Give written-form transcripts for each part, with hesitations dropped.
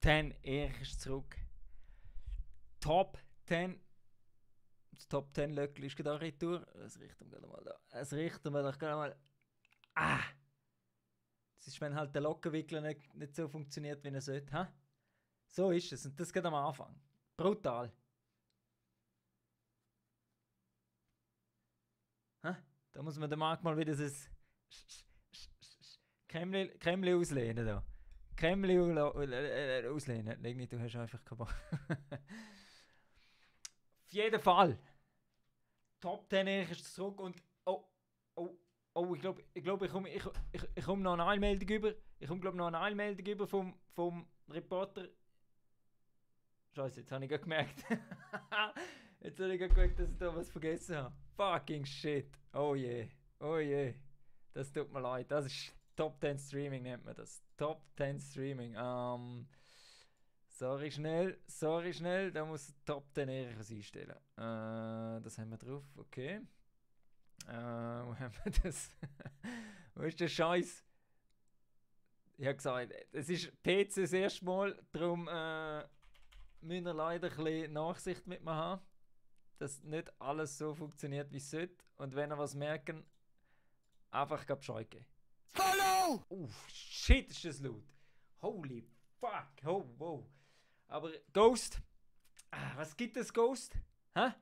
10, Erich ist zurück. Top 10. Das Top 10 Löckli ist gerade auch retour. Das richten wir gerade mal da. Das richten wir doch gerade mal. Ah! Das ist, wenn halt der Lockenwickler nicht so funktioniert, wie er sollte. Ha? So ist es. Und das geht am Anfang. Brutal. Ha? Da muss man den Markt mal wieder das Kremli auslehnen. Da. Kremli auslehnen. Leg nicht, du hast einfach keinen Bock. Auf jeden Fall. Top 10 ist zurück und ich glaube, ich komme noch eine Einmeldung über. Ich komme glaube noch eine Einmeldung über vom Reporter. Scheiße, jetzt habe ich gerade gemerkt. Jetzt habe ich gerade gemerkt, dass ich da was vergessen habe. Fucking shit. Oh je. Oh je. Das tut mir leid. Das ist Top 10 Streaming, nennt man das. Top 10 Streaming. Sorry schnell. Da muss Top 10 Erich einstellen. Das haben wir drauf. Okay. Wo haben wir das? Wo ist der Scheiß? Ich habe gesagt, es ist PC das erste Mal, darum müssen wir leider ein bisschen Nachsicht mit mir haben, dass nicht alles so funktioniert, wie es sollte. Und wenn ihr was merken, einfach Bescheid geben. Hallo! Shit, ist das laut. Holy fuck. Oh, wow. Aber Ghost. Was gibt das, Ghost? Hä?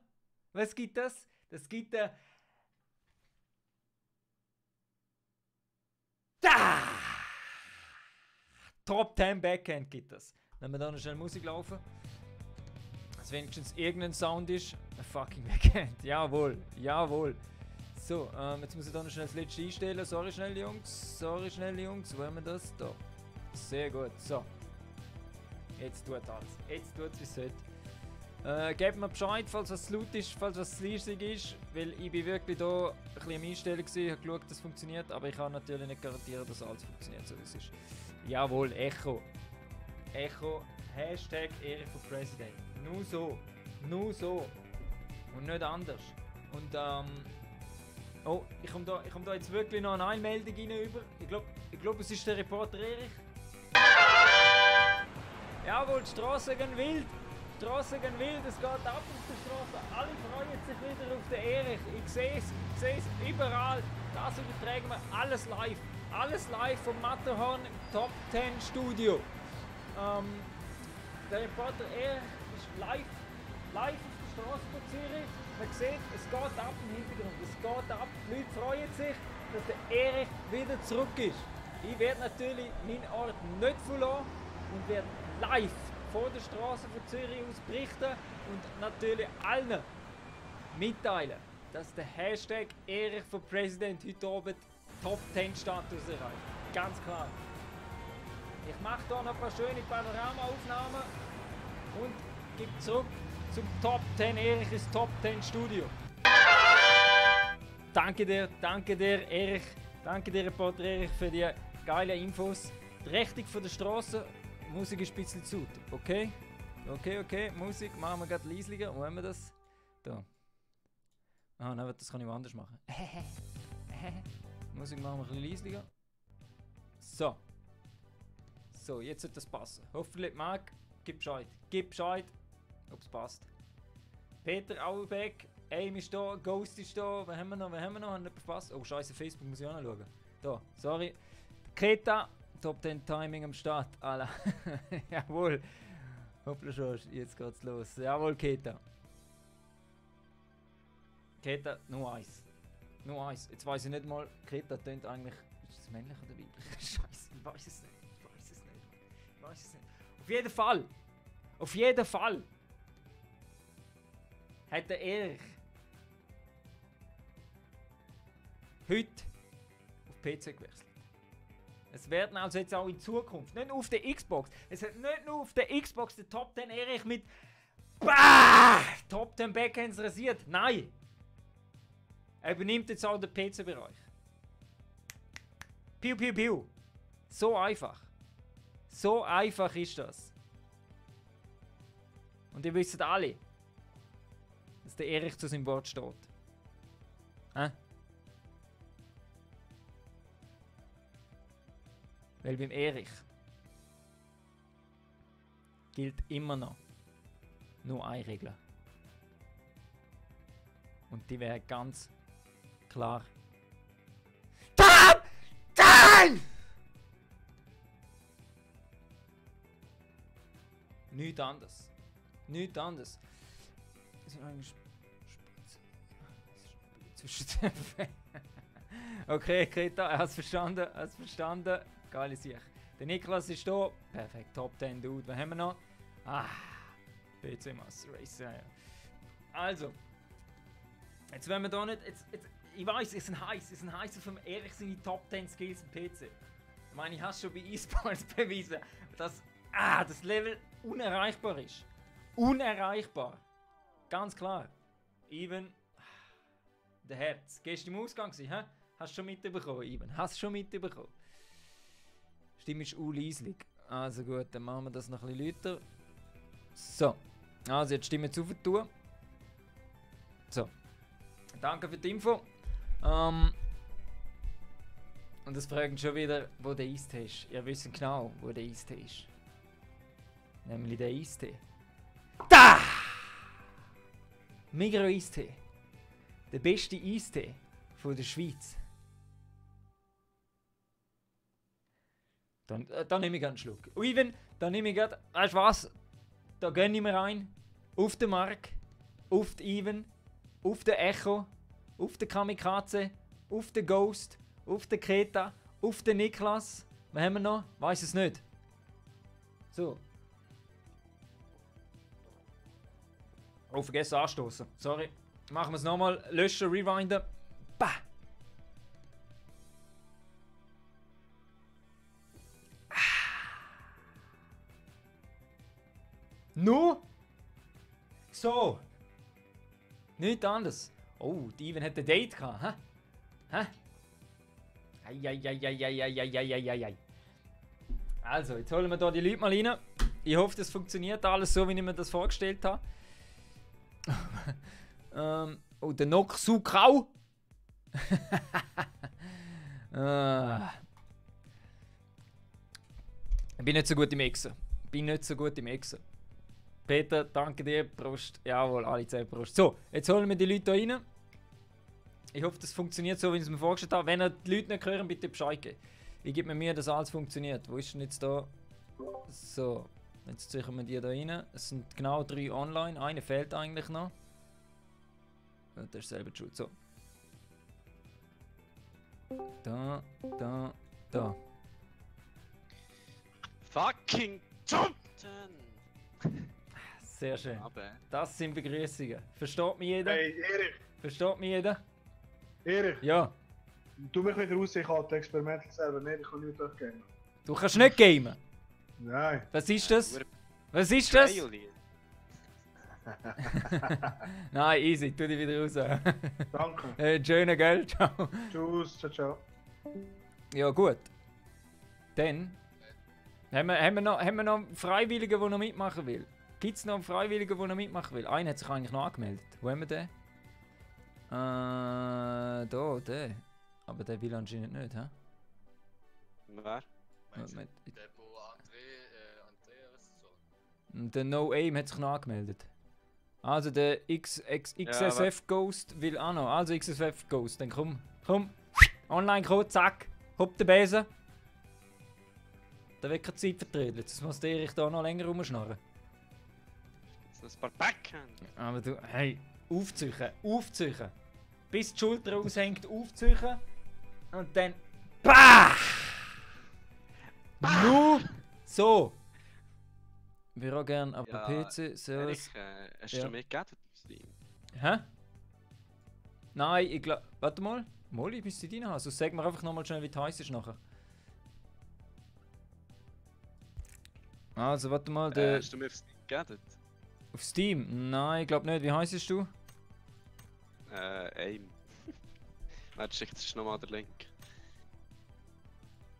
Was gibt das? Das gibt Top 10 Backhand gibt das. Wenn wir da noch schnell Musik laufen. Dass wenigstens irgendein Sound ist. Ein fucking Backhand. Jawohl. So, jetzt muss ich da noch schnell das letzte einstellen. Sorry schnell, Jungs. Wo haben wir das? Da. Sehr gut. So. Jetzt tut alles. Jetzt tut es, wie es sollte. Gebt mir Bescheid, falls was laut ist, falls was leisig ist. Weil ich bin wirklich da ein bisschen am Einstellen gewesen, habe geschaut, dass es funktioniert. Aber ich kann natürlich nicht garantieren, dass alles funktioniert, so wie es ist. Jawohl, Echo. Hashtag Erich for President. Nur so. Und nicht anders. Und ich komme da jetzt wirklich noch eine Einmeldung rein über. Ich glaube, es ist der Reporter Erich. Jawohl, die Straßen gehen wild, es geht ab auf der Straße. Alle freuen sich wieder auf den Erich. Ich sehe es überall. Das übertragen wir alles live vom Matterhorn Top 10 Studio. Der Reporter Erich ist live auf der Straße von Zürich. Man sieht, es geht ab im Hintergrund. Die Leute freuen sich, dass der Erich wieder zurück ist. Ich werde natürlich meinen Ort nicht verlassen und werde live vor der Straße von Zürich aus berichten und natürlich allen mitteilen, dass der Hashtag Erich for President heute Abend Top 10 Status erreicht. Ganz klar. Ich mache hier noch ein paar schöne Panoramaaufnahmen und gebe zurück zum Top 10 Erich ins Top 10 Studio. Danke dir Erich. Danke dir Reporter Erich für die geilen Infos. Die Richtung von der Straße. Musik ist ein bisschen zu. Okay? Musik machen wir gerade leislicher. Wo haben wir das? Da. Nein, das kann ich anders machen. Musik machen wir ein bisschen leislicher. So, jetzt sollte das passen. Hoffentlich mag. Gib Bescheid, ob es passt. Peter Auerbeck, Aim ist da, Ghost ist da. Wen haben wir noch? Hat nicht verpasst? Oh, scheiße, Facebook muss ich auch noch schauen. Da, sorry. Keta. Top 10 Timing am Start, Alter. Jawohl. Hoppla schon, jetzt geht's los. Jawohl, Keta. Keta, nur eins. Jetzt weiß ich nicht mal, Keta tönt eigentlich. Ist das männlich oder weiblich? Scheiße, ich weiß es nicht. Auf jeden Fall. Hat der Erich heute auf PC gewechselt. Es werden also jetzt auch in Zukunft, nicht nur auf der Xbox, es hat nicht nur auf der Xbox der Top 10 Erich mit Top 10 Backhands rasiert. Nein! Er übernimmt jetzt auch den PC-Bereich. Piu. So einfach. So einfach ist das. Und ihr wisst alle, dass der Erich zu seinem Wort steht. Weil beim Erich gilt immer noch nur eine Regel. Und die wäre ganz klar. Top 10! Nichts anderes. Nichts anderes. Das ist eigentlich okay, Kreta, er hat es verstanden. Geile Sache. Der Niklas ist da. Perfekt, Top 10 Dude. Was haben wir noch? PC Master Race. Ja. Also. Jetzt wenn wir da nicht. Ich weiß, es sind heiß auf dem ehrlich seine Top 10 Skills im PC. Ich meine, ich habe schon bei E-Sports bewiesen, dass das Level unerreichbar ist. Unerreichbar. Ganz klar. Even. Der Herz. Gehst du im Ausgang gewesen, hä? Hast du schon mitbekommen, Ivan? Hast du schon mitbekommen? Stimme ist leislich. Also gut, dann machen wir das noch ein bisschen lauter. So. Also jetzt Stimme zu tun. So. Danke für die Info. Und das fragen schon wieder, wo der Eistee ist. Ihr wisst genau, wo der Eistee ist. Nämlich der Eistee. Da! Migros Eistee. Der beste Eistee von der Schweiz. Dann nehme ich einen Schluck. Ivan, dann nehme ich gerade, weißt du was? Da gönne ich mir rein. Auf den Mark, auf den Ivan, auf den Echo, auf den Kamikaze, auf den Ghost, auf den Kreta, auf den Niklas. Was haben wir noch? Weiß es nicht. So. Oh, vergessen anstoßen. Sorry. Machen wir es nochmal. Löschen, rewinden. Bah! Nu? So. Nichts anderes. Oh, die Ivan hat ein Date gehabt, hä? Hä? Eieieiei. Also, jetzt holen wir hier die Leute mal rein. Ich hoffe, das funktioniert alles so, wie ich mir das vorgestellt habe. Oh, der Noxu Kau. Ich bin nicht so gut im Mixen. Peter, danke dir. Prost. Jawohl, alle 10 Prost. So, jetzt holen wir die Leute hier rein. Ich hoffe, das funktioniert so, wie ich es mir vorgestellt habe. Wenn ihr die Leute nicht hören, bitte Bescheid geben. Ich gebe mir Mühe, dass alles funktioniert. Wo ist denn jetzt da? So, jetzt ziehen wir die da rein. Es sind genau 3 online. Eine fehlt eigentlich noch. Das ist selber die Schuld. So. Da. Fucking Top 10! Sehr schön. Das sind Begrüßungen. Versteht mich jeder? Hey, Erich! Versteht mich jeder? Erich! Ja. Tu mich wieder raus, ich habe das Experimental selber nicht, ich kann nicht durchgehen. Du kannst nicht gamen? Nein. Was ist das? Was ist das? Nein, easy, tu dich wieder raus. Danke. Schöne Geld, ciao. Tschüss, ciao. Ja gut. Dann haben wir noch einen Freiwilligen, der noch mitmachen will. Gibt es noch einen Freiwilligen, der noch mitmachen will? Einer hat sich eigentlich noch angemeldet. Wo haben wir den? Da, der. Aber der will anscheinend nicht, hä? Wer? Der No Aim hat sich noch angemeldet. Also der XSF Ghost will auch noch. Also XSF Ghost, dann komm. Online-Code, zack. Hopp den Besen. Da wird keine Zeit vertreten. Jetzt muss der Erich da noch länger rumschnarren. Das ist ein paar Backen. Aber du, hey, aufziehen. Bis die Schulter aushängt, aufziehen. Und dann. BAH! Nur so. Wir auch gerne ab Ja, PC. Erich, hast du mehr gegeben auf Steam? Hä? Nein, ich glaube. Warte mal. Molly, bist du drin? Also sag mir einfach nochmal schnell, wie du heisst nachher. Also, warte mal. Hast du mir auf Steam gegeben? Auf Steam? Nein, ich glaube nicht. Wie heisst du? Aim. Warte, schick dir nochmal den Link.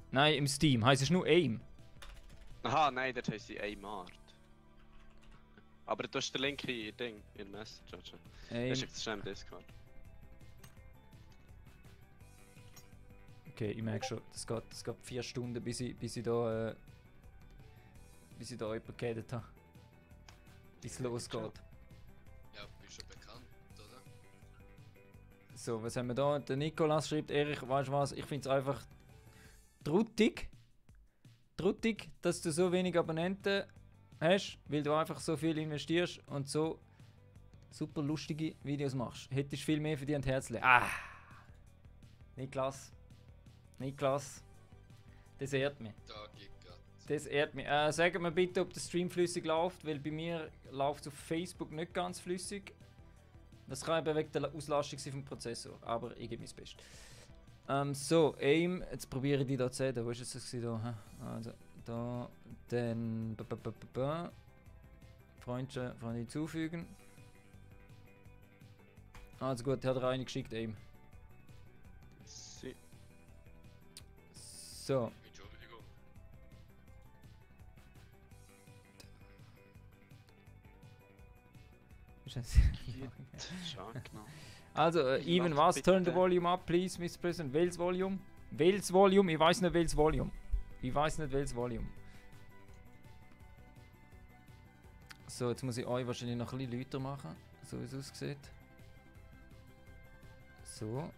Nein, im Steam. Heisst es nur Aim? Aha, nein, dort heisst sie Aim Art. Aber du hast den Link in Ding, in Message. Ich schick dir schnell im Discord. Okay, ich merke schon, das geht 4 Stunden, bis ich da jemanden gehadet habe. bis es losgeht. Ja, bist schon bekannt, oder? So, was haben wir da? Der Nikolas schreibt, Erich, weißt du was, ich finde es einfach truttig, dass du so wenig Abonnenten hast, weil du einfach so viel investierst und so super lustige Videos machst. Hättest viel mehr verdient, Herzle. Ah! Niklas, das ehrt mich. Da geht grad. Das ehrt mich. Sag mir bitte, ob der Stream flüssig läuft, weil bei mir läuft es auf Facebook nicht ganz flüssig. Das kann eben wegen der Auslastung sein vom Prozessor, aber ich gebe mein Bestes. So, Aim, jetzt probiere ich die da zu sehen. Wo ist es das da? Also, da, dann Freunde hinzufügen. Also gut, hat er eine geschickt, Aim. So. Entschuldigung. Also, Even, was? Turn the volume up, please, Mr. President. Welches Volume? Welches Volume? Ich weiß nicht, welches Volume. So, jetzt muss ich euch wahrscheinlich noch ein bisschen lauter machen, so wie es aussieht. So.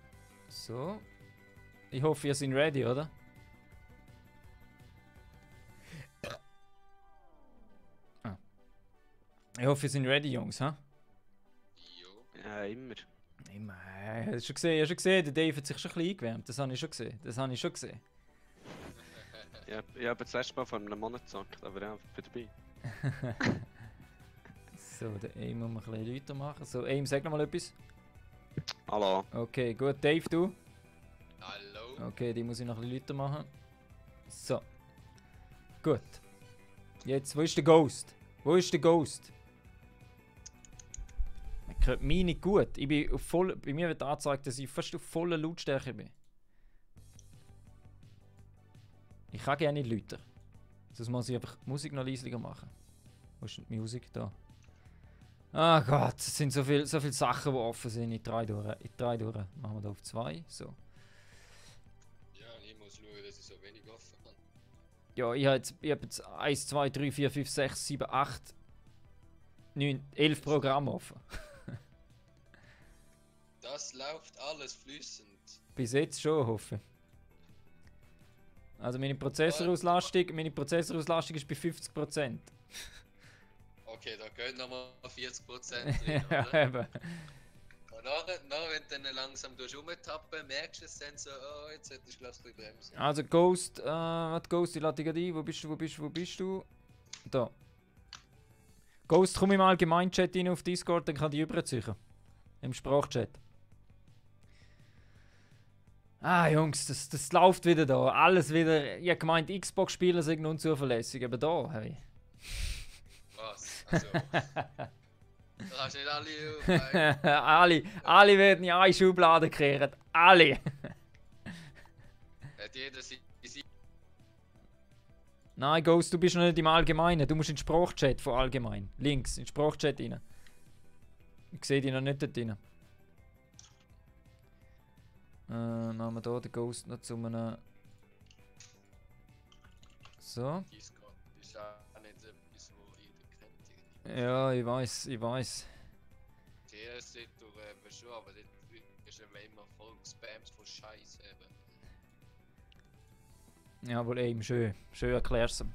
Ich hoffe, ihr seid ready, oder? Ich hoffe, ihr seid ready, Jungs, ha? Jo. Ja, immer. Hast du schon gesehen, der Dave hat sich schon ein bisschen eingewärmt. Das habe ich schon gesehen. Ja, ich habe das letzte Mal vor einem Monat gezockt, aber ja, bin dabei. So, der Aim muss man ein bisschen lauter machen. So, Aim, sag noch mal etwas. Hallo. Okay, gut. Dave, du? Hallo. Okay, die muss ich noch ein bisschen lauter machen. So. Gut. Jetzt, wo ist der Ghost? Man hört mich nicht gut. Ich bin auf voll, bei mir wird angezeigt, dass ich fast auf voller Lautstärke bin. Ich kann gerne nicht lauter. Sonst muss ich einfach die Musik noch leiser machen. Wo ist die Musik? Da. Ah Gott, es sind so viele Sachen, die offen sind. Ich drehe durch. Machen wir da auf 2. So. Ja, ich muss schauen, dass ich so wenig offen habe. Ja, ich habe jetzt 1, 2, 3, 4, 5, 6, 7, 8, 9, 11 Programme offen. Das läuft alles flüssend. Bis jetzt schon, hoffe ich. Also meine Prozessorauslastung ist bei 50%. Okay, da gehen nochmal 40% drin, Ja, oder? eben. Und nachher, wenn du dann langsam rumtappen, merkst du es dann so, oh, jetzt hättest du gleich ein bisschen bremsen. Also Ghost, Ghost, ich lade dich ein. Wo bist du? Da. Ghost, komm im Allgemeinchat rein auf Discord, dann kann ich überziehen. Im Sprachchat. Ah Jungs, das läuft wieder da. Alles wieder. Ich hab gemeint, Xbox-Spieler sind unzuverlässig, aber da, hey. Was? Also. Du kannst nicht alle aufhängen. alle werden in eine Schublade gekehrt. Alle. Hat jeder sein. Nein, Ghost, du bist noch nicht im Allgemeinen. Du musst in den Sprachchat von allgemein. Links, in den Sprachchat rein. Ich sehe dich noch nicht dort rein. Machen wir hier den Ghost noch zu einem. So. Discord ist auch nicht etwas, wo jeder kennt. Ja, ich weiß. TS du eben schon, aber dort ist immer voll Spams von Scheiße eben. Jawohl, eben, schön erklärst du.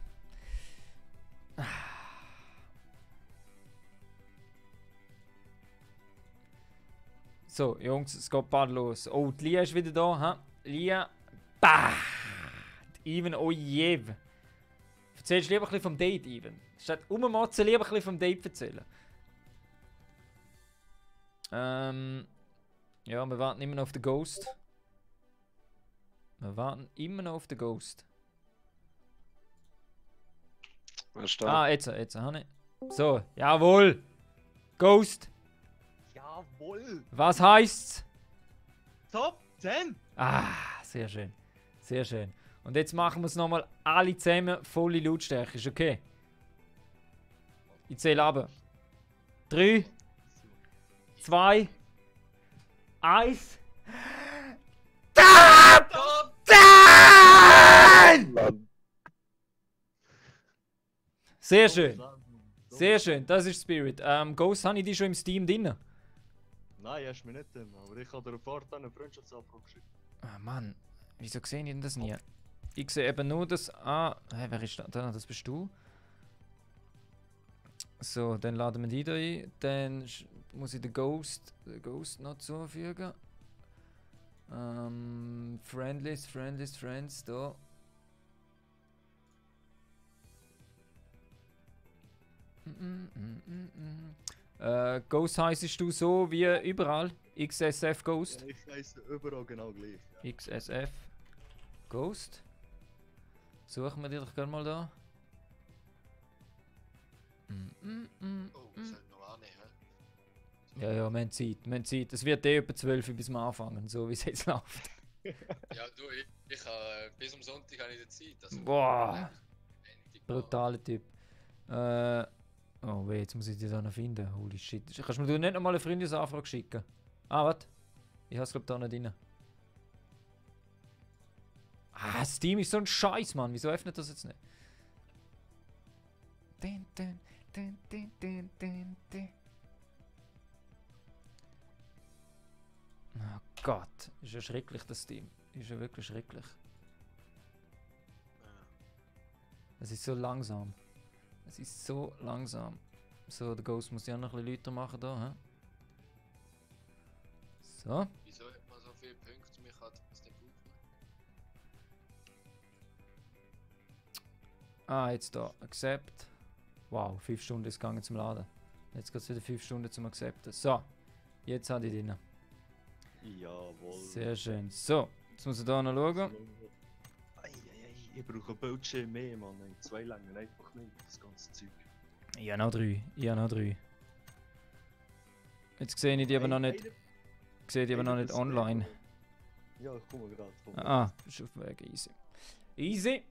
So, Jungs, es geht bald los. Oh, die Lia ist wieder da, ha? Lia. Bah! Even, oh je. Erzählst du lieber ein bisschen vom Date, Even? Statt rummotzen, lieber ein bisschen vom Date erzählen. Ja, wir warten immer noch auf den Ghost. Was ist da? Ah, jetzt habe ich. So, jawohl. Ghost. Jawohl! Was heißt's? Top 10! Ah, sehr schön. Und jetzt machen wir es nochmal alle zusammen volle Lautstärke. Ist okay? Ich zähle ab. 3, 2, 1. Top 10! Sehr schön. Sehr schön, das ist Spirit. Ghost, habe ich die schon im Steam drin? Nein, hast du mir nicht drin, aber ich habe dir sofort eine Freundschaftsanfrage geschickt. Ah Mann, wieso sehe ich denn das nie? Ich sehe eben nur das... wer ist da? Das bist du. So, dann laden wir die da ein. Dann muss ich den Ghost noch zufügen. Friends, da. Ghost heisst du so wie überall? XSF Ghost? Ja, ich heiße überall genau gleich. Ja. XSF Ghost. Suchen wir die doch gerne mal da. Oh, wir sollten noch annehmen. Ja, wir haben Zeit. Es wird etwa 12 bis wir anfangen, so wie es jetzt läuft. Ja, du, ich habe bis am Sonntag habe ich die Zeit. Also Boah! Brutaler Typ. Oh weh, jetzt muss ich die da noch finden. Holy shit. Kannst du mir nicht noch mal eine Freundesanfrage schicken? Ah, was? Ich hab's glaub da nicht drin. Steam ist so ein Scheiß, Mann. Wieso öffnet das jetzt nicht? Oh Gott, ist ja schrecklich das Steam. Ist ja wirklich schrecklich. Es ist so langsam. Es ist so langsam. So, der Ghost muss ja noch ein bisschen lauter machen da, hä? So. Wieso hat man so viele Punkte? Mich hat es nicht brauchen. Jetzt da. Accept. Wow, 5 Stunden ist gegangen zum Laden. Jetzt geht es wieder 5 Stunden zum Accepten. So. Jetzt habe ich drin. Jawohl. Sehr schön. So. Jetzt muss ich da noch schauen. Ich brauche ein Bildschirm mehr, Mann. 2 Längen einfach nicht, das ganze Zeug. Ich habe noch 3. Jetzt sehe ich die aber noch nicht. Ich sehe die aber noch nicht online. Ja, ich komme gerade. Ah, ist auf dem Weg. Easy. Easy.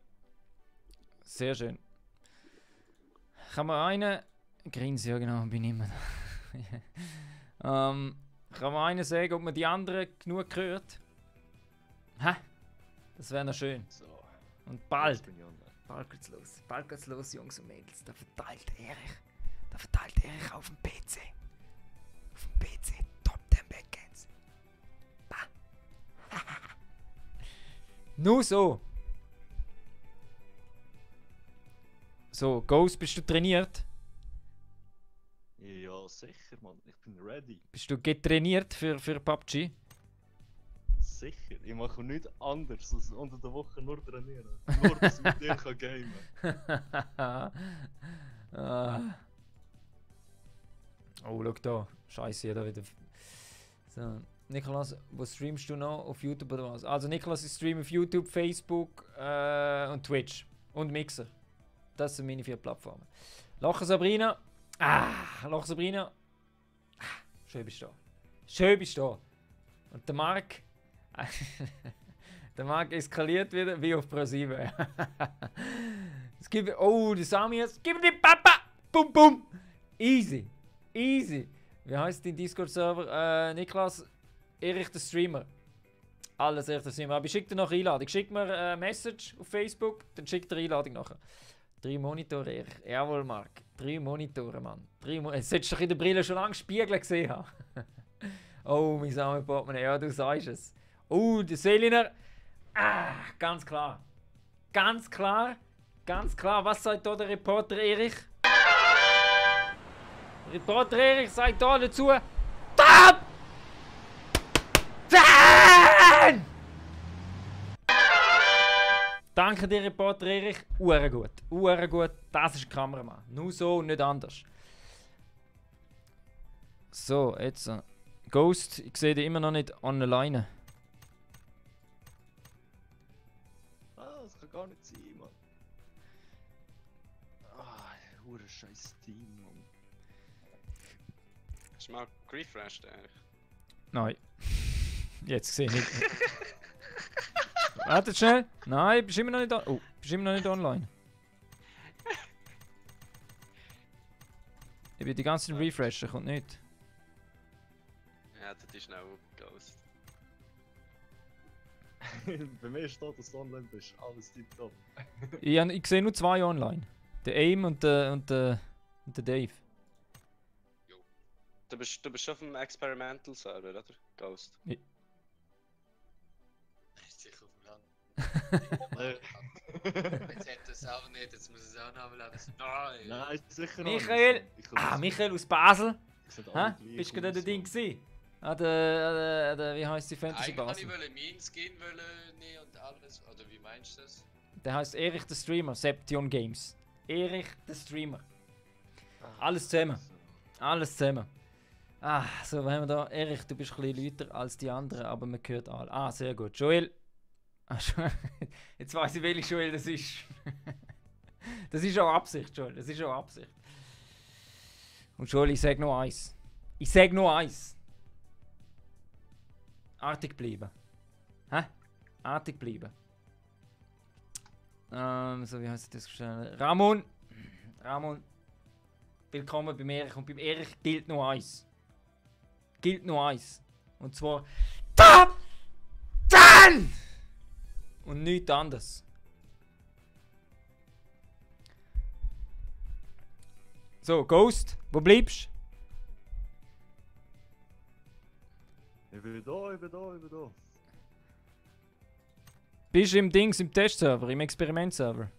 Sehr schön. Kann man einen... Grinsen, ja genau, bin ich immer da. Kann man einen sagen, ob man die anderen genug hört? Hä? Das wäre noch schön. So. Und bald. Jetzt bin ich online. Bald geht's los, Jungs und Mädels. Da verteilt Erich auf dem PC. Auf dem PC. Top 10 Backends. Bah. Nur so. So, Ghost, bist du trainiert? Ja, sicher, Mann. Ich bin ready. Bist du getrainiert für PUBG? Sicher. Ich mache nichts anderes als unter der Woche nur trainieren. Nur, dass ich mit dir kann gamen. Oh, schau da. Scheiße, jeder wieder. So. Nikolas, wo streamst du noch? Auf YouTube oder was? Also Nikolas, ich streame auf YouTube, Facebook und Twitch. Und Mixer. Das sind meine 4 Plattformen. Lachen Sabrina. Lachen Sabrina. Schön bist du da. Schön bist du da. Und der Marc. Der Marc eskaliert wieder wie auf Pro7. Es gibt. Oh, die Samias. Gib mir die Papa! Bum bum! Easy. Easy. Wie heißt dein Discord-Server? Niklas, Erich der Streamer. Alles Erich der Streamer. Aber ich schicke dir noch eine Einladung. Schick mir eine Message auf Facebook, dann schickt dir eine Einladung nachher. 3 Monitore, Erich. Jawohl, Marc. 3 Monitore, Mann. 3 Monitore. Jetzt solltest du doch in der Brille schon lange Spiegel gesehen haben. Oh, mein Samenportemonnaie. Ja, du sagst es. Oh, der Seliner. Ganz klar. Ganz klar. Ganz klar. Was sagt da der Reporter Erich? Der Reporter Erich sagt da dazu. Top 10! Danke dir, Reporter Erich. Uhrengut. Uhrengut. Das ist ein Kameramann. Nur so und nicht anders. So, jetzt. Ghost, ich sehe dich immer noch nicht online. Das kann gar nicht sein, Mann. Hure scheiß Team, Mann. Hast du mal refreshed eigentlich? Nein. Jetzt sehe ich. Warte schnell. Nein, bist immer noch nicht bist immer noch nicht online. Ich bin die ganze Zeit refreshen, kommt nicht. Ja, das ist noch Ghost. Bei mir steht, dass du online bist. Alles tipptopp. Ich sehe nur 2 online. Der Aim und der Und der Dave. Du bist auf dem Experimental Server, oder? Ghost. Sicher auf dem Land. Jetzt hat er es auch nicht, jetzt muss es auch noch abladen. Nein! Nein, sicher Michael! nicht. Michael aus Basel! Hä? Bist du gerade der Ding gewesen? Wie heisst die Fantasy Eigentlich Basel? wollte ich meinen Skin nehmen und alles. Oder wie meinst du das? Der heißt Erich der Streamer, Seption Games. Erich der Streamer. Alles zusammen. Alles zusammen. So, was haben wir da? Erich, du bist ein bisschen lauter als die anderen, aber man hört alle. Sehr gut. Joel. Jetzt weiß ich, welcher Joel das ist. Das ist auch Absicht, Joel. Das ist auch Absicht. Und Joel, ich sag noch eins. Artig bleiben. Artig bleiben. So, wie heißt das gestellt? Ramon! Willkommen beim Erich. Und beim Erich gilt nur eins. Und zwar Top 10! Und nichts anderes. So, Ghost, wo bleibst du? Ich bin da. Bist du im Dings, im Testserver, im Experimentserver?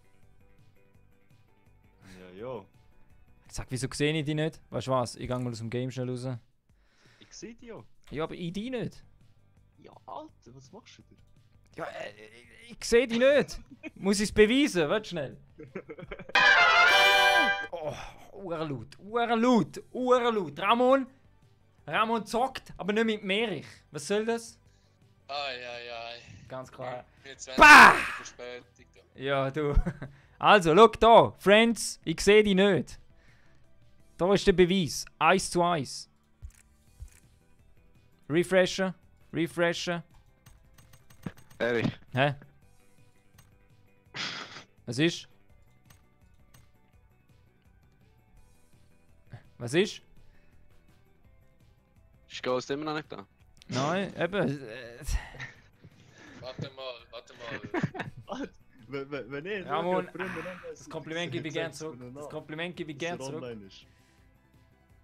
Ja. Sag, wieso sehe ich dich nicht? Weißt du was? Ich gehe mal aus dem Game schnell raus. Ich sehe dich ja. Ja, aber ich dich nicht. Ja, Alter, was machst du denn? Ja, ich sehe dich nicht. Muss ich es beweisen? Warte schnell. Oh, Uhrlaut. Ramon zockt, aber nicht mit Merich. Was soll das? Ai. Ganz klar. Jetzt Bah! Verspätung. Ja, du. Also, schau da. Friends, ich sehe dich nicht. Da ist der Beweis. 1:1. Refreshen. Erich. Hä? Was ist? Ist Ghost immer noch nicht da? Nein, eben. Warte mal. Wenn ich Ramon, das Kompliment gebe ich gern zurück.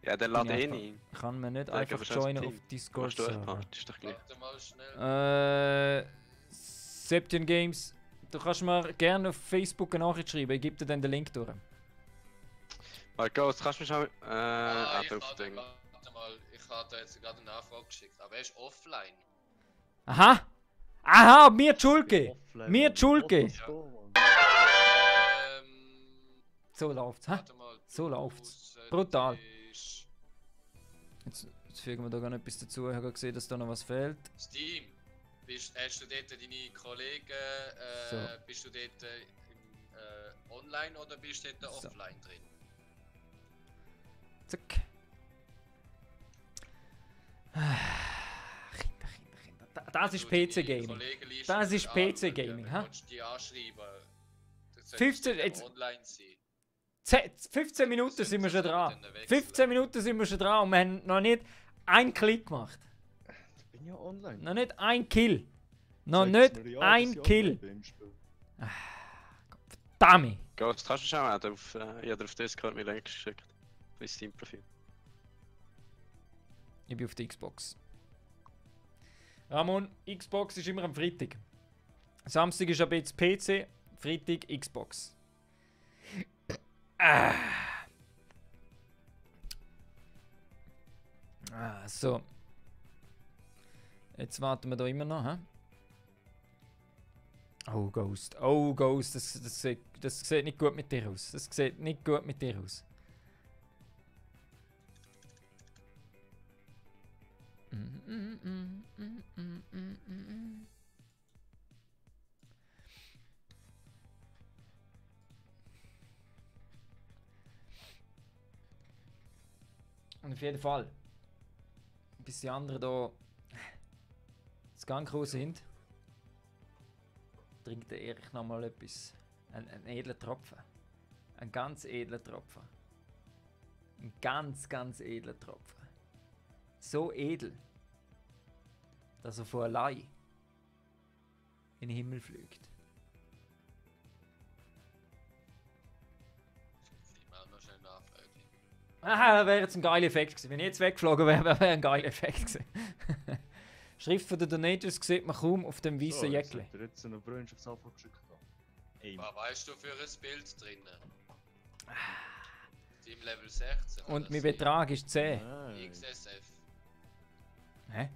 Ja, der lädt eh nicht. Kann man nicht Der einfach geht wahrscheinlich joinen Team. auf Discord Machst du Server. Part, ist doch gleich. Warte mal schnell. Seption Games. Du kannst mir gerne auf Facebook eine Nachricht schreiben. Ich gebe dir dann den Link durch. Ghost, kannst du mich schon... Ich drauf hatte, Ding. warte mal, ich hatte jetzt gerade eine Nachfrage geschickt, aber er ist offline. Aha, mir die Schuld geben. Mir die Schuld geben. So läuft's, hä? Warte mal. So läuft's. du Brutal. solltest- Jetzt fügen wir da gar nicht etwas dazu. Ich habe gesehen, dass da noch was fehlt. Steam. Hast du dort deine Kollegen, So. bist du dort online oder bist du dort So. offline drin? Zack. Kinder. Das ist PC-Gaming. Das ist PC-Gaming, hä? Du die anschreiben. 15 jetzt- Online sein. 15 Minuten sind wir schon dran. 15 Minuten sind wir schon dran und wir haben noch nicht einen Klick gemacht. Ich bin ja online. Noch nicht ein Kill. Noch Zeig's nicht mir ja, ein dass ich Kill. online bin im Spiel. Dummy. Ghost, kannst du schauen? Ich habe auf Discord mir Link geschickt. Mein Steam-Profil. Ich bin auf der Xbox. Ramon, Xbox ist immer am Freitag. Samstag ist ab jetzt PC, Freitag Xbox. So. Jetzt warten wir da immer noch, hä? Oh Ghost, das sieht nicht gut mit dir aus. Das sieht nicht gut mit dir aus. Und auf jeden Fall, bis die anderen da ins Gang gekommen sind, trinkt der Erich nochmal etwas. Ein edler Tropfen. Ein ganz edler Tropfen. Ein ganz edler Tropfen. So edel, dass er von allein in den Himmel fliegt. Ich mache noch schnell Nachfrage. Aha, wäre jetzt ein geiler Effekt gewesen. Wenn ich jetzt weggeflogen wäre, wäre ein geiler Effekt gewesen. Schrift von den Donators sieht man kaum auf dem weißen Jäckli. Ich jetzt eine Freundschaftsanfrage geschickt. Ey, Was weißt du für ein Bild drinnen? Team Level 16. Und oder mein sie? Betrag ist 10. nein. XSF. Hä?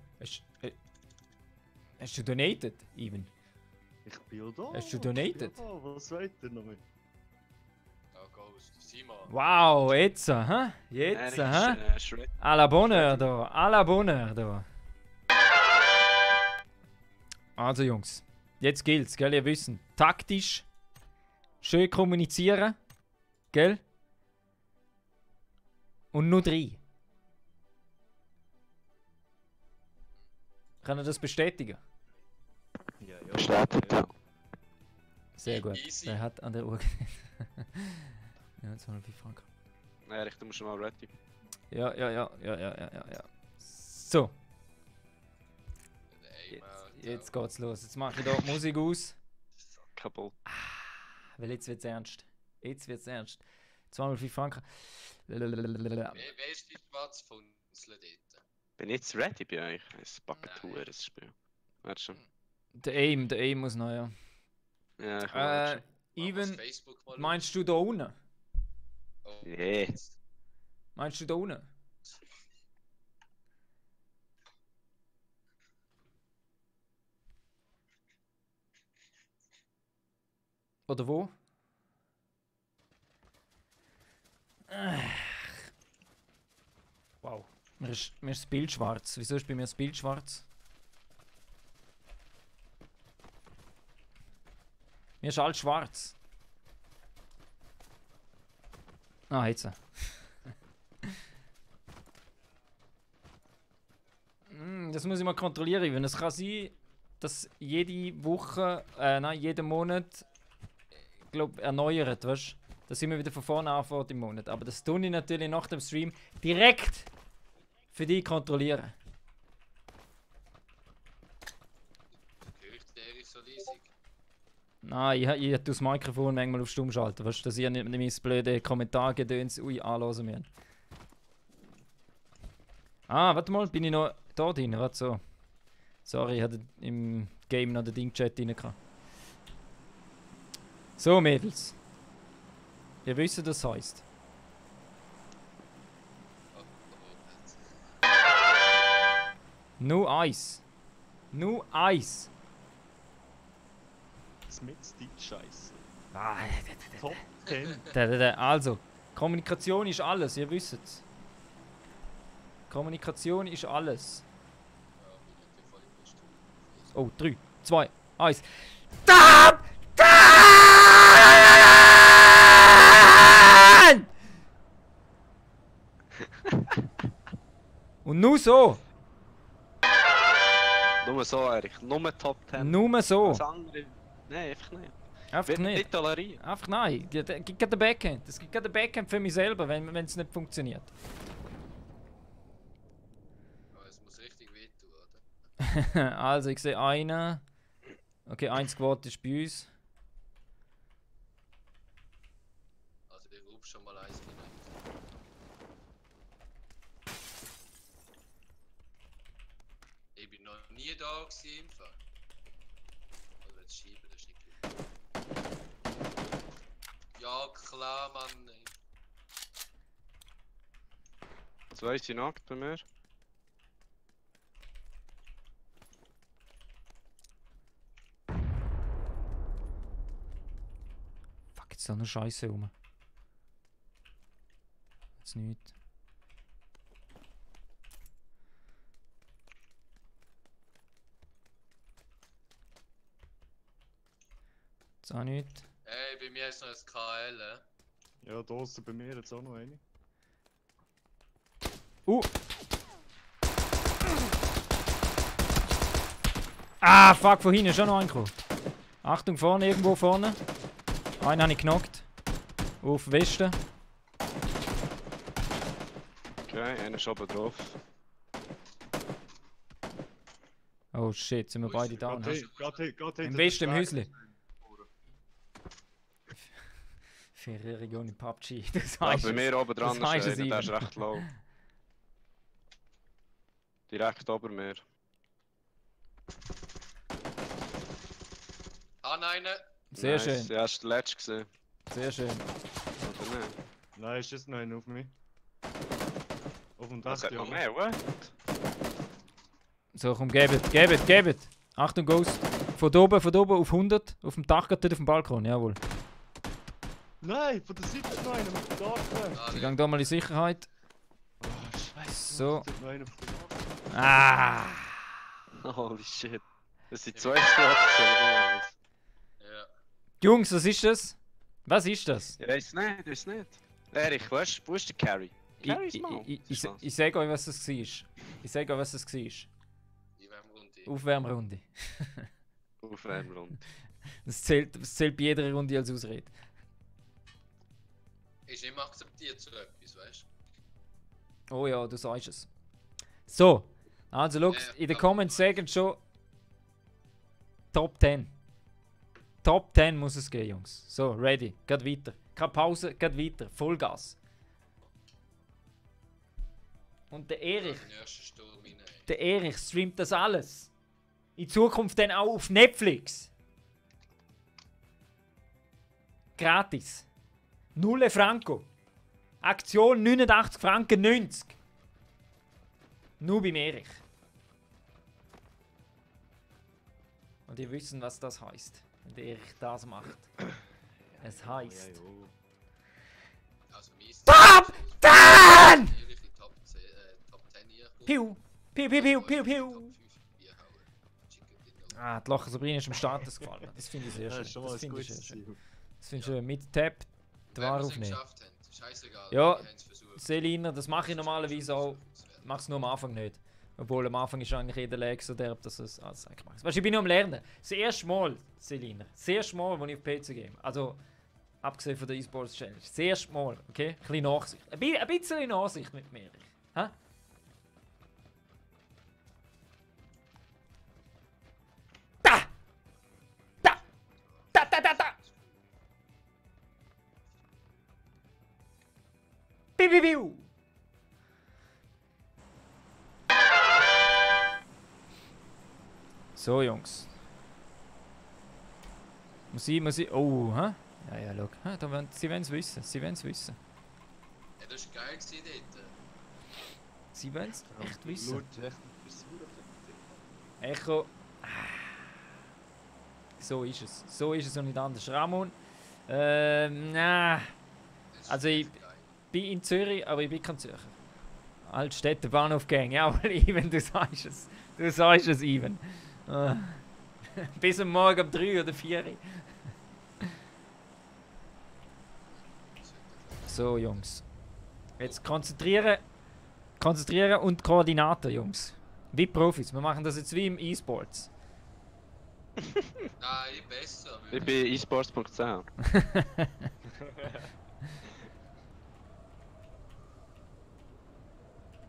Hast du donated, Ivan? Ich bin ja da. Hast du donated? Ich bin ja da. Was wollt ihr noch mit? Da Ghost. Simon. Wow, jetzt, hä? Jetzt, hä? Shred. À la Bonheur da, à la Bonheur da. Also Jungs, jetzt gilt's, gell, ihr wissen. Taktisch, schön kommunizieren, gell? Und nur 3. Kann er das bestätigen? Ja, ja. Bestätigt, ja. Sehr gut. Easy. Der hat an der Uhr. Ja, 205 Franken. Ja, ich bin schon mal ready. Ja. So, jetzt geht's los. Jetzt mache ich da die Musik aus. Kaputt. Weil jetzt wird's ernst. Jetzt wird's ernst. 205 Franken. Wer ist die Schwarzfunzel dort? Bin ich jetzt ready bei euch? Es packt Tour, das Spiel. Warte schon. Der Aim muss noch, ja. Ja, ich warte Even, Facebook mal meinst du da unten? Oh, Yeah. jetzt. Meinst du da unten? Oder wo? Wow. Mir ist das Bild schwarz. Wieso ist bei mir das Bild schwarz? Mir ist alles schwarz. Ah, jetzt. Das muss ich mal kontrollieren. Wenn es kann sein, dass jede Woche, jeden Monat, glaube erneuert, weißt? Dass sind wir wieder von vorne anfangen im Monat. Aber das tue ich natürlich nach dem Stream direkt für dich kontrollieren. Hört der ist so riesig. Nein, ich tue das Mikrofon manchmal auf stumm schalten, weißt du, dass ihr nicht mein blöde Kommentargedöns anhören müsst. Ah, warte mal, bin ich noch da drin? Warte so. Sorry, ich hatte im Game noch den Ding-Chat rein gehabt. So, Mädels. Ihr wisst, was das heisst. Nur Eis. Nur Eis. Mit die Scheiße. Ah, Top 10. Also, Kommunikation ist alles, ihr wisst es. Kommunikation ist alles. Oh, 3, 2, 1. Stop! Und nur so. Nur so, Erich. Nur Top 10. Nur so. Das andere. Nein, einfach nicht. Einfach Wird nicht. nicht tolerieren. Einfach nein. Es gibt gerade den Backhand. Es gibt gerade den Backhand für mich selber, wenn es nicht funktioniert. Aber es muss richtig wehtun, oder? Also, ich sehe einen. Okay, 1 Quad ist bei uns. Also ich rufe schon mal eins hinein. Ich bin noch nie da gewesen im Fall. Also jetzt schieben, das ist nicht gut. Ja klar, Mann. Ey. 2 sind nackt bei mir. Fuck, jetzt ist da noch Scheiße rum. Jetzt nicht. Jetzt auch nicht. Ey, bei mir ist noch ein KL. Ja, da ist bei mir jetzt auch noch eine. Ah, fuck, von hinten ist schon noch angekommen. Achtung, vorne, irgendwo vorne. Einen habe ich knockt. Auf Westen. Okay, einer ist oben drauf. Oh shit, sind wir Wo ist beide der? da? Geht Ne? hinter Im den Westen, im Berg. Häusli. 4 Region in PUBG. Das Ja, heißt bei mir oben dran das heisst ist einer, der es ist recht low. Direkt ober mir. Ah, nein! Sehr Nice. schön, Ja, das war der letzte gesehen. sehr schön. Oder nicht? Nein, ist jetzt noch einer auf mich. Auf dem Dach, Das hat ja. noch mehr, what? So, komm, gebet. Achtung, Ghost. Von oben auf 100. Auf dem Dach, gerade dort auf dem Balkon, jawohl. Nein, von der Seite ist noch einer mit dem Dach. Ah, Ich gehe hier mal in Sicherheit. Oh, Scheiße. So. Da ist noch einer auf dem Dach. Ah! Holy shit. Das sind 2 Squads. Ja. Jungs, was ist das? Was ist das? Ich weiß nicht. Erich, wo ist der Carry? Carry ist mal. Ich sage euch, was das war. Einwärmrunde. Aufwärmrunde. Aufwärmrunde. Das zählt bei jeder Runde als Ausrede. Ist immer akzeptiert so etwas, weißt Oh ja, du sagst es. So, also schau, in den Comments sagen schon Top 10. Top 10 muss es gehen, Jungs. So, ready, geht weiter. Keine Pause, geht weiter. Vollgas. Und der du? Erich, Den ersten Sturm rein. der Erich streamt das alles. In Zukunft dann auch auf Netflix. Gratis. 0 Franco. Aktion 89 Franken 90. Nur beim Erich. Und ihr wisst, was das heißt, wenn der Erich das macht. Es heißt. Also, mein Top 10! Ehrlich in Top 10 hier. Piu! Piu, piu, piu, piu, piu! Top 5 Bier hauen. Chicken Dinner. Ah, die Lache Sabrina ist im Status gefallen. Das finde ich sehr Ja, schön. ist schon mal Das ein finde ich gutes sehr schön. Ziel. Das finde ich schön. Mit Tab die Wenn wir Ware es aufnehmen. geschafft haben, scheißegal. Ja, wir haben es versucht. Selina, das mache ich normalerweise auch. Ich mache es nur am Anfang nicht. Obwohl am Anfang ist eigentlich jeder Lag so derb, dass es alles eigentlich macht. Weißt du, ich bin nur am Lernen. Das erste Mal, Selina. Das erste Mal, wo ich auf PC game. Also, abgesehen von der E-Sports Challenge. Das erste Mal, okay? Ein bisschen Nachsicht. Ein bisschen Nachsicht mit mir. Hä? Da! Da! Da, da, da, da! Piu, piu, piu! So, Jungs. Muss ich. Oh, hä? Ja, schau. Sie wollen es wissen. Ja, das war geil gewesen dort. Sie wollen es echt wissen. Laut echt versuchen. Echo. So ist es. So ist es und nicht anders. Ramon. Na. Das ist Also ich echt geil. bin in Zürich, aber ich bin kein Zürcher. Altstädte Bahnhof Gang. Ja, aber Ivan, du sagst es. Du sagst es, Ivan. Bis am Morgen um 3 oder 4. So, Jungs. Jetzt konzentrieren. Konzentrieren und Koordinaten, Jungs. Wie Profis. Wir machen das jetzt wie im E-Sports. Nein, besser. Ich bin esports.ch.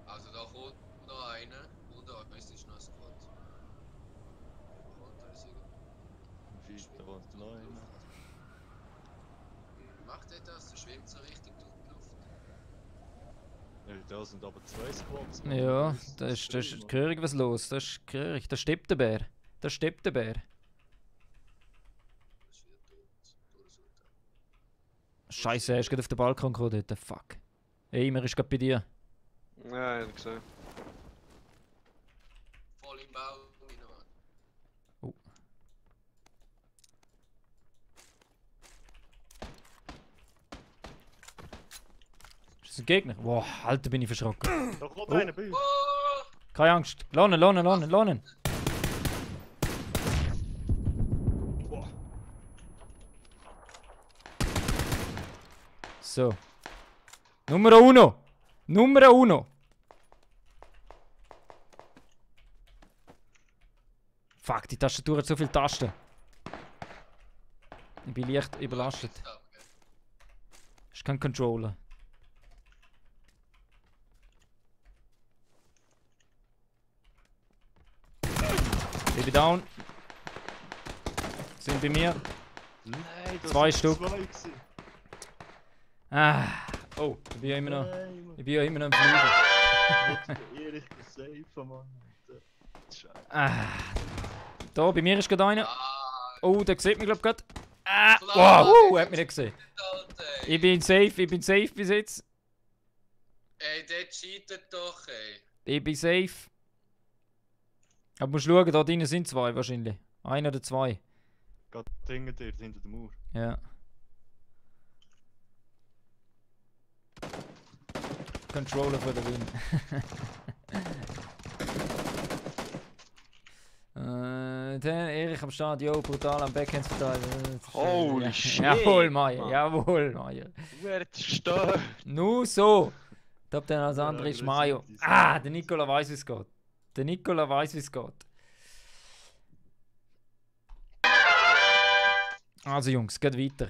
Also da kommt noch einer und da ist noch ein Squad. Da wohnt noch einer. Macht er das? Der schwimmt so richtig durch die Luft. Ja, da sind aber 2 Squads. Ja, da ist gehörig was los. Das ist gehörig. Da steppt der Bär. Da steppt der Bär. Das ist wieder tot. Todesurteil. Scheiße, er ist gerade auf den Balkon gekommen dort. Fuck. Ey, immer ist gerade bei dir. Ja, ich hab gesehen. Voll im Bau. Oh. Ist das ein Gegner? Wow, Alter, bin ich verschrocken. Da kommt Oh. einer bei uns. Oh! Keine Angst. Lohnen. Boah. So. Numero uno. Fuck, die Tastatur hat so viele Tasten. Ich bin leicht überlastet. Ich kann Controller. Baby down. Sind bei mir. Nein, das 2 sind Stück. 2 gewesen. Oh, ich bin ja immer noch. Nein, Mann. Ich bin ja immer noch im Fliegen. Erich safe, Mann. Da, bei mir ist gerade einer. Ah, Oh, der sieht mich, glaube ich, gerade. klar. Wow, hat mich nicht gesehen. Alter, Ich bin safe bis jetzt. Ey, der cheatet doch, ey. Ich bin safe. Aber du musst schauen, da drinnen sind zwei wahrscheinlich. Einer oder zwei. Geht hinter dir, hinter der Mauer. Ja. Controller for the win. Dann Erich am Start, yo, brutal am Backhand verteilen. Holy Ja. shit, Jawohl, Meier, Mann. jawohl, Meier. Du wirst stört. Nur so. Ich glaube, dann als andere ist aggressiv, Mario. die Ah, sind der Nicola weiß, wie es geht. Der Nicola weiß, wie es geht. Also Jungs, geht weiter.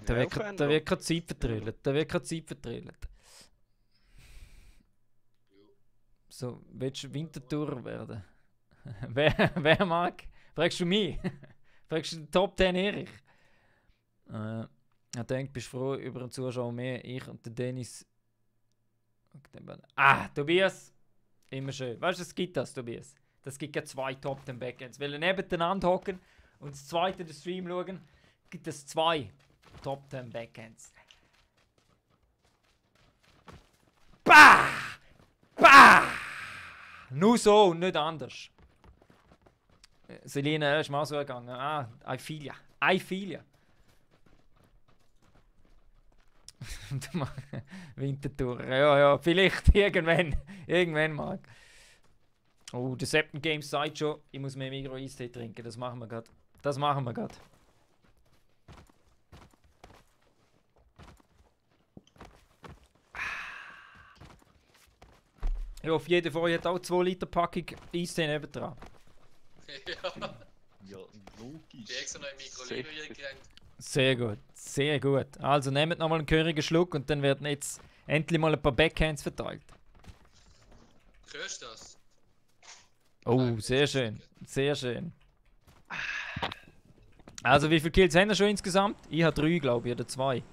Da wird keine Zeit vertrüllt. Da wird keine Zeit vertrüllt. So, willst du Wintertour werden? wer mag? Fragst du mich? Fragst du den Top 10 Erich? Ich denke, bist froh über den Zuschauer mehr. Ich und der Dennis. Tobias! Immer schön. Weißt du, es gibt das, Tobias. Das gibt ja zwei Top 10 Backends. Weil nebeneinander hocken und das zweite den Stream schauen, gibt es zwei Top 10 Backends. Bah! Bah! Nur so und nicht anders. Selina ist mal so gegangen. I feel ya. I feel ya. Wintertour. Ja, vielleicht irgendwann. Irgendwann mal. Oh, der Septon Games sagt schon, ich muss mehr Migro-Eistee trinken. Das machen wir gerade. Das machen wir gerade. Ja, auf jeden Fall hat auch 2 Liter Packung Eistee nebendran. Ja, Ja, logisch. die extra noch im Mikrolino reingerannt. Sehr gut, sehr gut. Also nehmt nochmal einen gehörigen Schluck und dann werden jetzt endlich mal ein paar Backhands verteilt. Hörst du das? Oh, sehr schön, sehr schön. Also wie viele Kills haben wir schon insgesamt? Ich habe 3, glaube ich, oder 2.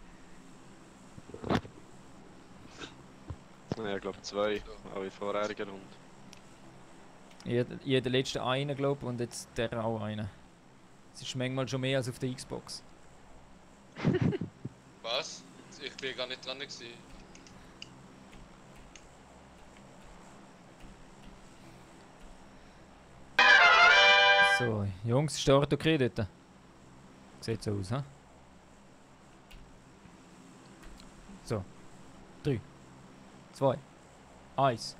Ja, ich glaube 2. Auch in vorherigen Runde. Ich habe den letzten einen, glaube ich, und jetzt der auch einen. Das ist manchmal schon mehr als auf der Xbox. Was? Ich bin gar nicht dran gewesen. So, Jungs, startet okay dort? Sieht so aus, hä? So. 3, 2, 1.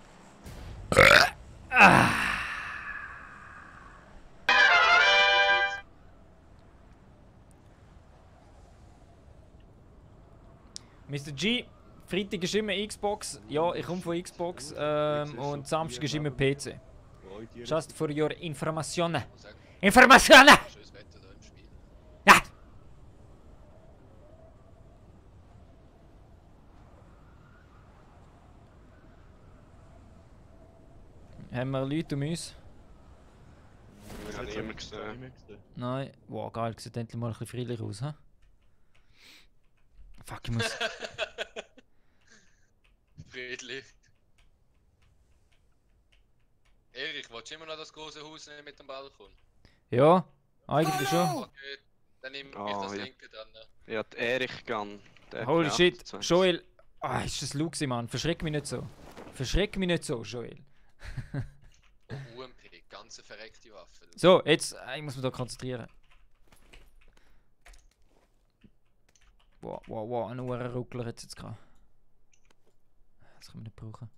Mr. G, Freitag ist immer Xbox. Ja, ich komme von Xbox. Und Samstag ist immer PC. Just for your informationen. Informationen! Schönes Wetter da im Spiel. Ja! Haben wir Leute um uns? Ich habe niemanden gesehen. Nein. Wow, geil, sieht endlich mal ein bisschen friedlich aus, hä? Fuck, ich muss... Friedlich. Erich, willst du immer noch das große Haus nehmen mit dem Balkon? Ja, eigentlich schon. Okay, dann nehme ich Ah, das ja. linke dann. Ja, die Erich Gun. Der hat Holy mir shit, 28. Joel. Ist das Luxi, Mann. Verschreck mich nicht so. Verschreck mich nicht so, Joel. Oh, UMP, ganze verreckte Waffe. Du. So, jetzt, ich muss mich da konzentrieren. Wow, ein Uhrenruckler hat es jetzt gerade. Das können wir nicht brauchen.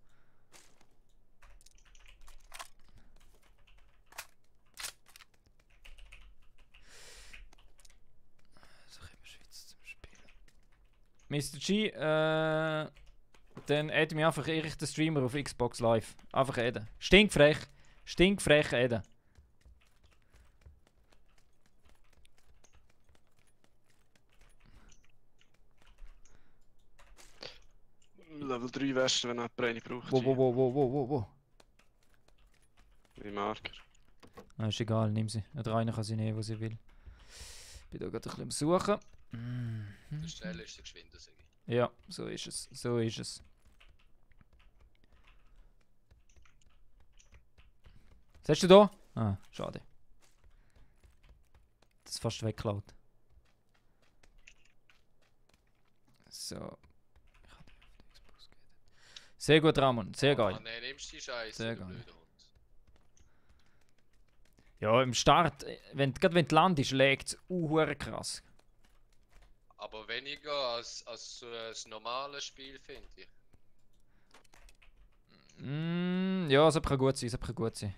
So können wir Schweiz zum Spielen. Mr. G, dann adden wir einfach Erich den Streamer auf Xbox Live. Einfach adden. Stinkfrech. Stinkfrech adden. Level 3 Weste, wenn jemand eine braucht. Wo. Wie Marker. Ist egal, nimm sie. Oder einer kann sie nehmen, was sie will. Ich bin da gerade ein bisschen am Suchen. Der schneller ist der geschwinder, sag ich. Ja, so ist es. So ist es. Was hast du da? Ah, schade. Das ist fast weggeklaut. So. Sehr gut, Ramon. Sehr geil. Nein, nimmst du die Scheiße, Sehr du geil. blöder Hund. Ja, im Start, gerade wenn du landest, lägt es krass. Aber weniger als so ein normales Spiel, finde ich. Ja, das kann gut sein, das kann gut sein.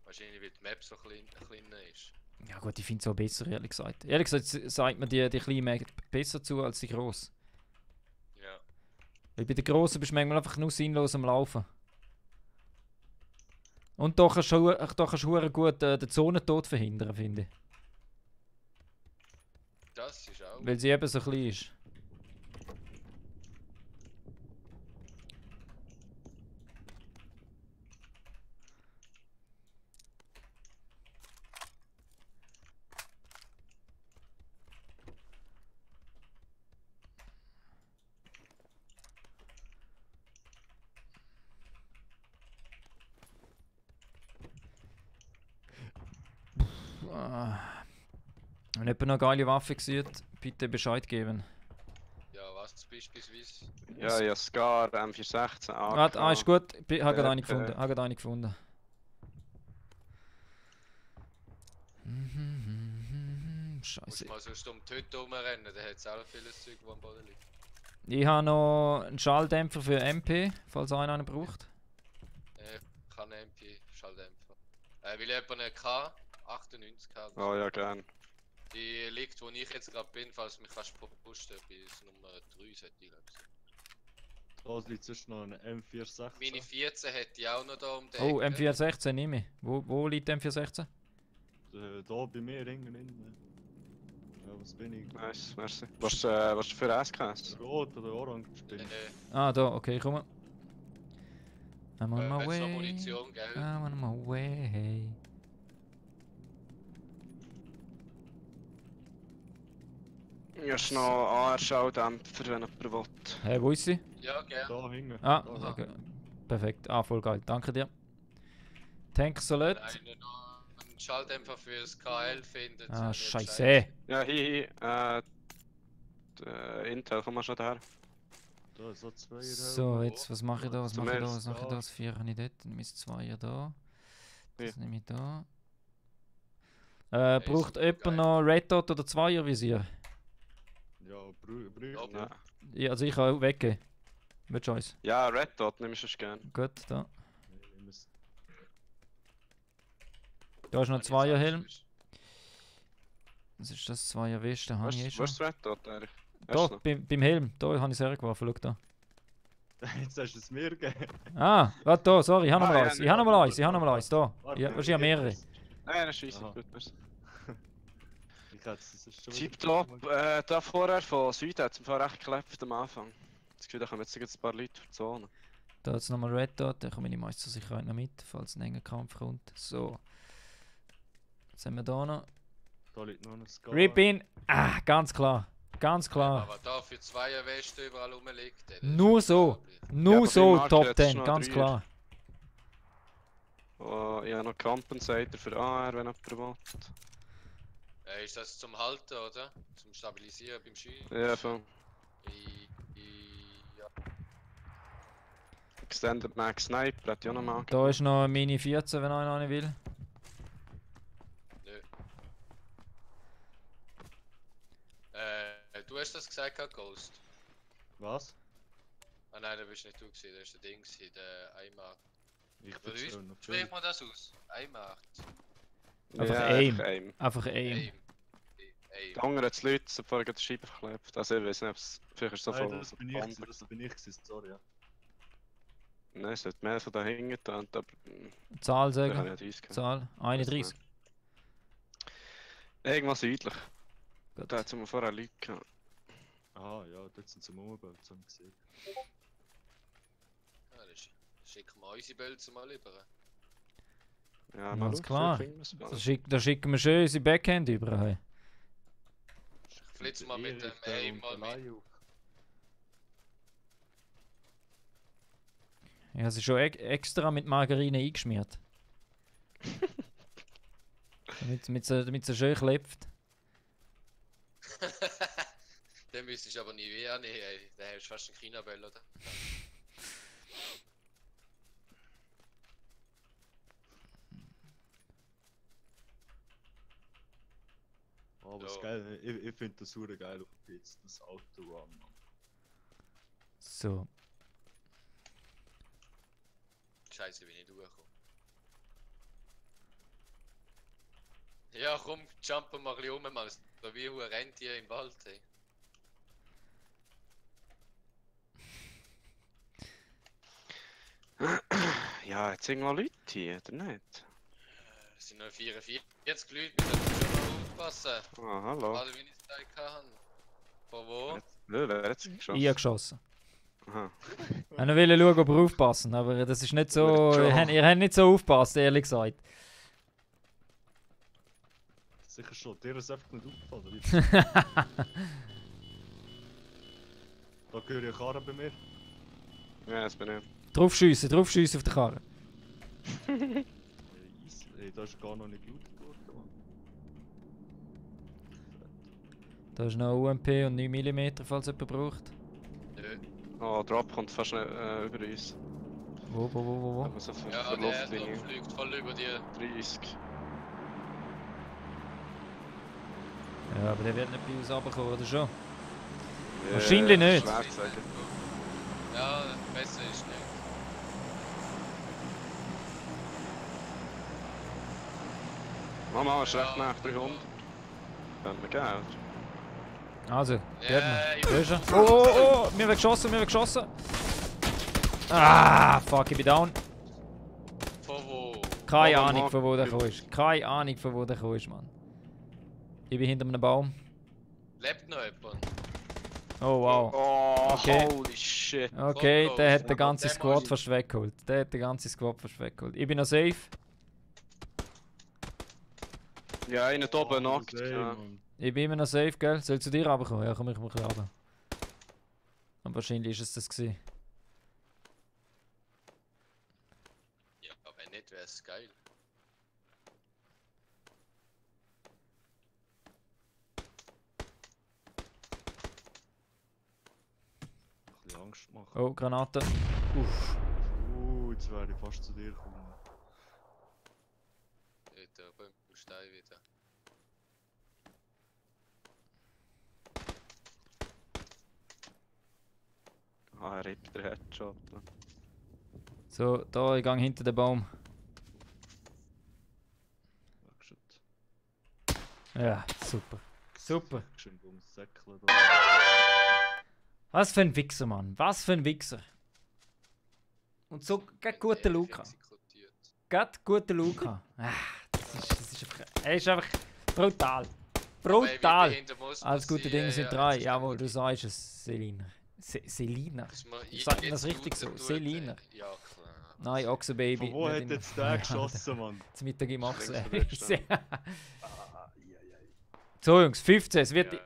Wahrscheinlich, weil die Map so kleiner ist. Ja gut, ich finde es auch besser, ehrlich gesagt. Ehrlich gesagt sagt mir die kleinen besser zu als die grossen. Ja. Weil bei den grossen bist du manchmal einfach nur sinnlos am Laufen. Und da kannst du verdammt gut den Zonentod verhindern, finde ich. Das ist auch. Weil sie eben so klein ist. Wenn jemand noch eine geile Waffe sieht, bitte Bescheid geben. Ja, was beispielsweise? Ja, ja, Scar, M416, AK. Warte, ist gut. Ich habe gerade eine BP. gefunden. Habe gerade eine gefunden. Musst Scheiße. mal sonst um die Hütte rumrennen, da hat es auch vieles Zeug, das am Boden liegt. Ich habe noch einen Schalldämpfer für MP, falls einer einen braucht. Ich kann einen MP-Schalldämpfer. Will jemand einen K98 haben? Oh ja, gern. Die liegt, wo ich jetzt gerade bin, falls du mich kannst pushen, bis Nummer 3 sollte ich glaube ich. Da liegt sonst noch eine M416. Meine 14 hätte ich auch noch da um die Oh, Ecke. M416 nehme ich. Wo liegt M416? Da bei mir innen. Ja, was bin ich? Nice, merci. Was du für SKS? Rot oder orange bin ich. Ah, da, okay, komm mal. I'm on my Wenn es noch way. Munition, gell? I'm on my way. Ja, ist noch AR-Schalldämpfer, wenn jemand will. Hey, wo ist sie? Ja, gell. Da hinten. Ah, Da. okay. Perfekt. Ah, voll geil. Danke dir. Tank Salat. Wenn einer noch einen Schalldämpfer für das KL findet. Ah, sag mir scheiße. Ja, hier, Intel, komm mal schon daher. Da ist so zwei. So, jetzt, was mache ich da? Was Zum mache ich da? ersten Was mache ich da? Das 4 habe ich dort. Dann ist 2 ja da. Das nehme ich da. Braucht super jemand geil. noch Red Dot oder 2er Visier? Ja, Brüder. Ja. Ja, also ich kann auch weggehen. Willst du eins? Ja, Red Dot nehme ich schon gern. Gut, da. Nee, müssen- Da ist noch ein Wenn ich 2er jetzt Helm. alles Was ist das? 2er Weste habe ich eh Wo schon. ist das Red Dot eigentlich? Da, Hast du noch? beim Helm. Da habe ich es hergeworfen. Schau da. Jetzt hast du es mir gegeben. Ah, warte da, sorry. Ich habe noch Ah, mal ja, eins. nee, Ich habe noch mal warte, eins. Ich habe noch mal eins. Da. Warte, Ja, wahrscheinlich mehrere. Nein, das ist easy. Aha. Gut, merci. Ich hätte es sonst schon Tipptopp, da vorher von Süden hat es im Fall recht geklappt am Anfang. Das Gefühl, da kommen jetzt ein paar Leute für die Zone. Da jetzt nochmal Red Dot. Da komme ich meist zur Sicherheit noch mit, falls ein enger Kampf kommt. So. Was haben wir da noch? Da liegt noch ein Scar. Rip-In. Ah, ganz klar. Ganz Ja, klar. aber da für 2er Weste überall rumliegt. das ist Nur so. unglaublich. Nur Ja, aber so beim Markt Top hat's 10, noch ganz Dreier. klar. Oh, ich habe noch Compensator für AR, wenn jemand will. Ist das zum Halten, oder? Zum Stabilisieren beim Schießen? Ja, voll. Ja. Extended Max Sniper hat ich auch noch mal Da ist noch eine Mini 14, wenn einer eine will. Nö. Du hast das gesagt, Ghost? Was? Ah nein, da bist nicht du gewesen, das war der Ding, der Eimarkt. Ich Wie bin schon noch spricht man das aus? Eimarkt. Einfach ja, Aim. Aim. Einfach Aim. Aim. Der Hunger hat die Leute sofort den Scheiben verklebt. Also ich weiß nicht, ob es vielleicht ist es so Nein, voll. das bin ich, gewesen, das bin ich, gewesen, sorry. Ja. Nein, es hat mehr von da hinten getan, aber Zahl da kann sagen. ich 30 gehabt. Zahl. 31. Irgendwas südlich. Gut. Da hat es vorher Leute gehabt. Ah ja, dort sind sie am Umbauen, das haben wir gesehen. Ja, das schicken wir unsere Bölzer mal rüber. Ja, Ganz schauen, klar. vielleicht finden wir es Da schicken wir schön unsere Backhand über. Hey. Blitz mal mit dem Aim mal mit. Ich habe sie schon extra mit Margarine eingeschmiert. damit sie schön klebt. Den müsstest du aber nie weh annehmen, ey. Der ist fast ein China-Bell, oder? Aber das ist geil, ich finde das super geil auf dem PC, das Autorun, Mann. So. Scheiße, bin ich durchgekommen. Ja, komm, jumpen mal ein bisschen rum, Mann. So wie ein Rentier im Wald, ey. Ja, jetzt sind noch Leute hier, oder nicht? Es sind noch 44 Leute, wir müssen schon mal aufpassen. Ah, hallo. Alle, wie ich es gesagt habe. Von wo? Wer hat sie geschossen? Ich habe geschossen. Aha. Ich wollte schauen, ob ihr aufpassen, aber das ist nicht so. Ihr habt nicht so aufgepasst, ehrlich gesagt. Sicher schon, dir ist einfach nicht aufgefallen. Da höre ich eine Karre bei mir. Ja, das bin ich. Draufschiessen auf die Karre. Easy. Ey, da ist gar noch nicht gelootet worden, Mann. Da ist noch UMP und 9 mm, falls jemand braucht. Nö. Oh, Drop kommt fast nicht über uns. Wo? Wenn man so Ja, für der Luftlinie. fliegt voll über dir. 30. Ja, aber der wird nicht bei uns runterkommen, oder schon? Ja, Wahrscheinlich nicht. Schwer zu sagen. Ja, besser ist nicht. Mama, ist recht nach 300. Können wir gehen, oder? Also, geht mal. Ja, Da ist er. Oh, mir wird geschossen. Ah, fuck, ich bin down. Von wo? Keine Oh, Ahnung, Mann. von wo der gekommen ist. Keine Ahnung, von wo der gekommen ist, Mann. Ich bin hinter einem Baum. Lebt noch jemand? Oh, wow. Oh, Okay. holy shit. Okay, Voll der groß. hat den ganzen Der Squad Mann- fast weggeholt. Ich bin noch safe. Ja, einer da oben knockt. Ey, Ja. Mann. Ich bin immer noch safe, gell? Soll ich zu dir runterkommen? Ja, komm ich mal ein bisschen runter. Und wahrscheinlich ist es das gewesen. Ja, wenn nicht, wäre es geil. Ein bisschen Angst machen. Oh, Granate. Uff. Jetzt wäre ich fast zu dir gekommen. Dort oben im Stein wieder. Ah, er rippt der Headshot. So, da, ich gehe hinter den Baum. Weggeschüttet. Ja, super. Super. Schön ums Säckchen da. Was für ein Wichser, Mann. Was für ein Wichser. Und so, geht guter Luca. Exekutiert. Geht guter Luca. Das ist einfach. Er ist einfach brutal. Brutal. Alles gute Dinge sind drei. Jawohl, du sagst es, Selina. Selina. Sagt man das richtig so? Selina. Ja, klar. Nein, Ochsenbaby. Von wo nicht hat in- jetzt der geschossen, Mann? Zum Mittag im Ochsen. Links von der So, Jungs, 15. Es wird. Ja.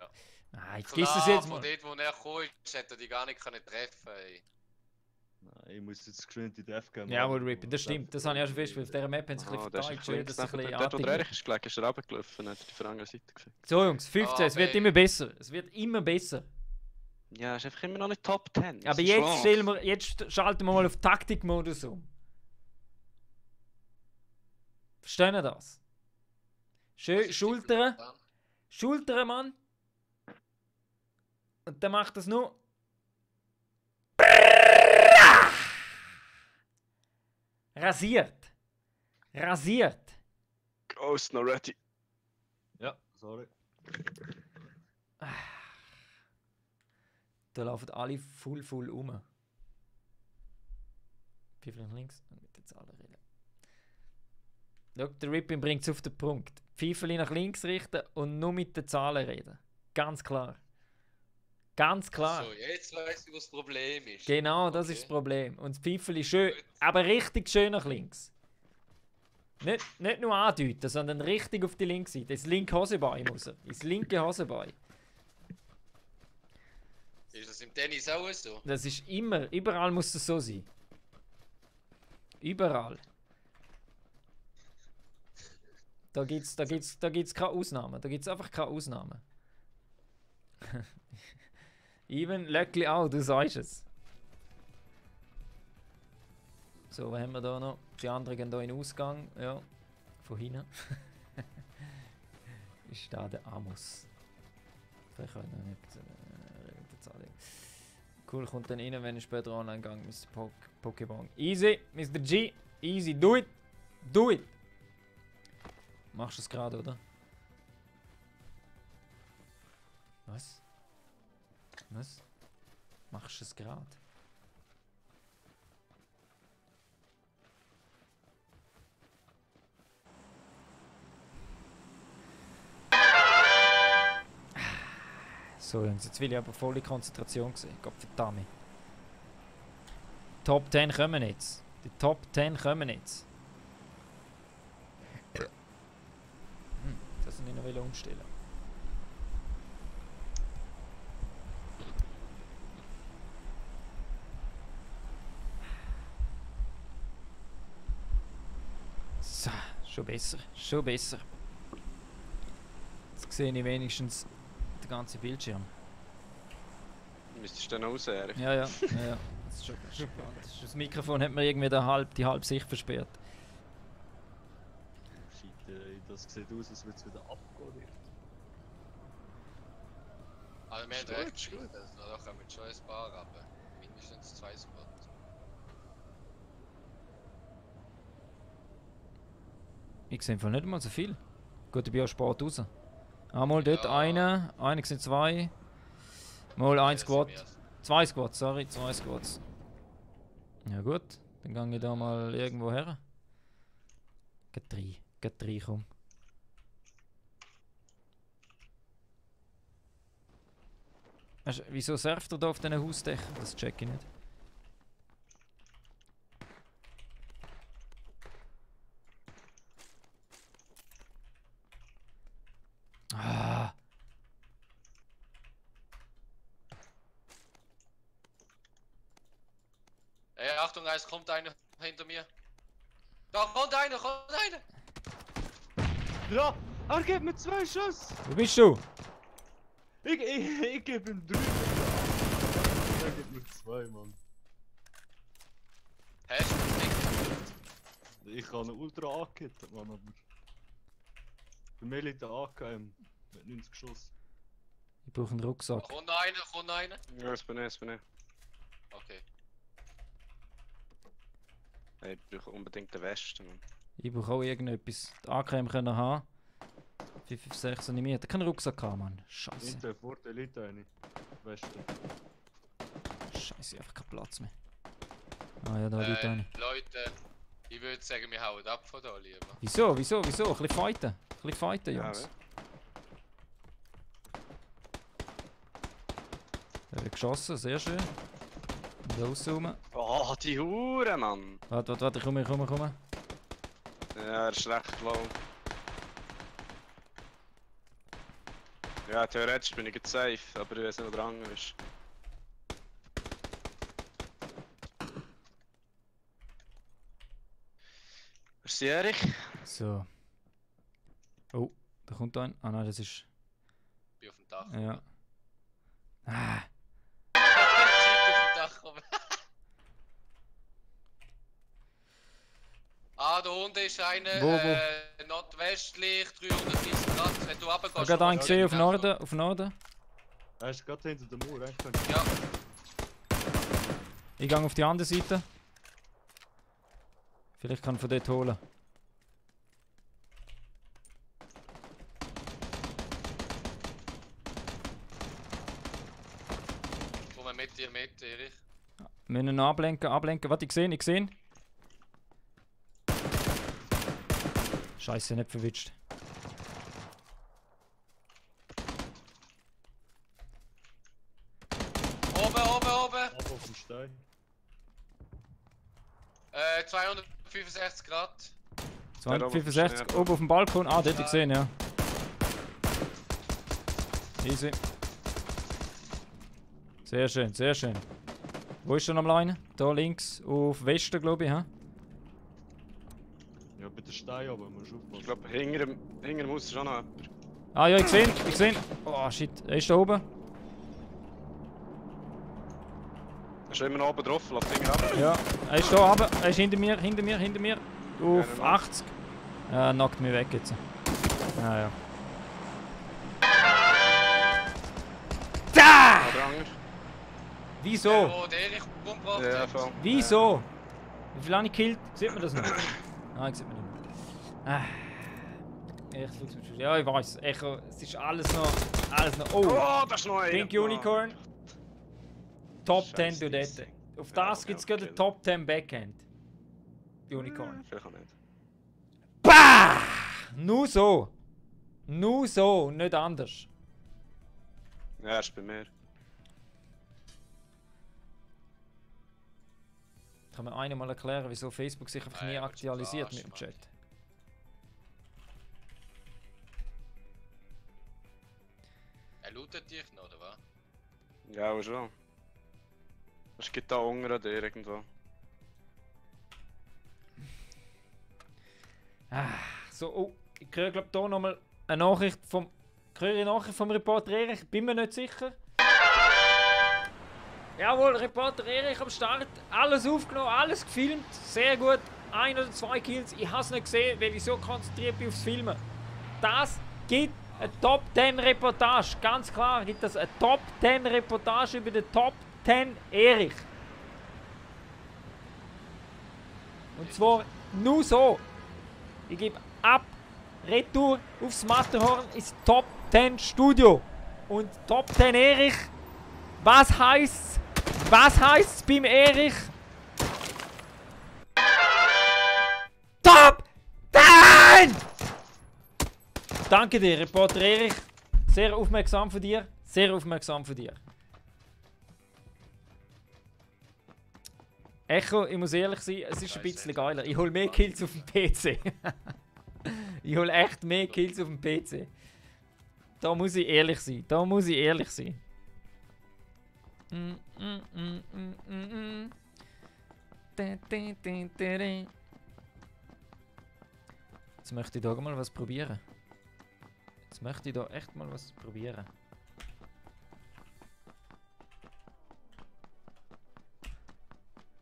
Ah, jetzt Klar, gehst du es jetzt von mal. dort, wo er gekommen ist, hätte er die gar nicht können treffen ey. Nein, ich muss jetzt geschwind in die F gehen. Jawohl, Rippen, das stimmt. Das habe ich auch schon festgestellt. Auf dieser Map haben sie ein Ah, bisschen der ist verteilt, schön, dass es ein bisschen Dort, wo der artig Erich ist gelegen, ist er runtergelaufen, hat die von der anderen Seite gefickt. So, Jungs, 15. Es wird Aber- immer besser. Es wird immer besser. Ja, ist einfach immer noch nicht Top 10. Das Aber ist jetzt, schwach. jetzt schalten wir mal auf Taktikmodus um. Verstehen ihr das? Was Schön ist die Schultern, Plan? Schultern, Mann. Und dann macht das nur. Rasiert. Rasiert. Ghost noch ready. Ja, sorry. Da laufen alle full um. Pfeiffer nach links und mit den Zahlen reden. Schau, der Rippin bringt es auf den Punkt. Pfeiffer nach links richten und nur mit den Zahlen reden. Ganz klar. Ganz klar. So, jetzt weißt du, was das Problem ist. Genau, das Okay. ist das Problem. Und das Pfeiffer schön, aber richtig schön nach links. Nicht nur andeuten, sondern richtig auf die linke Seite. Ins linke Hosenbein muss er. Ins linke Hosenbein. Ist das im Tennis auch so? Das ist immer, überall muss es so sein. Überall. Da gibt's keine Ausnahmen. Da gibt's einfach keine Ausnahmen. Even Löckli auch, du sagst es. So, was haben wir da noch? Die anderen gehen hier in den Ausgang. Ja, von hinten. Ist da der Amos. Vielleicht kann ich noch nicht bezahlen. Cool, kommt dann rein, wenn ich später online gehe, Mr. Pokémon. Easy, Mr. G. Easy, do it. Do it. Machst du es gerade, oder? Was? Was? Machst du es gerade? So, Jungs, jetzt will ich aber volle Konzentration sehen. Gott verdammt. Top 10 kommen jetzt. Die Top 10 kommen jetzt. Das will ich noch umstellen. So, schon besser. Schon besser. Jetzt sehe ich wenigstens den ganzen Bildschirm. Müsstest du dann raus, Erich? Ja. Das ist schon das Mikrofon hat mir irgendwie die halbe Sicht versperrt. Shit, das sieht aus, als würde es wieder abgehen. Also wir haben recht gut, also da kommen schon ein paar aber mindestens 2 Spots. Ich sehe einfach nicht mal so viel. Gut, ich bin auch spät raus. Mal dort einer sind 2. Mal 1 Squad. 2 Squads, sorry, 2 Squads. Ja gut, dann gehe ich da mal irgendwo her. Geht 3, komm. Weißt, wieso surft er da auf diesen Hausdächern? Das check ich nicht. Ah. Ey, Achtung, es kommt einer hinter mir. Da kommt einer, Ja, er gibt mir 2 Schuss! Wo bist du? Ich gebe ihm 3. Er gibt mir 2, Mann. Hast du nicht? Ich habe einen Ultra angehittet, Mann, aber... Bei mir liegt der AKM mit 90 Schuss. Ich brauche einen Rucksack. Kommt noch einer? Ja, das bin ich. Okay. Hey, ich brauche unbedingt den Westen, Mann. Ich brauche auch irgendetwas. Die AKM können haben. 556 animiert. Kein Rucksack haben, Mann. Scheiße. Hinter, vor der liegt eine. Westen. Scheiße, einfach keinen Platz mehr. Ah ja, da liegt eine. Leute, ich würde sagen, wir hauen ab von da lieber. Wieso? Ein bisschen fighten. Ein bisschen fighten, Jungs. Ja, Da wird geschossen, sehr schön. Und rauszoomen. Oh, die Hure, Mann! Warte, ich komme. Ja, er ist recht low. Ja, theoretisch bin ich jetzt safe, aber ich weiß nicht, wo der andere ist. Was ist Erich? So. Oh, da kommt ein. Ah nein, das ist. Ich bin auf dem Dach. Ja. Ah. Auf dem Dach oben. Da unten ist einer, Wo? nordwestlich, 330 Grad. Wenn du runtergehst... Ich habe gerade einen gesehen auf Norden. Er ist gerade hinter der Mauer, eigentlich könnte Ja, Ich gehe auf die andere Seite. Vielleicht kann ich von dort holen. komm mit dir mit, Erich. Wir müssen ihn ablenken. Warte, ich sehe. Scheiße, nicht verwitscht. Oben. ab auf den Stein. 265 Grad. 265, oben auf dem Balkon. Ah, dort, ich gesehen, ja. Easy. Sehr schön, sehr schön. Wo ist er am Line? Da links auf Westen, glaube ich, hä? Ja, bei der Stein oben musst du aufpassen. Ich glaube, hinter dem Haus ist auch noch jemand. Ah ja, ich sehe ihn, ich sehe ihn. Oh shit, er ist da oben. Er ist immer noch oben drauf, lass den Finger ab. Ja, er ist da oben, er ist hinter mir. Auf Ja, 80. Ja, knockt mich weg jetzt. Ah ja. Da! Aber Anger. Wieso? Oh, der Erich umgebracht Ja, hat. voll. Wieso? Wie viel habe ich gekillt? Sieht man das noch? Nein, sieht man nicht mehr. Echt Flugzeug. Ja, ich weiß. Echo, es ist alles noch. Oh! Oh, das ist noch einer. Pink Unicorn. Top Scheiße, 10 das dort. Auf Ja, das gibt es ja, gerade okay. ein Top 10 Backhand. Unicorn. Vielleicht auch nicht. Bah! Nur so. Nur so, nicht anders. Ja, er ist bei mir. Kann mir einer mal erklären, wieso Facebook sich einfach nie Nein, aktualisiert willst mit du dem Chat? Er lootet dich noch, oder was? Ja, auch schon. Es gibt da unten an dir irgendwo. So, oh, ich kriege glaube hier nochmal eine Nachricht vom. Vom Reporter Erich, bin mir nicht sicher. Jawohl, Reporter Erich am Start, alles aufgenommen, alles gefilmt, sehr gut. 1 oder 2 Kills, ich habe es nicht gesehen, weil ich so konzentriert bin aufs Filmen. Das gibt eine Top 10 Reportage, ganz klar gibt das eine Top 10 Reportage über den Top 10 Erich. Und zwar nur so. Ich gebe ab, Retour aufs Matterhorn ins Top 10 Studio. Und Top 10 Erich, was heisst's? Was heisst's beim Erich? Top 10! Danke dir, Reporter Erich. Sehr aufmerksam von dir. Sehr aufmerksam von dir. Echo, ich muss ehrlich sein, es ist ein bisschen geiler. Ich hole mehr Kills auf dem PC. Ich hole echt mehr Kills auf dem PC. Da muss ich ehrlich sein. Da muss ich ehrlich sein. Jetzt möchte ich da mal was probieren. Jetzt möchte ich da echt mal was probieren.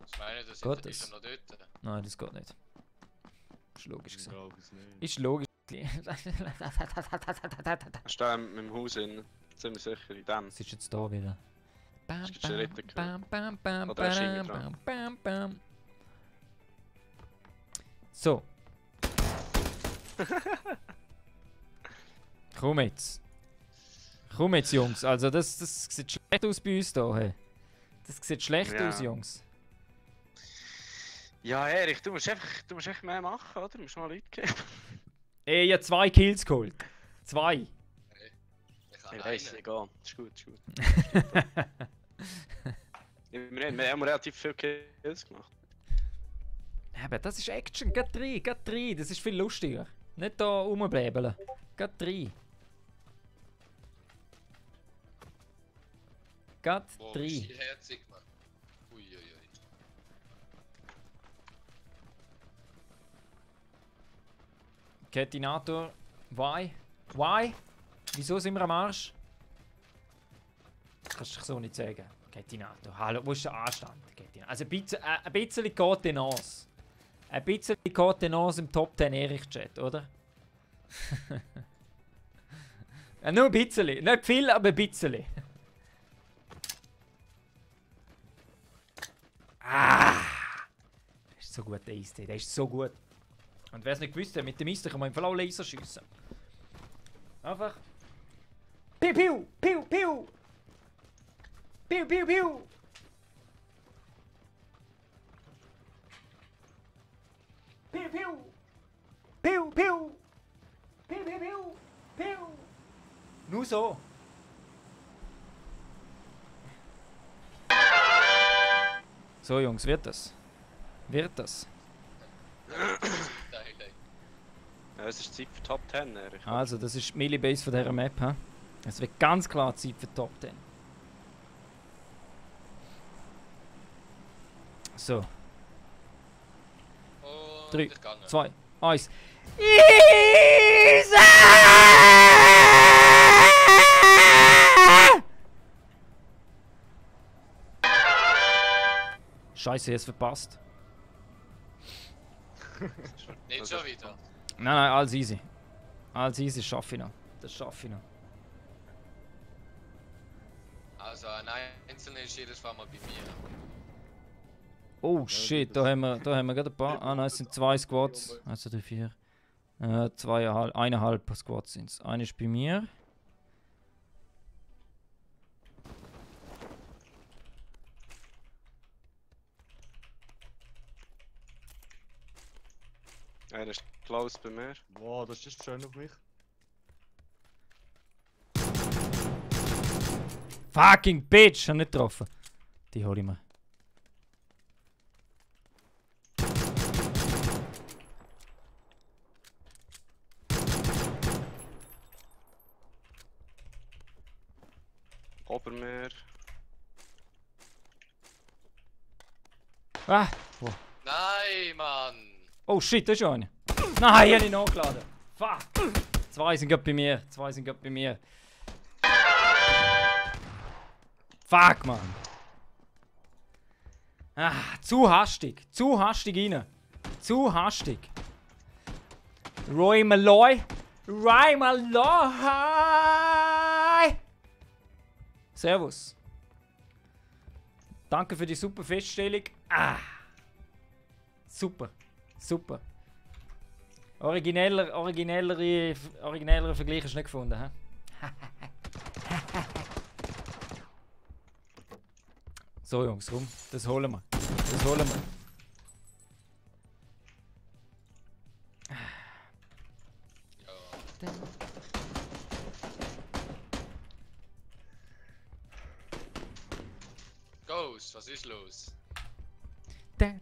Ich meine, das Geht ist das? er noch dort. Nein, das geht nicht. Ist logisch Ich so. glaube es nicht. Ist logisch. Er steht mit dem Haus in. Ziemlich sicher in dem. Was ist jetzt da wieder? Bam, Es gibt Schritte gehört. bam, bam, bam, Oder er ist hinten bam, dran. bam, bam, bam. So. Komm jetzt. Komm jetzt, Jungs. Also das sieht schlecht aus bei uns hier. Hey. Das sieht schlecht Ja. aus, Jungs. Ja, Erich, du musst echt mehr machen, oder? Du musst mal Leute geben. Ey, ich habe 2 Kills geholt. 2. Ich kann Ich weiss, einen. egal. Ist gut, ist gut. Wir haben relativ viele Kills gemacht. Aber das ist Action. Geht 3. Das ist viel lustiger. Nicht da rumbläbeln. Geht 3. Geht Boah, 3. ist die herzig, Mann. Uiuiui. Ketinator. Why? Why? Wieso sind wir am Arsch? Das kannst du dich so nicht sagen. Ketinator. Hallo, wo ist der Anstand? Ketinator. Also ein bisschen Kontenance. Ein bisschen Kontenance im Top 10 Erich-Chat, oder? Ja, nur ein bisschen. Nicht viel, aber ein bisschen. Ah! Das ist so gut, der Eistee. Der ist so gut. Und wer es nicht gewusst hat, mit dem Eistee kann man im Fall auch Laser schiessen. Einfach. Piu, piu, piu, piu! Piu, piu, piu! Piu, piu! Piu, piu! Piu, piu, piu! Piu! Nur so. So, Jungs, wird das? Wird das? Ja, es ist Zeit für Top 10, Erich. Also, das ist die Millibase von dieser Map. He? Es wird ganz klar Zeit für Top 10. So, Und 3, ich gehe. 2, 1. Scheiße, jetzt verpasst. Nicht schon wieder. Nein, alles easy. Alles easy, das schaffe ich noch. Das schaffe ich noch. Also ein Einzelner ist jedes Mal mal bei mir. Oh shit, da haben wir gerade ein paar. Ah nein, es sind 2 Squads. 1, 2, 3, 4. 1,5 Squads sind es. Einer ist bei mir. Einer ist close bei mir. Wow, das ist schön auf mich. Fucking Bitch! Hab nicht getroffen. Die hol ich mir. Obermeer. Ah! Nein, Mann! Oh shit, da ist einer. Nein, ich hab ihn nachgeladen. Fuck! 2 sind gerade bei mir. 2 sind gerade bei mir. Fuck, Mann! Ah, zu hastig. Zu hastig rein. Zu hastig. Roy Malloy. Roy Malloy! Servus. Danke für die super Feststellung. Ah! Super. Super. Origineller Vergleich hast du nicht gefunden, hä? So Jungs, rum. Das holen wir. Das holen wir. Ja. Ghost, was ist los? Da.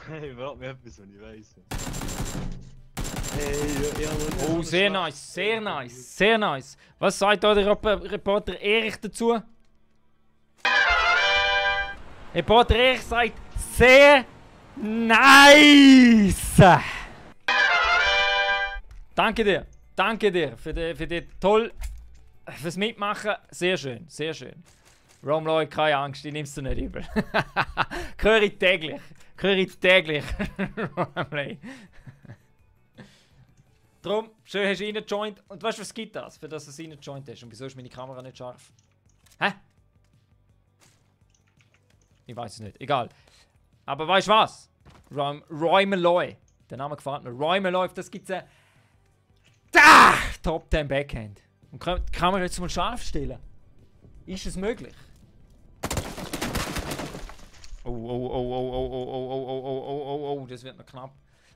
Hey, warte mir etwas, wenn ich weiss. Hey, ja, Oh, sehr nice, sehr nice, sehr nice. Was sagt da der Reporter Erich dazu? Reporter Erich sagt sehr nice. Danke dir für die fürs Mitmachen. Sehr schön, sehr schön. Romloy, keine Angst, ich nimm's dir nicht übel. Höre ich täglich. Romloy. Drum, schön hast du reingejoint. Und weißt du, was gibt das, für das du es reingejoint hast? Und wieso ist meine Kamera nicht scharf? Hä? Ich weiß es nicht, egal. Aber weißt du was? Roy Malloy. Der Name gefällt mir. Roy Malloy, das gibt's ein Top 10 Backhand. Und kann man jetzt mal scharf stellen? Ist es möglich? Oh, das wird noch knapp.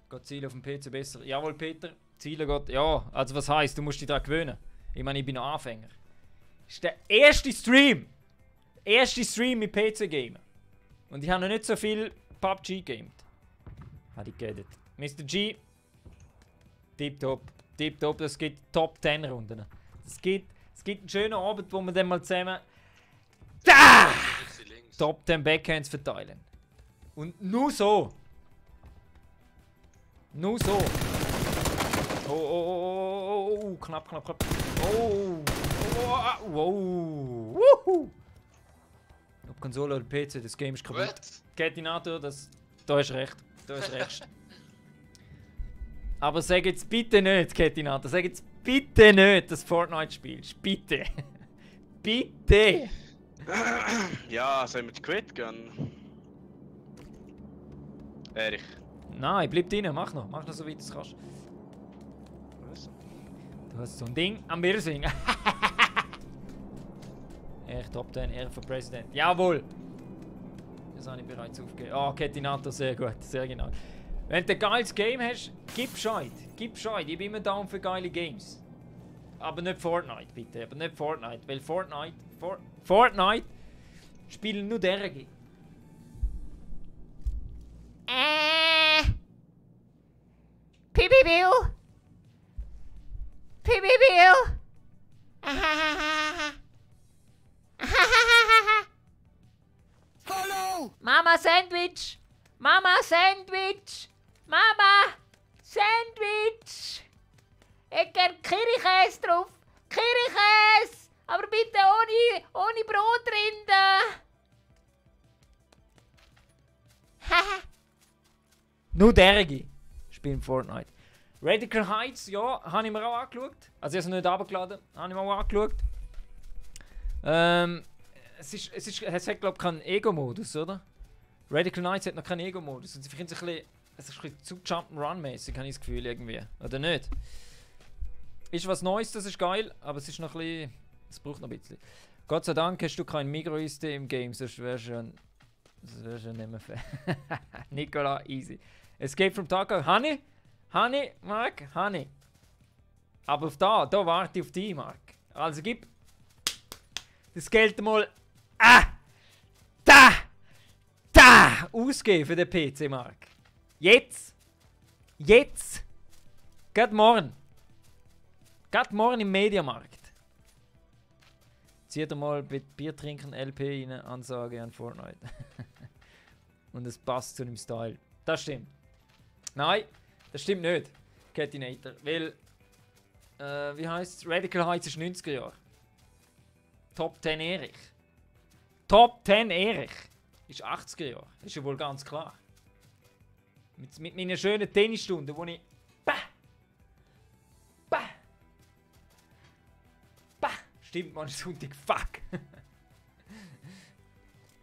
Geht Ziel auf dem PC besser? Jawohl, Peter. Ziele geht. Ja, also was heisst, du musst dich daran gewöhnen. Ich meine, ich bin noch Anfänger. Das ist der erste Stream. Mit PC-Gamen. Und ich habe noch nicht so viel PUBG gamed. Habe ich geredet. Mr. G. Tipptopp. Das gibt Top 10 Runden. Es gibt einen schönen Abend, wo wir dann mal zusammen Top 10 Backhands verteilen. Und nur so. Oh, knapp. Ob Konsole oder PC, das Game ist kaputt. Ketinator, da hast recht. Aber sag jetzt bitte nicht, Ketinator, sag jetzt bitte nicht, dass Fortnite spielst. Bitte. Bitte. Ja, sollen wir die Quit gehen? Erich. Nein, bleib drin, mach noch so weit du kannst. Was? Du hast so ein Ding am Wirsing. Echt Top 10, Ehre für Präsident. Jawohl! Das habe ich bereits aufgegeben. Oh, Ketinator, sehr gut, sehr genau. Wenn du ein geiles Game hast, gib Bescheid. Ich bin immer down für geile Games. Aber nicht Fortnite, bitte. Weil Fortnite spielen nur derige. Pipipiu! Follow! Mama, Sandwich! Mama, Sandwich! Mama, Sandwich! Ich gern Kirschkäse drauf! Kirschkäse! Aber bitte ohne Brotrinde! Haha! Nur derige spielen Fortnite. Radical Heights, ja, habe ich mir auch angeschaut. Also ich habe es nicht runtergeladen, habe ich mir auch angeschaut. Es hat glaube ich keinen Ego-Modus, oder? Radical Knights hat noch keinen Ego-Modus. Und ich finde es ein bisschen zu Jump'n'Run-mäßig, habe ich das Gefühl irgendwie. Oder nicht? Ist was Neues, das ist geil, aber es ist noch ein bisschen... Es braucht noch ein bisschen. Gott sei Dank hast du kein Migro-ISD im Game, sonst wärst du schon nicht mehr fair. Nicola, easy. Escape from Tarkov. Honey, Mark, Honey. Aber auf da warte ich auf dich, Mark. Also gib das Geld mal da ausgeben für den PC, Mark. Jetzt. Gerade morgen im Mediamarkt. Zieht mal bei Bier trinken LP rein, Ansage an Fortnite. Und es passt zu dem Style. Das stimmt. Nein, das stimmt nicht. Catinator. Weil, wie heisst es? Radical Heights ist 90er Jahre. Top 10 Erich. Top 10 Erich ist 80er Jahre. Ist ja wohl ganz klar. Mit meinen schönen Tennisstunden, wo ich. Stimmt, man, Sonntag. Fuck!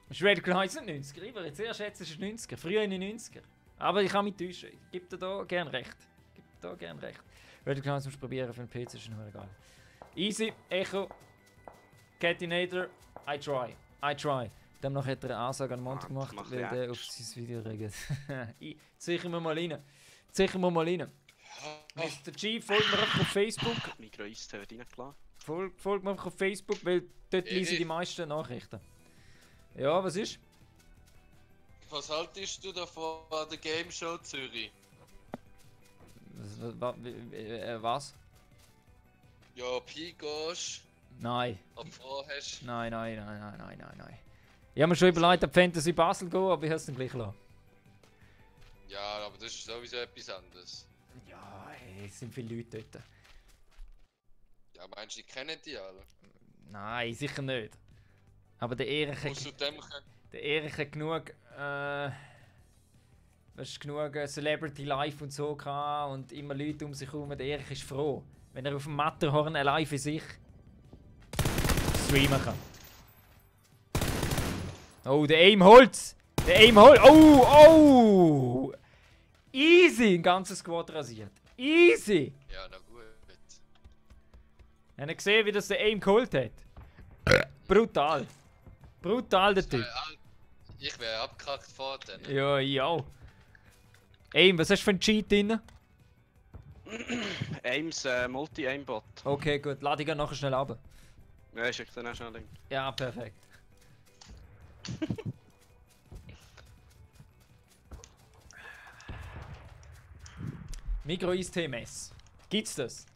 Ist Radical Heights nicht 90er? Ich würde jetzt eher schätzen, es ist 90er. Früher in den 90er. Aber ich kann mich täuschen. Ich gebe dir da gerne recht. Radical Heights musst du probieren für den PC, ist noch egal. Easy, Echo, Catinator, I try. Dann noch hat er eine Ansage an Montag gemacht, weil der auf sein Video reagiert. Ziehen wir mal rein. Mr. G, folgt mir einfach auf Facebook. Migro ist reingeladen. Folgt mir einfach auf Facebook, weil dort lese ich die meisten Nachrichten. Ja, was ist? Was haltest du davon an der Game Show Zürich? Was? Ja, ob hingehst, Nein. ob vorhast. Nein. Ich habe mir schon überlegt, ab Fantasy Basel gehen, aber ich habe es dann gleich gelassen. Ja, aber das ist sowieso etwas anderes. Ja, es sind viele Leute dort. Ja, meinst du, die kennen die alle? Nein, sicher nicht. Aber der Erich hat genug, genug Celebrity Life und so gehabt und immer Leute um sich herum. Der Erich ist froh, wenn er auf dem Matterhorn allein für sich streamen kann. Oh, der Aim holt's! Oh! Easy, ein ganzes Squad rasiert. Easy! Ja, na gut. Habt ihr gesehen, wie das der Aim geholt hat? Brutal, der Typ. Ich wäre abgekackt vor denen. Ja, ich auch. Aim, was hast du für einen Cheat drin? Aims Multi-Aimbot. Okay, gut, lade ich nachher schnell ab. Ja, ich schicke dann auch schnell einen Link. Ja, perfekt. Micro-IST-Mess. Gibt's das?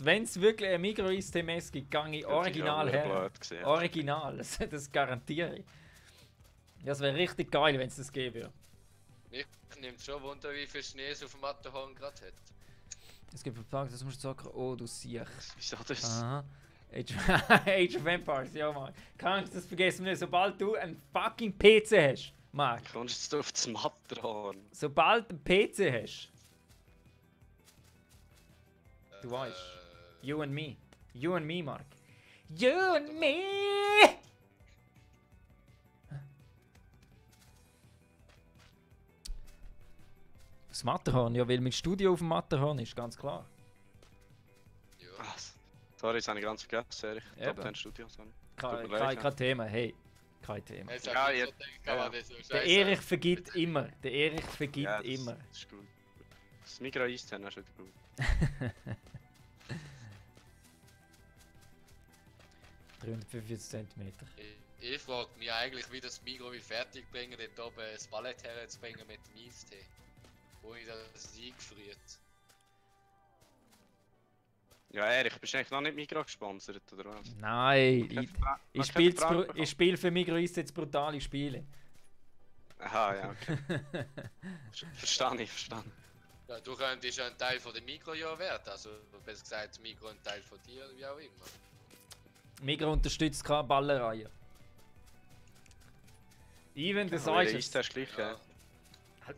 Wenn es wirklich ein Micro-IST-Mess gibt, gehe ich original her. Original, das garantiere ich. Ja, es wäre richtig geil, wenn es das geben würde. Mich nimmt schon Wunder, wie viel Schnee es auf dem Matterhorn gerade hat. Es gibt Fragen, das musst du sagen. Oh, du siehst. Wieso das? Aha. Age of Empires, ja, Mann. Kannst das vergessen nicht. Sobald du einen fucking PC hast, Marc. Kommst du auf das Matterhorn? Sobald du einen PC hast. Du weißt. You and me, Marc. You and me! Das Matterhorn, ja, weil mein Studio auf dem Matterhorn ist, ganz klar. Ja. Sorry, das habe ich ganz vergessen, Erich. Eben. Top 10 Studios. Kein Thema, hey. Kein Thema. Es Ja, hat ja, so gedacht, ja. aber das so Der scheiße. Erich vergibt immer. Ja, das immer. ist gut. Das Migro ist dann auch schon gut. 345 cm. Ich frage mich eigentlich, wie das Migro will fertig bringen, dort oben das Ballett herzubringen mit dem Eistee. Wo ich das eingefriert. Ja, Erich, bist du eigentlich noch nicht Migro gesponsert, oder was? Nein, ich spiele für Micro ist jetzt brutale Spiele. Aha, ja, okay. Verstehe ich. Ja, du könntest ja ein Teil von dem Mikro ja werden, also besser gesagt, das Mikro ein Teil von dir, wie auch immer. Migros unterstützt keine Ballerreihe. Even, du Aber sagst ist es. das gleich, ja.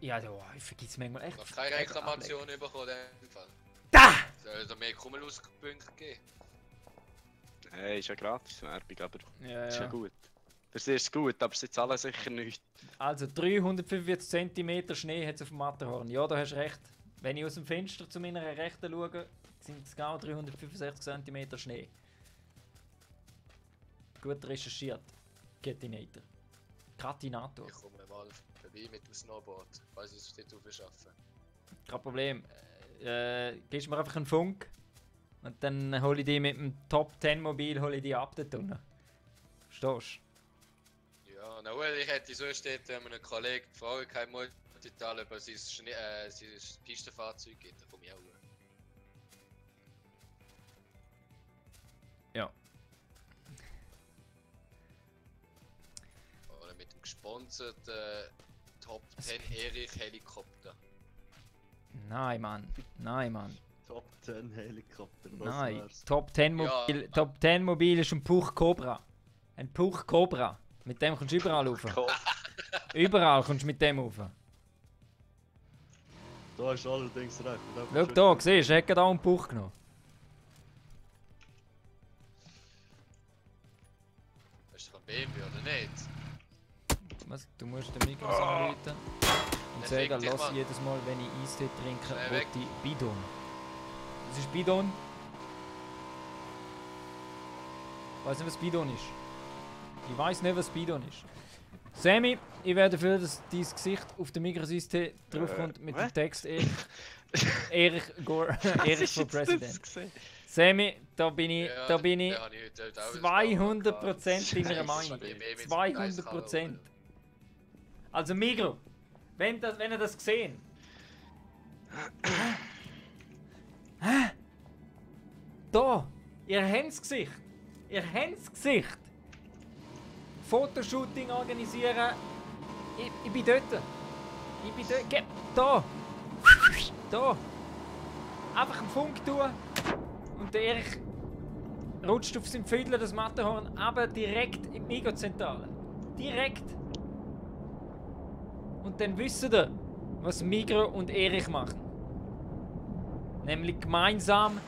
Ja, ich vergesse manchmal echt. Noch keine Reklamation bekommen in dem Fall. Da! Soll da mehr Kummeluspunkte geben? Hey, ist ja gratis Werbung, aber Ja, ist ja ja. gut. Das ist gut, aber sie zahlen sicher nicht. Also 345 cm Schnee hat es auf dem Matterhorn. Ja, da hast du recht. Wenn ich aus dem Fenster zu meiner Rechten schaue, sind es genau 365 cm Schnee. Gut recherchiert. Catinator. Catinator. Ich komme mal vorbei mit dem Snowboard, falls ich es dort aufschaffe. Kein Problem. Gibst mir einfach einen Funk und dann hole ich die mit dem Top 10 Mobil ab dort unten. Verstehst Ja, na well, ich hätte sonst dort einen Kollegen gefragt, kein Multital, ob es sein Pistenfahrzeug gibt, da komme ich auch rüber. Ja. Oder mit dem gesponserten Top 10 Erich Helikopter. Nein, Mann. Nein, Mann. Top 10 Helikopter, das Nein. wär's. Top 10 Mobil, Ja. Top 10 Mobil ist ein Puch Cobra. Ein Puch Cobra. Mit dem kommst du überall rauf. Überall kommst du mit dem rauf. Da hast du allerdings recht. Schau da, siehst du, er hat gerade auch einen Puch genommen. Das ist doch ein BMW, oder nicht? Was? Du musst den Mikros anrufen und Der sagen, fickt dich, lass Mann. jedes Mal, wenn ich Eistee trinke, Schnell will weg. ich Bidon. Was ist Bidon? Ich weiß nicht, was Bidon ist. Ich weiß nicht, was Bidon ist. Sammy, ich wäre dafür, dass dein Gesicht auf dem Mikrosystem draufkommt mit dem what? Text Erich Gore, Erich for President. Sammy, da bin ich Ja, heute 200% deiner deiner Meinung. 200%. Also Migro, wenn ihr das gesehen. Hä? Da, ihr habt das Gesicht. Ihr habt das Gesicht. Fotoshooting organisieren. Ich bin dort. Ich bin dort. Da. Da. Einfach einen Funk tun. Und der Erich rutscht auf seinem Fiedler das Matterhorn, aber direkt in die Migros-Zentrale. Direkt. Und dann wisst ihr, was Migros und Erich machen. Nämlich gemeinsam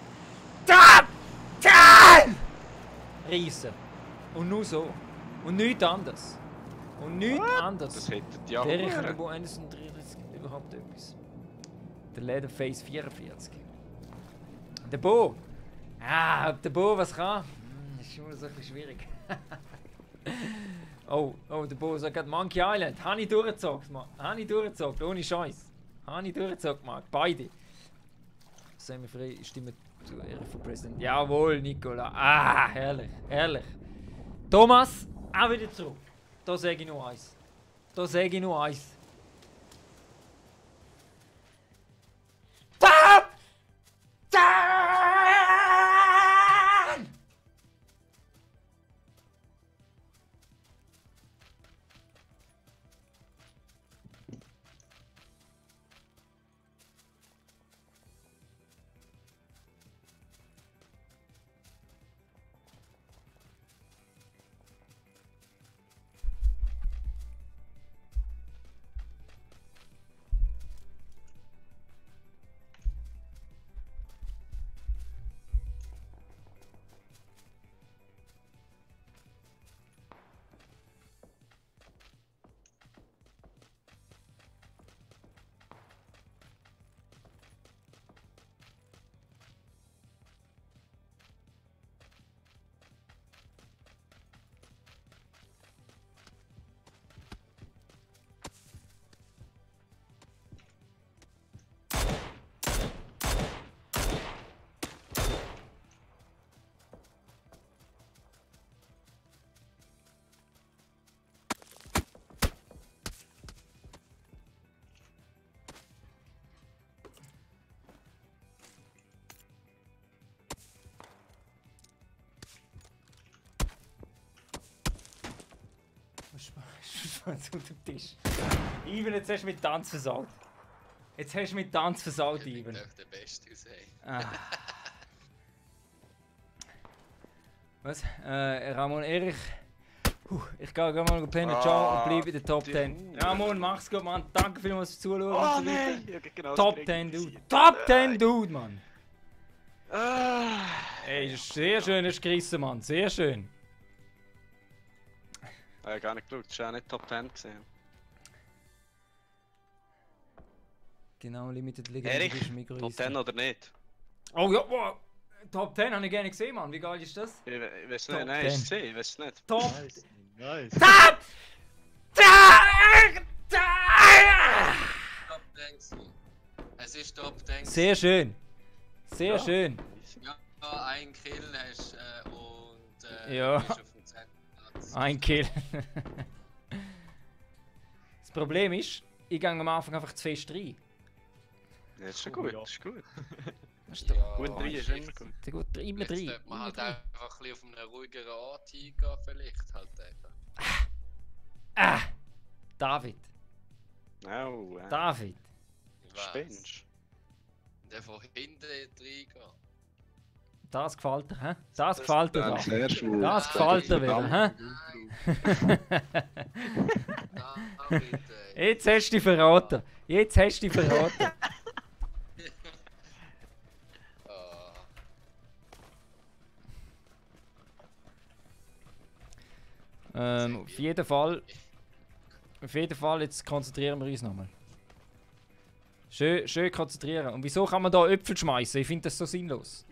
Riesen. Und nur so. Und nichts anderes. Und nichts anderes. Das hätte ja Der Erich auch. und der Bo Anderson 33 überhaupt etwas. Der Leatherface 44. Der Bo. Ah, ob der Bo was kann? Das ist schon so ein bisschen schwierig. oh, der Bo sagt gerade Monkey Island. Habe ich durchgezockt, Mann. Habe ich durchgezockt, ohne Scheiß. Habe ich durchgezockt, Mann. Beide. Sammy Frey, Stimme zu Erich für Präsident. Jawohl, Nicola. Ah, herrlich, herrlich. Thomas, auch wieder zurück. Da sage ich nur eins. Da sage ich nur eins. Top 10! Schwanz unter dem Tisch. Ivan, jetzt hast du mit Tanz versaut. Jetzt hast du mit Tanz versaut, Ich Ivan. bin doch der Beste aus, ey. Ah. Was? Ramon Erich. Ich gehe mal pennen, ciao und bleibe in der Top 10. Ramon, mach's gut, Mann. Danke vielmals fürs Zuschauen. Oh und so nein! weiter. Ich hab genau Top das 10, Gleiche Dude. Top 10, Dude, Mann. Ah. Ey, das ist sehr schön, hast du gerissen, Mann. Sehr schön. Ich habe gar nicht geschaut, das war auch nicht Top 10 gesehen. Genau, Limited League. Erich, Top 10 oder nicht? Oh ja, wow. Top 10 habe ich gerne gesehen, Mann. Wie geil ist das? Ich weiß Top nicht, nein, 10. ich gesehen, ich weiß nicht. Top! Nice, nice. Top! Top 10 gewesen. Es ist Top 10 gewesen. Sehr schön. Sehr schön. Ja, ein Kill hast und Ja. bist auf dem 10. Platz. Ein Kill. Das Problem ist, ich gehe am Anfang einfach zu fest rein. Ja, das ist schon gut, das ist gut. Das ist doch Ja, Gut 3 ist immer gut. der gut immer Jetzt rein. sollte man Immer halt rein. einfach ein bisschen auf einem ruhigeren Art eingehen, vielleicht halt einfach. Ah! David. Oh, David. Ich weiss. Spinnst. Der von hinten reingehen. Das gefällt dir, hä? Das gefällt dir, David. sehr schön. Das gefällt dir wieder, hä? David, ey. Jetzt hast du dich verraten. Jetzt hast du dich verraten. Ah, Auf jeden Fall, jetzt konzentrieren wir uns nochmal. Schön konzentrieren. Und wieso kann man da Äpfel schmeißen? Ich finde das so sinnlos.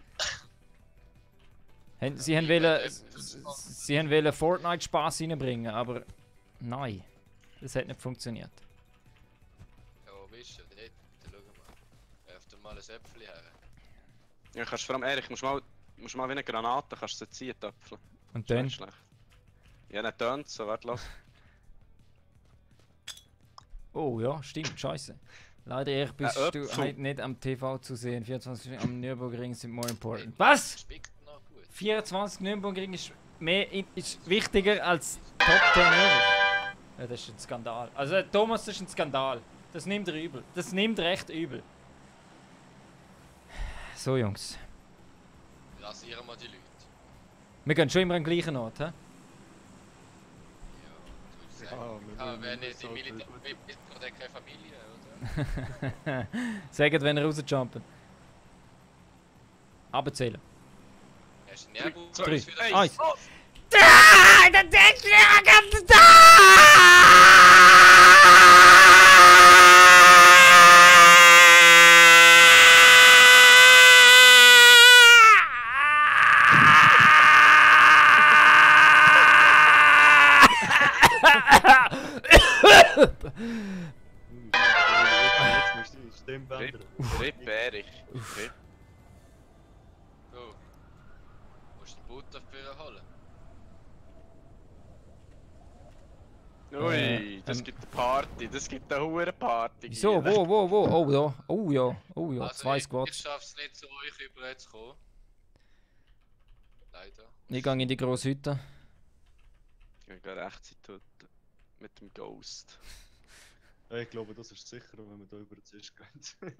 Sie wollen Fortnite-Spaß reinbringen, aber nein. Das hat nicht funktioniert. ja, wo bist du? Dort, schau mal. Werf dir mal ein Äpfel her. Ja, kannst vor allem Erich, musst mal wie eine Granate, kannst du sie ziehen, die Äpfel. Und Das ist dann? nicht schlecht. Ja, nicht tönt so, warte, los. Oh ja, stimmt, scheiße. Leider Erich, bist du Äpfel. halt nicht am TV zu sehen. 24 am Nürburgring sind more important. Was? Spickt noch gut. 24 Nürburgring ist ist wichtiger als Top 10 Erich. Ja, das ist ein Skandal. Also Thomas, das ist ein Skandal. Das nimmt er übel. Das nimmt er echt übel. So Jungs. Rasieren wir die Leute. Wir gehen schon immer an den gleichen Ort, hä? Ja, du Ja, sagst. wir Aber müssen wenn nicht das die halt Militär. gut. Hat er keine Familie, oder? Sagt, wenn er rausjumpen. Abzählen. Hast du einen Nerv? 3, 1. Jetzt musst du die Stimme ändern. Rip, Erich. Rip. Oh. Musst du den Butter für holen? Ui, das gibt eine Party, das gibt eine hohe Party. Wieso? Wo? Oh, da. Oh ja. Also, 2 ich Squads. schaff's nicht zu euch über zu kommen. Leider. Ich gehe in die grosse Hütte. Ich gehe rechts in die Hütte. Mit dem Ghost. Ich glaube, das ist sicherer, wenn wir da über den Tisch gehen.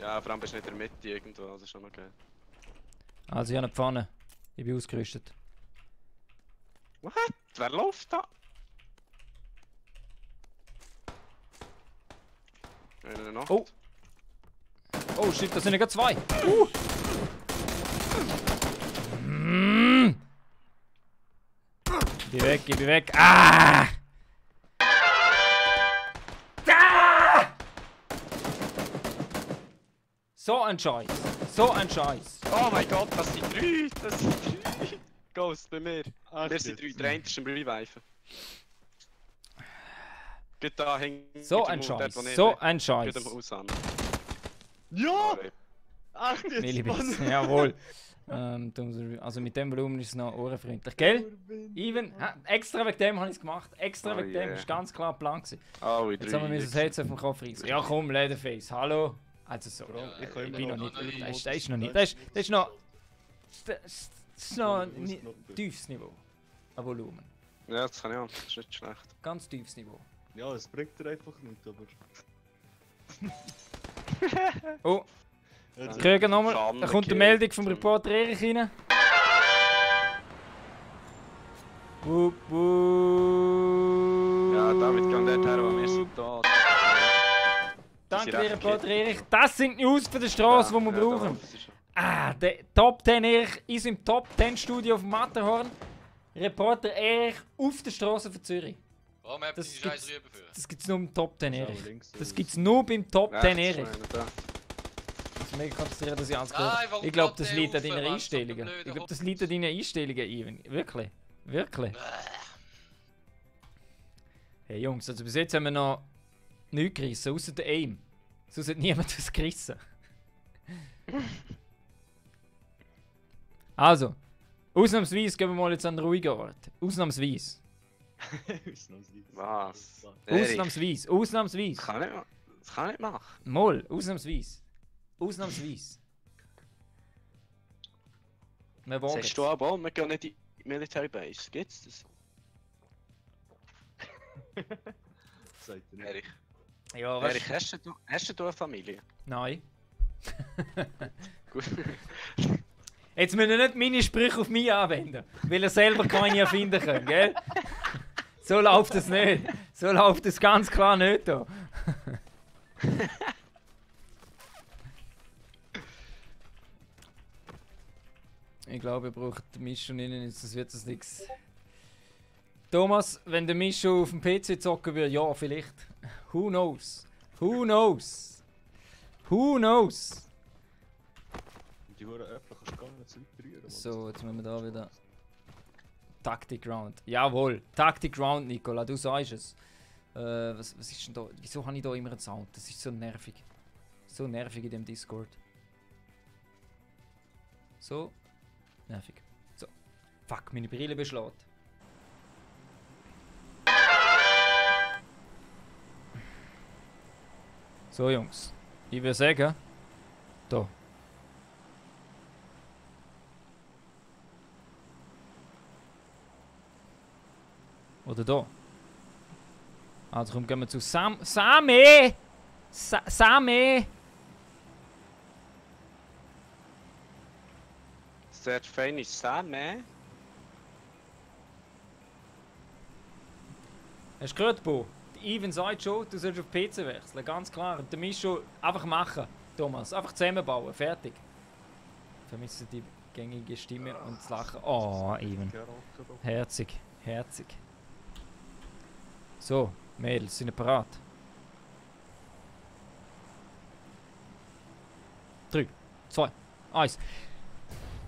Ja, vor allem bist du nicht in der Mitte irgendwo, also schon okay. Also ich habe eine Pfanne. Ich bin ausgerüstet. What? Wer läuft da? Einer noch. Oh. Oh shit, das sind ja gerade 2. Ich bin weg. Ah! So ein Scheiß. Oh mein Gott, das sind 3! Das sind 3! Ghost bei mir. Ach, Wir sind 3, jetzt. der eine ist im Reviven. Geht da hinten. So ein Scheiß. So ein Scheiß. Geht am Haus an. Ja! Ach, jetzt, Millibits. Mann. Jawohl. Also mit dem Volumen ist es noch ohrenfreundlich. Gell? Even, extra wegen dem habe ich es gemacht. Extra Oh wegen dem. yeah. Das war ganz klar ein Plan. Gewesen. Oh, Jetzt haben wir das Herz auf dem Kopf reißen. Ja komm, Leatherface, hallo. Also so. Ich kann Ich immer bin noch noch nicht. nicht. Das ist noch nicht. Das ist noch. Das ist noch ein tiefes Niveau. Ein Volumen. Ja, das kann ich auch. Das ist nicht schlecht. Ganz tiefes Niveau. Ja, es bringt dir einfach nichts, aber... Oh, Jetzt- kriegen nochmal. Kann Da kommt eine gehen. Meldung vom Reporter Erich rein. Wup, wup. Ja, David, geh dort her, wo wir sind da. Danke, recht Reporter Erich. Das sind die News für die Straße, die wir brauchen. Der Top 10 Erich ist im Top 10 Studio auf dem Matterhorn. Reporter Erich auf der Straße von Zürich. Warum habt ihr Das die Scheiß gibt's- rüber für? Das gibt's nur im Top 10 Schau Erich. links Das aus. gibt's nur beim Top 10 Erich. Da. Ich muss mega konzentrieren, dass ich alles Nein, gehört. warum Ich glaube, geht das der liegt an rauf, deinen wenn's so Einstellungen. blöde Ich glaube, das Hopf liegt an deinen Einstellungen, Ivan. Wirklich. Wirklich. Hey Jungs, also bis jetzt haben wir noch nichts gerissen, außer der Aim. Sonst hat niemand was gerissen. Also, ausnahmsweise gehen wir mal jetzt an den ruhigen Ort. Ausnahmsweise. Ausnahmsweise. Was? Erik, Ausnahmsweise. Ausnahmsweise. Das kann ich nicht machen. Mal, ausnahmsweise. Ausnahmsweise. Wir wagen Sagst du aber auch, wir gehen nicht in die Military Base. Gibt's das? Sagt er nicht. Erich, Ja, Erich, hast du eine Familie? Nein. Gut. Jetzt müssen wir nicht meine Sprüche auf mich anwenden, weil er selber keine erfinden kann, gell? So läuft es nicht. So läuft es ganz klar nicht da. Ich glaube, ihr braucht den Mischu nicht, sonst wird das nichts. Thomas, wenn der Mischu auf dem PC zocken würde, ja, vielleicht. Who knows? Who knows? Who knows? Die Huren Äpfel kannst du gar nicht so weit rühren. Mann. So, jetzt müssen wir da wieder. Taktik Round. Jawohl, Taktik Round, Nicola, du sagst es. Was ist denn da? Wieso habe ich da immer einen Sound? Das ist so nervig. So nervig in dem Discord. So. Nervig. So. Fuck, meine Brille beschlägt. So, Jungs. Ich würde sagen. Da. Oder da. Also komm, gehen wir zu Same! Same! Sehr feine Same. Hast du gehört, Bo? Der Ivan sagt schon, du sollst auf PC wechseln. Ganz klar. Und der Mischu einfach machen, Thomas. Einfach zusammenbauen. Fertig. Vermisse die gängige Stimme und das Lachen. Oh, Ivan. Herzig. Herzig. So, Mädels, sind ihr parat? 3, 2, 1.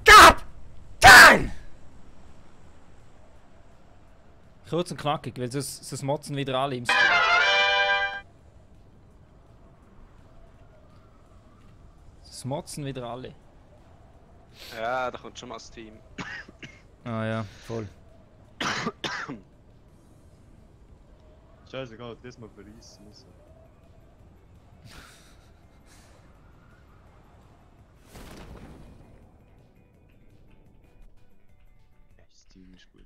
Kapitän! Kurz und knackig, weil sonst motzen wieder alle im Stream. Sonst motzen wieder alle. Ja, da kommt schon mal das Team. Ah ja, voll. Scheißegal, diesmal verreissen müssen. Das Team ist gut.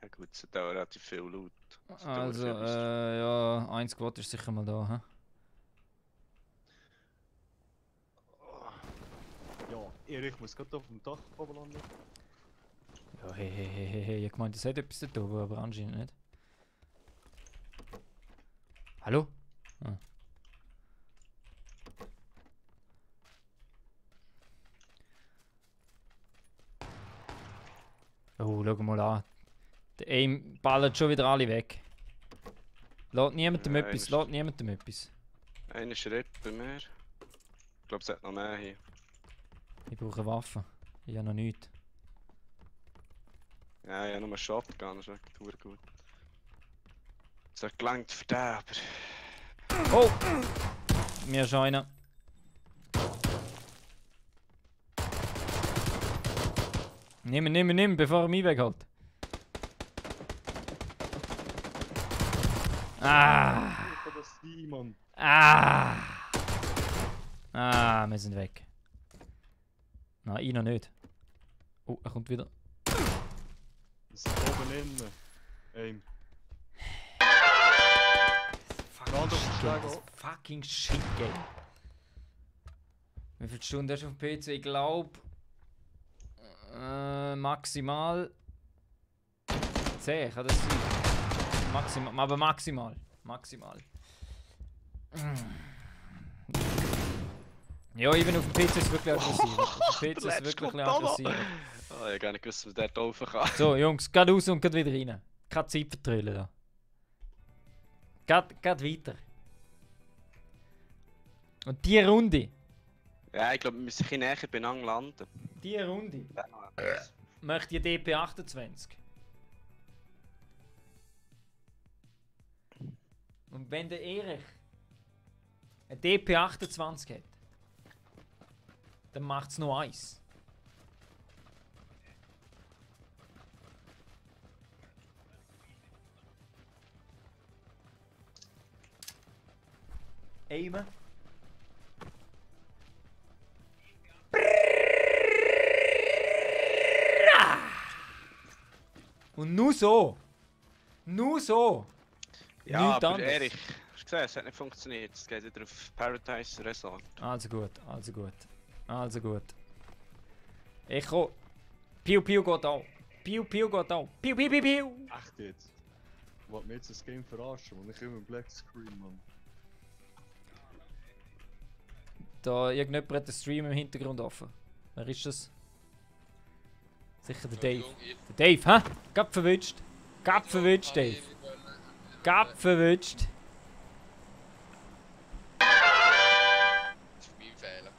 Ja gut, es hat auch relativ viel Loot. Also, ja, 1 Squad ist sicher mal da, hä? Ja, Erich muss gerade auf dem Dach oben landen. Ja, hey, ich meinte, es hat etwas da oben, aber anscheinend nicht. Hallo? Ah. Oh, schau mal an. Der Aim ballert schon wieder alle weg. Lässt niemandem Ja, etwas, ist- lässt niemandem etwas. Einer Schritt bei mir. Ich glaube, es hat noch mehr hier. Ich brauche eine Waffe. Ich habe noch nichts. Ja, ich habe nur einen Shotgun, das ist echt verdammt gut. Es hat gelangt für den, aber... Oh! Mir ist einer. Nimm, bevor er mich wegholt. Ah! Ich kann das sein, Mann. Wir sind weg. Nein, ich noch nicht. Oh, er kommt wieder. Das ist oben innen. Aim. Fucking shit game. Wie viele Stunden hast du auf dem PC? Ich glaube maximal 10, kann das sein? Maximal, aber maximal. Ja, ich bin auf dem PC ist wirklich aggressiv. Auf dem PC ist wirklich aggressiv. Oh, ich habe gar nicht gewusst, was der taufen kann. So, Jungs, geht raus und geht wieder rein. Keine Zeit vertrüllen da. Geht weiter. Und die Runde. Ja, ich glaube, wir müssen ein bisschen näher beieinander landen. Die Runde. Möchte ich DP 28. Und wenn der Erich ein DP 28 hat, dann macht es noch eins. Aimen. Und nur so. Nur so. Ja, Nichts aber anderes. Erich, hast du gesehen, es hat nicht funktioniert. Es geht wieder auf Paradise Resort. Also gut, also gut. Also gut. Echo. Piu Piu geht auch. Piu Piu geht auch. Piu Piu Piu Piu. Echt jetzt? Wollt mir jetzt das Game verarschen, und ich immer im Black Screen, Mann. Da irgendjemand hat den Stream im Hintergrund offen. Wer ist das? Sicher der Dave. Der Dave, hä? Gab verwünscht. Gab verwünscht, Dave. Gab verwünscht. Das war mein Fehler.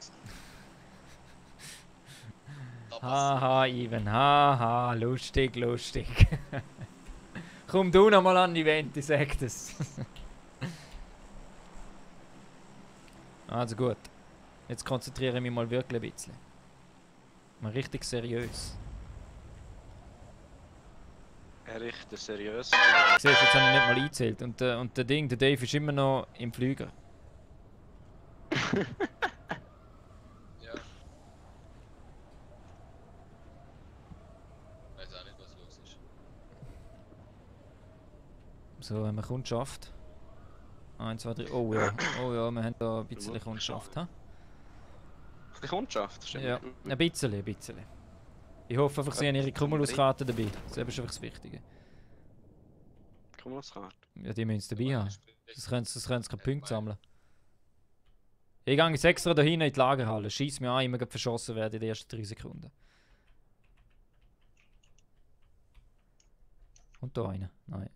Haha, Ivan. Haha, lustig, lustig. Komm du noch mal an die Event, ich sag das. Also gut. Jetzt konzentriere ich mich mal wirklich ein bisschen. Mal richtig seriös. Erich, der seriös. Siehst du, jetzt habe ich nicht mal eingezählt. Und der Dave ist immer noch im Flüger. Ja. Weiß auch nicht, was los ist. So, wenn man Kundschaft. 1, 2, 3. Oh ja, oh ja, wir haben da ein bisschen Kundschaft. Ha? Die Kundschaft, stimmt. Ja, ein bisschen, ein bisschen. Ich hoffe einfach, sie haben ihre Cumulus-Karte dabei. Das ist einfach das Wichtige. Cumulus-Karte? Ja, die müssen es dabei haben. Das können sie keine Punkte sammeln. Ich gehe jetzt extra da hinten in die Lagerhalle. Schieß mir an, immer verschossen werden in den ersten 3 Sekunden. Und da einer. Nein.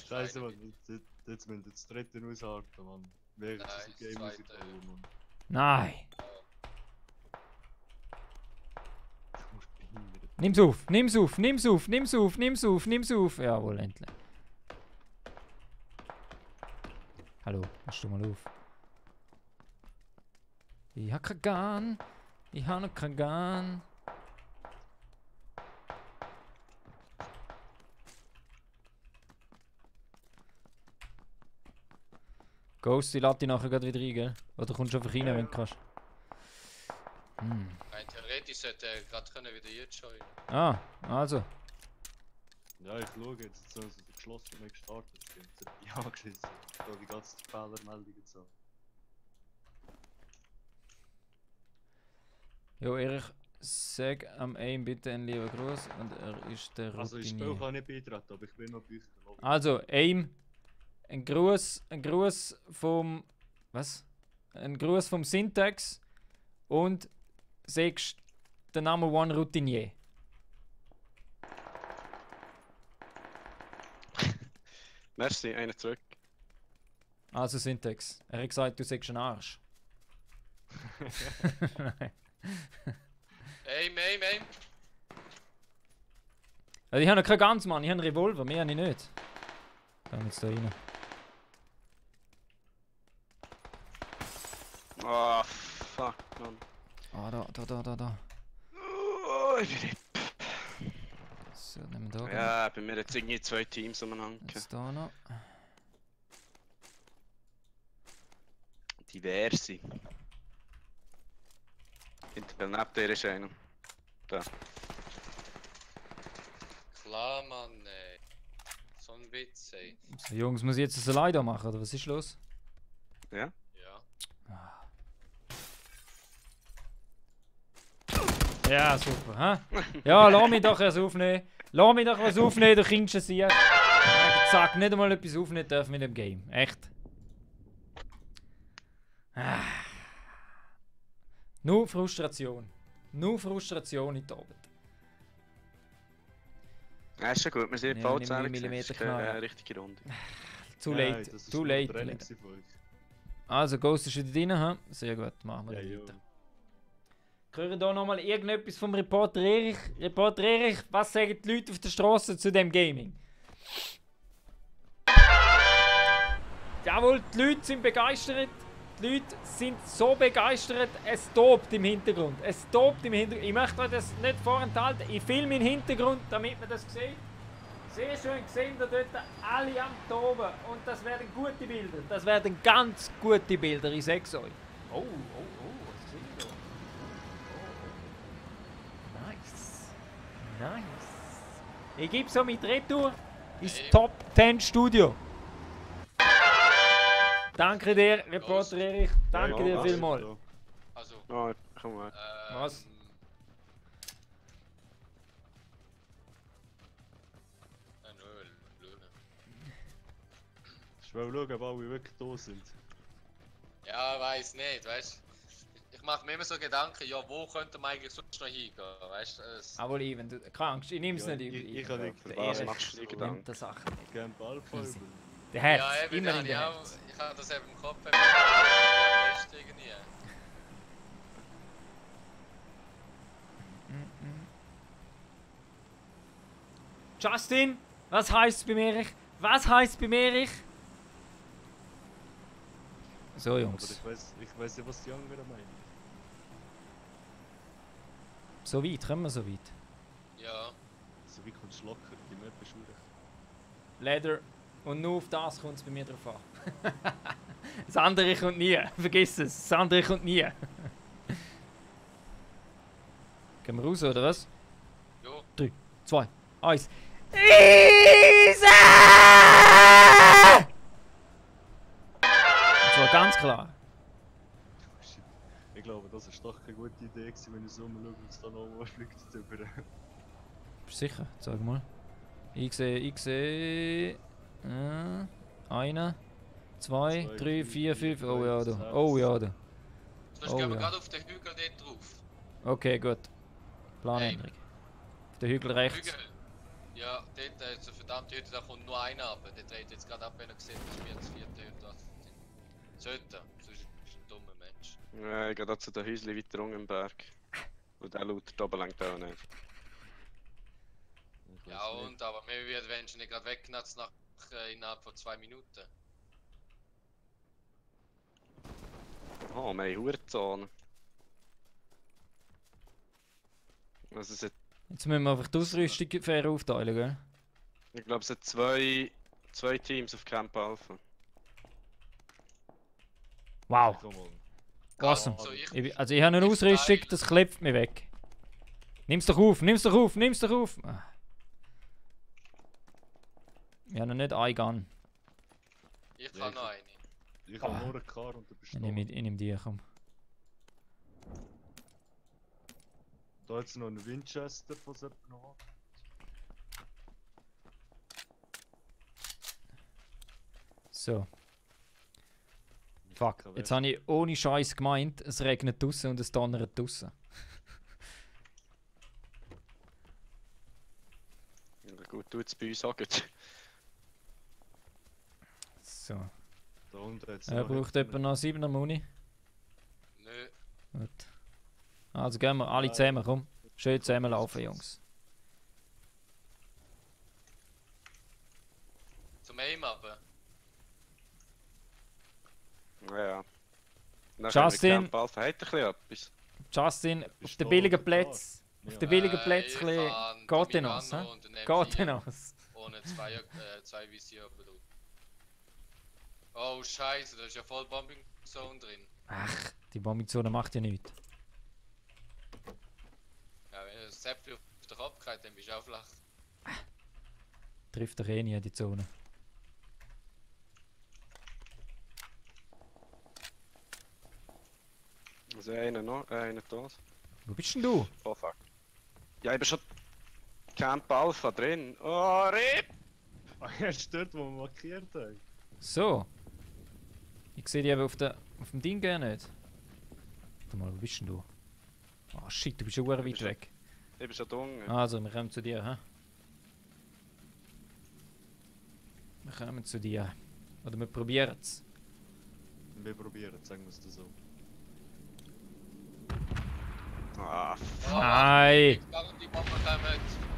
Scheiße, Mann. Jetzt müssen wir das dritte aushalten, Mann. Wer ist das Game rausgefallen, Mann? Nein! Nimm's auf, nimm's auf, nimm's auf, nimm's auf, nimm's auf, nimm's auf. Jawohl, endlich. Hallo, machst du mal auf. Ich hab kein Gun. Ich hab noch kein Gun. Ghost, ich lade dich nachher gerade wieder rein, gell? Oder kommst du einfach rein, wenn du kannst? Hm. Nein, theoretisch sollte er gerade wieder jetzt joinen. Ah, also. Ja, ich schaue jetzt, sind sie geschlossen und gestartet. Ja, geschissen. Da die ganzen Fehlermeldungen so. Jo, Erich, sag am Aim bitte einen lieben Gruß und er ist der Also, ich Routinier. kann nicht beitreten, aber ich bin noch bei euch in der Lobby. Also, Aim, ein Gruß vom. Was? Ein Gruß vom Syntax und sagst der Number One Routinier. Merci, einer zurück. Also, Syntax. Er hat gesagt, du sagst ein Arsch. Aim, aim, aim! Also, ich habe noch keinen ganz, Mann. Ich habe einen Revolver, mehr habe ich nicht. Gehen jetzt da rein. Oh, fuck, man. Ah, da. Oh, ich bin So, nehmen wir da. Ja, bei mir jetzt irgendwie 2 Teams umeinander. Jetzt da noch. Diverse. Hinter neben dir ist einer. Da. klar, Mann, ey. So ein Witz, ey. So, Jungs, muss ich jetzt ein Leider machen, oder was ist los? Ja? Ja. Ja, super, hä? Ja, lass mich doch was aufnehmen. Lass mich doch was aufnehmen, du kannst es hier. Zack, nicht einmal etwas aufnehmen dürfen mit dem Game. Echt. Nur Frustration. Nur Frustration in der Arbeit. Ja, ist schon gut, wir sind Ja, bald nimm zu die Ende. Millimeter Das ist keine Knarre. richtige Runde. Too Nein, late, das ist too nur late. Training von euch. Also, Ghost ist wieder drin, hä? Sehr gut, machen wir Ja, dann ja. weiter. Hören hier nochmal irgendetwas vom Reporter Erich? Reporter Erich, was sagen die Leute auf der Straße zu dem Gaming? Jawohl, die Leute sind begeistert. Die Leute sind so begeistert, es tobt im Hintergrund. Es tobt im Hintergrund. Ich möchte euch das nicht vorenthalten. Ich filme im Hintergrund, damit man das sieht. Sehr schön sehen da dort alle am Toben. Und das werden gute Bilder. Das werden ganz gute Bilder, ich sag's euch. Oh, was sehe ich da? Oh. Nice. Nice. Ich gebe so mit Retour ins Top 10 Studio. Danke dir, Reporter Erich. Danke dir vielmals. Also, Oh, komm mal. Was? Löhne. Ich will schauen, ob alle wirklich da sind. Ja, weiß nicht, weißt du? Ich mache mir immer so Gedanken, ja, wo könnte man eigentlich sonst noch hingehen, weißt du? Aber Even, du krankst, ich nehm's Ja, nicht übel. ich kann nicht. Für was machst du dir Gedanken? Nimmt die Sache nicht. Gern Alpha Easy. über. Der Herz, Ja, eben, immer ja, in der ja, Herz. ich habe das eben im Kopf, aber am besten irgendwie. Justin, was heißt bei Erich? Was heißt bei Erich? So, Aber Jungs. ich weiß nicht, was die anderen meinen. So weit, kommen wir so weit. Ja, So wie kommst du locker, die Map ist schwierig. Leder. Und nur auf das kommt es bei mir drauf an. Das andere kommt nie. Vergiss es. Das andere kommt nie. Gehen wir raus, oder was? jo. 3, 2, 1. Easy! Das war ganz klar. Shit. Ich glaube, das ist doch keine gute Idee gewesen, wenn ich so umschaue und es dann nochmal fliegt drüber. Bist du sicher? Sag mal. Ich sehe. Einer, zwei, Zwei, drei, vier, vier, fünf. Oh ja, fünf, da. sechs. Oh ja, da. Sonst Oh, gehen wir ja. gerade auf den Hügel dort drauf. Okay, gut. Planänderung. Auf der Hügel rechts. Hügel. Ja, dort ist eine verdammte Hütte, da kommt nur einer ab. Der dreht jetzt gerade ab, wenn er sieht, dass wir jetzt vierte Hütte da sind. Sollte, sonst ist ein dummer Mensch. Ja, ich gehe da zu den Häuschen weiter unten im Berg. Und der laut da oben lenkt auch nicht. Ich Ja weiß nicht. und, aber mir wird wenn schon nicht gerade wegnatzt nach innerhalb von 2 Minuten. Oh, wir haben Hurenzone. Also es hat, Jetzt müssen wir einfach die Ausrüstung fair aufteilen, gell? ich glaube, es hat zwei Teams auf Camp Alpha. Wow. Komm mal. Awesome. Also Also ich habe eine Ausrüstung, das klebt mir weg. Nimm's doch auf, nimm's doch auf, nimm's doch auf! Ah. Ich habe noch nicht einen Gun. Ich Ja, kann ich- noch eine. Ich habe nur eine Car und du bist Ich da. nehme die, komm. Da jetzt noch ein Winchester von so noch. So. Fuck, jetzt habe ich ohne Scheiß gemeint, es regnet draussen und es donnert draussen. Ja, gut, du jetzt bei uns sagen. So. Da unten jetzt Er braucht etwa noch 7er Muni. Nö. Gut. Also gehen wir alle zusammen, komm. Schön zusammenlaufen, Jungs. Zum Aim aber. Ja. Dann Justin. Camp Alpha hat ein bisschen etwas. Justin, auf Bist den du billigen da? Plätzen. Auf den billigen Plätzen ein bisschen. Geht denn aus, hä? Geht denn aus. Ohne zwei Visier oben drauf. Oh Scheiße, da ist ja voll Bombing Zone drin. Ach, die Bombingzone macht ja nichts. Ja, wenn das Zäpfchen auf den Kopf geht, dann bist du auch flach. Trifft doch eh nie die Zone. Also einer noch, einer tot. Wo bist denn du? Oh fuck. Ja, ich bin schon Camp Alpha drin. Oh, RIP! Er ist dort, wo wir markiert haben. So. Ich sehe die eben auf dem Ding gar nicht. Warte mal, wo bist denn du? Ah shit, du bist schon weit bist weg. Ich bin schon dunkel. Also, wir kommen zu dir, hä? Wir kommen zu dir. Oder wir probieren es. Wir probieren, sagen wir es so. Ah, Nein! Die Bombe kommt.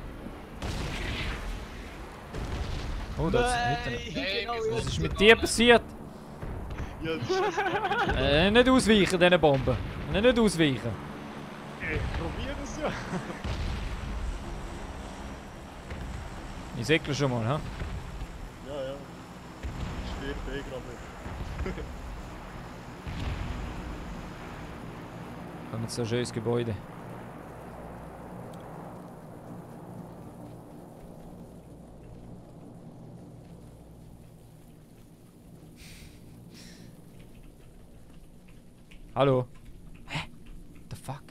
Oh, da ist Hey, Was ist mit dir passiert? Ja, das ist Nicht ausweichen, diese Bombe. Nicht ausweichen. probieren es ja. Ich säckle schon mal, hä? Ja, ja. Stirbt eh gerade nicht. Kommen so ein schönes Gebäude. Hallo? Hä? What the fuck?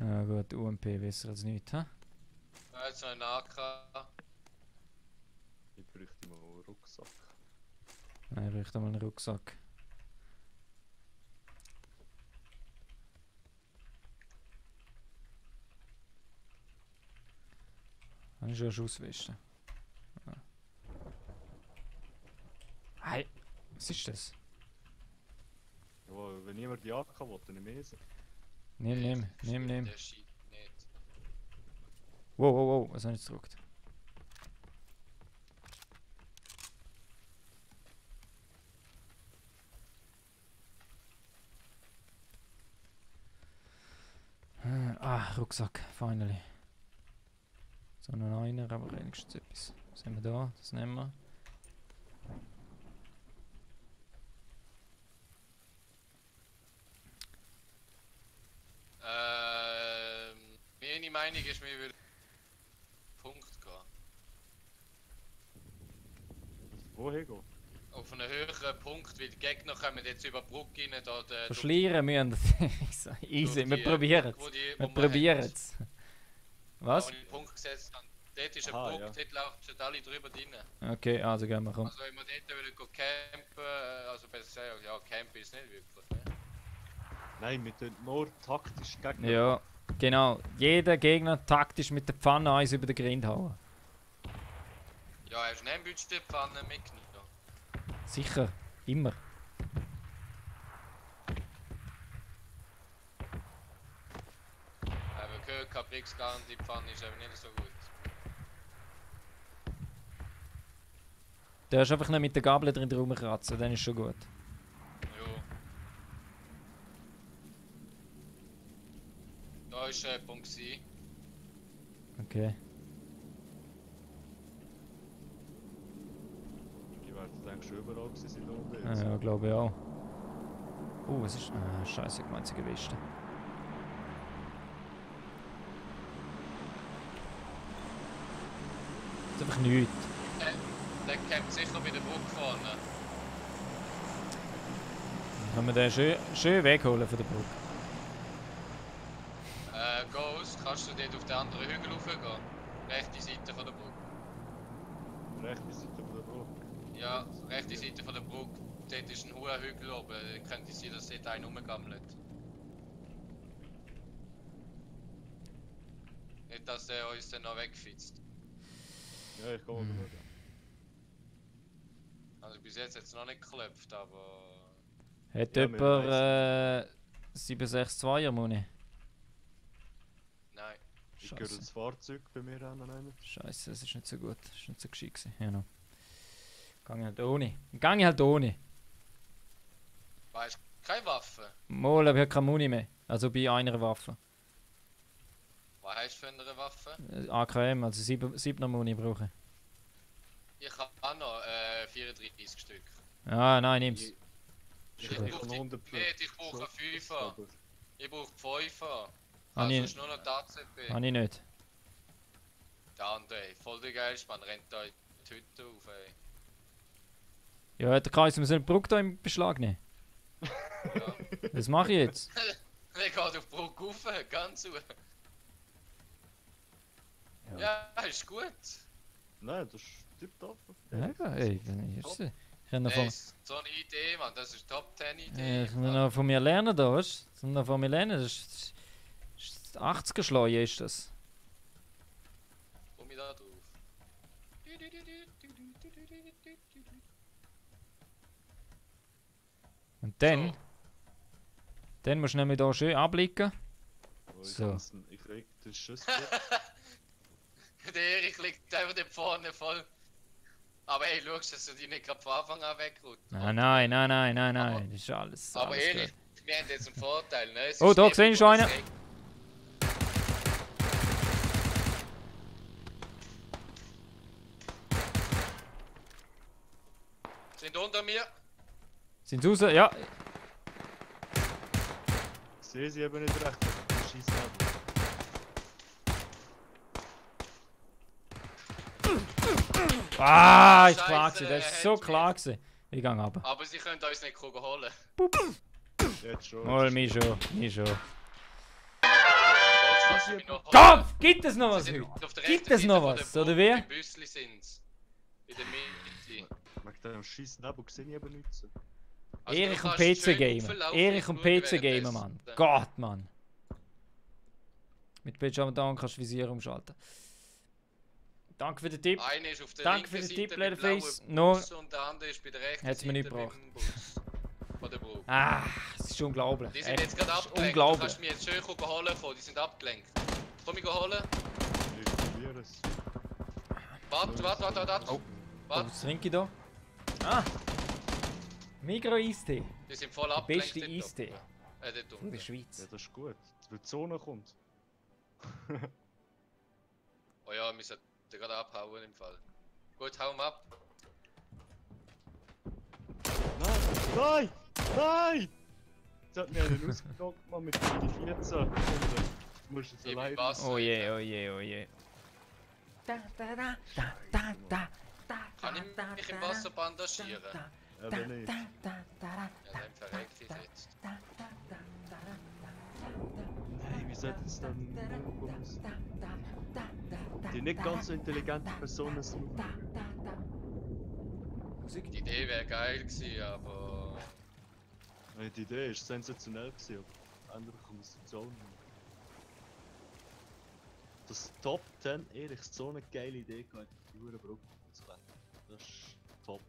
Ah gut, UMP besser als nichts, hä? Jetzt noch ein AK. Ich bräuchte mal einen Rucksack. Nein, ich bräuchte mal einen Rucksack. Kann ich schon Schussweste? Ah. Hey, was ist das? Ja, wenn niemand die AK will, dann nehme ich sie. Nimm. Der schießt nicht. Wow, was habe ich jetzt gedrückt? Rucksack, finally. So noch einer, aber wenigstens etwas. Was haben wir da? Das nehmen wir. Meine Meinung ist, wir würden Punkt gehen. Wohin gehen? Auf einen höheren Punkt, weil die Gegner kommen jetzt über die Brücke rein. Verschlieren müssen wir. Easy, wir probieren es. Wir probieren es. Was? Wo ich den Punkt gesetzt habe. Dort ist ein Aha, Punkt, dort laufen alle drüber rein. Okay, also gehen wir, komm. Also wenn wir dort würden campen, also besser sagen, ja, campen ist nicht wirklich. Ne? Nein, wir tun nur taktisch gegen. Ja, genau. Jeder Gegner taktisch mit der Pfanne eins über den Grind hauen. Ja, hast du nicht die Pfanne mitgenommen? Sicher, immer. Aber gehört, Caprix-Garantie Pfanne ist aber nicht so gut. Du hast einfach nicht mit der Gabel drin rumkratzen, dann ist schon gut. Jo. Da ist Punkt C. Okay. Die werden dann schon überall gewesen sein unten. Ja, glaube ich auch. Was ist. Scheiße, ich meine, sie gewischt. Das ist einfach nichts. Der campt sicher bei der Brücke vorne. Können wir den schön wegholen von der Brücke? Ghost, kannst du dort auf den anderen Hügel raufgehen? Rechte Seite von der Brücke. Rechte Seite von der Brücke. Ja, rechte Seite von der Brücke. Dort ist ein hoher Hügel oben. Könnte sein, dass dort einer rumgammelt. Nicht, dass der uns dann noch wegfitzt. Ja, ich komme mal schauen. Also bis jetzt hat es noch nicht geklopft, aber... Hat Ja, jemand 762er Muni? Nein. Ich höre das Fahrzeug bei mir an. Scheiße, das ist nicht so gut. Das ist nicht so gescheit gewesen. Ja, no. Gang halt ohne. Gang halt ohne. Weißt du, keine Waffe? Mal, aber ich habe keine Muni mehr. Also bei einer Waffe. Was hast du für eine Waffe? AKM, also 7er Muni brauche Ich habe auch noch 34 Stück. ich. Ah, nein, nimm's. Ich Schon brauche von die, 100 nicht, ich brauche einen 5er. Aber Ich brauche 5er. Habe ich, Also ist nur noch die ACP. habe ich nicht. Der andere, voll der geilste Mann, rennt da in die Hütte auf, ey. Ja, der Kreis, wir sollen die Brücke da in Beschlag nehmen. Ja. Was mache ich jetzt? Der geht auf die Brücke rauf, ganz hoch. Ja, ist gut. nein, das ist tipptopp. Ja, ey, dann ist es. Ich kann noch Hey, von, so eine Idee, Mann, das ist Top 10 Idee. ich kann noch von mir lernen da, weißt du? Ich kann noch von mir lernen, das ist 80er Schleue ist das. Komm ich da drauf. Und dann, So. dann musst du nämlich hier schön abblicken. So. Ich krieg den Schuss. Der Erich liegt einfach da vorne voll. Aber ey, schau, dass du die nicht gerade von Anfang an wegrutscht. Nein, das ist alles. Aber alles ehrlich, gut. wir haben jetzt einen Vorteil, ne? Es Oh, ist da nicht sehe ich wie schon das einen. Reg- Sind unter mir. Sind sie raus? Ja. Ich sehe sie eben nicht recht. Ich schieße ab. Ah, ist Scheiße, klar gewesen. Das er ist so hat klar gewesen. Ich gang ab. Aber sie können uns nicht holen. Jetzt schon. Mal, mich schon. Sonst kannst du mich noch holen. Kopf! Gibt es noch was Sie sind heute? auf der Gibt rechten es noch Seite von was? der Oder Brücke, wie? Im Büssli sind's. In der Mitte. Wegen dem Schießen ab und sehe ich eben nichts. Also Erich du und kannst schön PC-Gamer. rauflaufen Erich und und schauen PC-Gamer, Mann. währenddessen. Gott, Mann. Mit Pyjama Down kannst du Visier umschalten. Danke für den Tipp. Einer ist auf der Danke linken für den Seite Tipp, mit Leatherface. blauem Nur- Bus und der andere ist bei der rechten Hat's mir nicht Seite mit dem Bus. Von der Brücke. Ah, es ist unglaublich. Die sind Echt, jetzt gerade das ist abgelenkt. Du unglaublich. kannst mich jetzt schön holen kommen, die sind abgelenkt. Komm mich holen. Ich probiere es. Warte. Oh. Warte, Was trinke ich da? Ah! Migro Eistee. die sind voll Der abgelenkt. beste dort Eistee oben. Dort von unten. der Ja, Schweiz. das ist gut. Weil die Zone kommt. Oh ja, wir sollten gerade abhauen im Fall. Gut, hau ihn ab. Nein! Nein! Jetzt hat mir einen ausgenockt, Mann, mit 14. Und, du musst es Ich bin alleine. Wasser. Oh je, oh je, oh je. Kann ich mich im Wasser bandagieren? Eben nicht. Ja, dann verreck ich jetzt. Nein, wie sollte es dann die nicht ganz so intelligente Personen sind. Die Idee wäre geil gewesen, aber... Nein, die Idee ist sensationell gewesen, aber andere kommen es so nicht. Das Top 10 ehrlich so eine geile Idee gehabt, die Hurenbrücke zu klettern. Das ist top.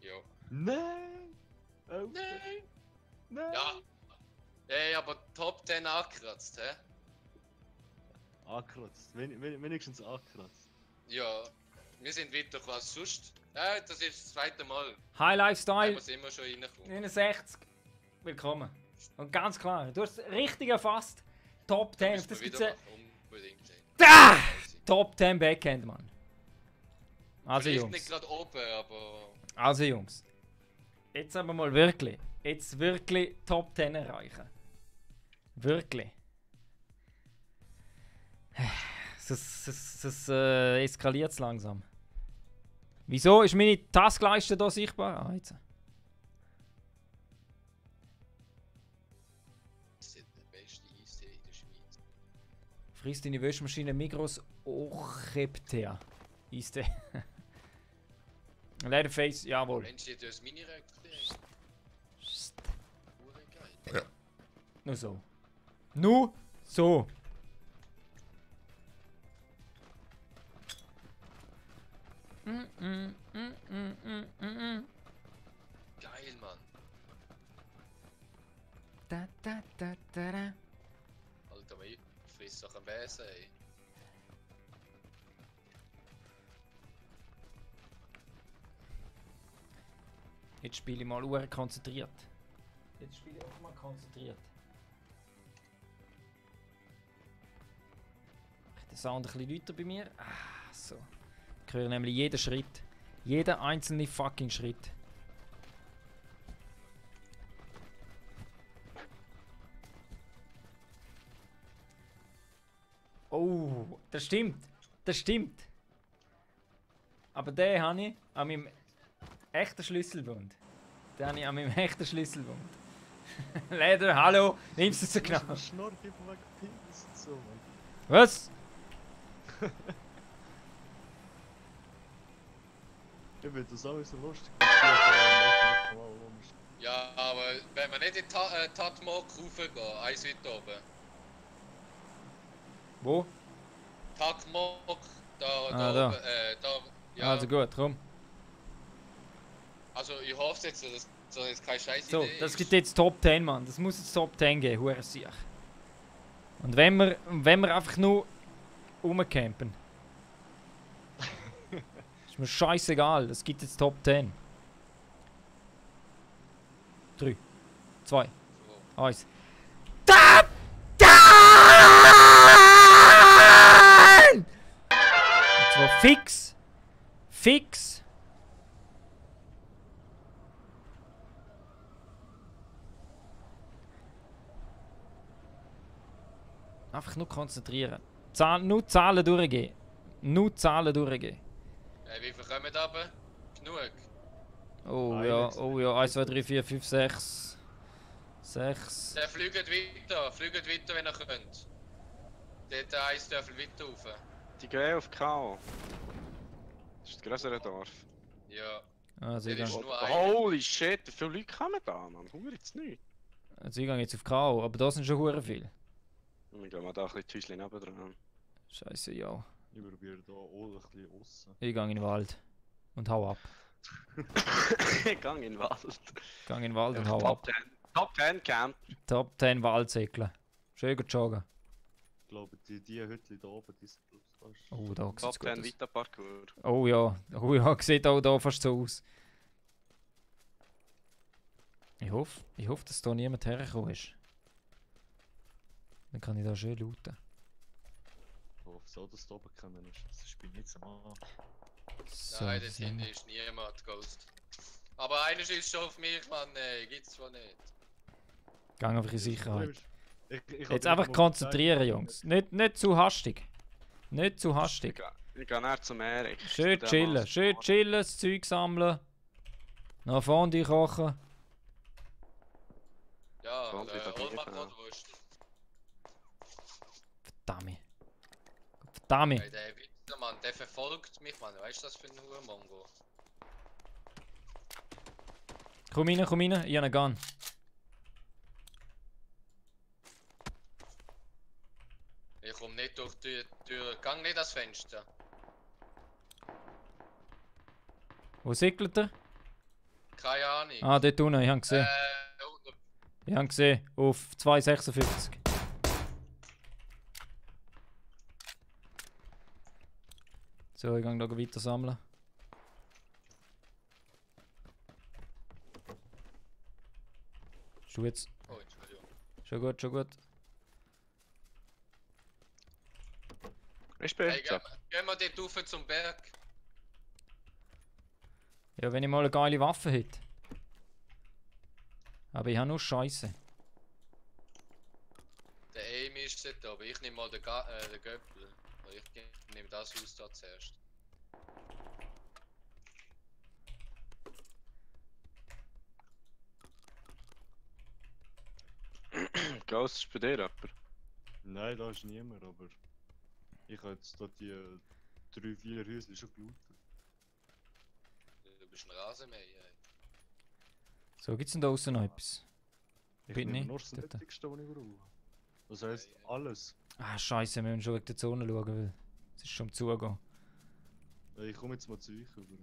Ja. Nein! Oh, Nein! nein! Ja! Ey, aber Top 10 angekratzt, hä? Angekratzt. Wenigstens angekratzt. Ja. Wir sind weiter was sonst. Das ist das zweite Mal. High Da Lifestyle sind wir schon reingekommen. 69. Willkommen. Und ganz klar, du hast es richtig erfasst. Top 10. Müssen Das wir gibt's wieder ja. machen, unbedingt sehen. Ah! Top 10 Backhand, Mann. Also Vielleicht Jungs. nicht gerade oben, aber... Also Jungs. Jetzt aber mal wirklich. Jetzt wirklich Top 10 erreichen. Wirklich. Es eskaliert langsam. Wieso ist meine Taskleiste hier sichtbar? Ah, jetzt. Das ist der beste Eistee in der Schweiz. Frisst deine Wäschmaschine Migros Ocheptea. Eistee. Leatherface, jawohl. Mensch, die das Mini-Röckchen. Hure geil. Nur so. Nur so. Geil, Mann. Da, da, da, da, da. Alter, aber ich friss doch am Besen, ey. Jetzt spiele ich mal konzentriert. Jetzt spiele ich auch mal konzentriert. Der Sound ein bisschen lauter bei mir. Ah, so. Ich höre nämlich jeden Schritt. Jeder einzelne fucking Schritt. Oh, das stimmt. Das stimmt. Aber den habe ich an meinem echten Schlüsselbund. Den habe ich an meinem echten Schlüsselbund. Leder, hallo, nimmst du so genau. Schnurr, gib mir weg Penis und so, Mann. Was? Ich finde das auch so lustig. Ja, aber wenn wir nicht in Tatmok raufgehen, eins weiter oben. Wo? Tatmok, da, Da. oben, da, ja. Also gut, komm. Also ich hoffe jetzt, dass das jetzt keine Scheiße So, Idee das ist. gibt jetzt Top 10, Mann. Das muss jetzt Top 10 geben, hure sicher. Und wenn wir einfach nur rumcampen. Ist mir scheißegal, das gibt jetzt Top 10. 3, 2, 1. Top 10! Und zwar fix. Fix. Einfach nur konzentrieren. Nur Zahlen durchgehen. Nur Zahlen durchgehen. Wie viel kommen da runter? Genug. Oh ja, oh ja. 1, 2, 3, 4, 5, 6. 6. Dann fliegt weiter, wenn ihr könnt. Dort eins dürfen weiter rauf. Die gehen auf K.O. Das ist das größere Dorf. Ja, Also ich der ist gehe nur einer. Holy shit, wie viele Leute kommen da, man? Hunger jetzt nicht. jetzt auf K.O., aber da sind schon hure viel. Ich gehe mal da ein bisschen die Häuschen nebendran. Scheiße, ja. Ich probiere da auch ein bisschen aussen. Ich gehe in den Wald. Und hau ab. Ich gehe in den Wald. Gehe in den Wald und hau Top ab. 10. Top 10 Camp. Top 10 Waldsäckeln. Schön gut joggen. Ich glaube, die Hütte da oben, die sind fast. Oh, da Top sieht's gut 10 aus. Vita Parkour. Oh ja, sieht auch da fast so aus. Ich hoffe, dass da niemand hergekommen ist. Dann kann ich da schön looten. Ich hoffe so, dass du oben gekommen ist. Das ist bei mir jetzt mal. So, Nein, das das hinten ist niemand Ghost. Aber einer schießt schon auf mich, Mann, gibt's zwar nicht. Geh einfach in Sicherheit. Ich Jetzt einfach konzentrieren, Jungs. Nicht zu hastig. Nicht zu hastig. Ich gehe näher zum Erich. Schön chillen, das Zeug sammeln. Nach vorne kochen. Ja, Kommt wieder hol mal Bier, Brotwurst. Verdammt. Hey, der Wichser, Mann, der verfolgt mich, Mann. Weißt du, das für ein Hurenmongo? Komm rein, ich habe einen Gun. Ich komm nicht durch die Tür. Gang nicht ans Fenster. Wo sickelt er? Keine Ahnung. Ah, dort unten, ich habe gesehen. Unten. Ich habe gesehen, auf 2,56. So, ich gehe da weiter sammeln. Schon jetzt. Oh, Entschuldigung. Schon gut. Ich bin Hey, gehen wir dort rauf zum Berg. Ja, wenn ich mal eine geile Waffe hätte. Aber ich habe nur Scheiße. Der Aim ist dort oben. Ich nehme mal den Göppel. Ich nehme das Haus da zuerst. Ghost ist bei dir jemand? Nein, da ist niemand, aber ich habe jetzt da die 3-4 Häuschen schon gelootet. Du bist ein Rasenmäher. Ey. So, gibt es denn da außen noch etwas? Ich Bin nehme nicht. nur das Dort. Nötigste, was ich brauche. Das heisst, alles. Ah, Scheiße, wir müssen schon wegen der Zone schauen, weil es ist schon am Zugehen. Ich komme jetzt mal zu euch über.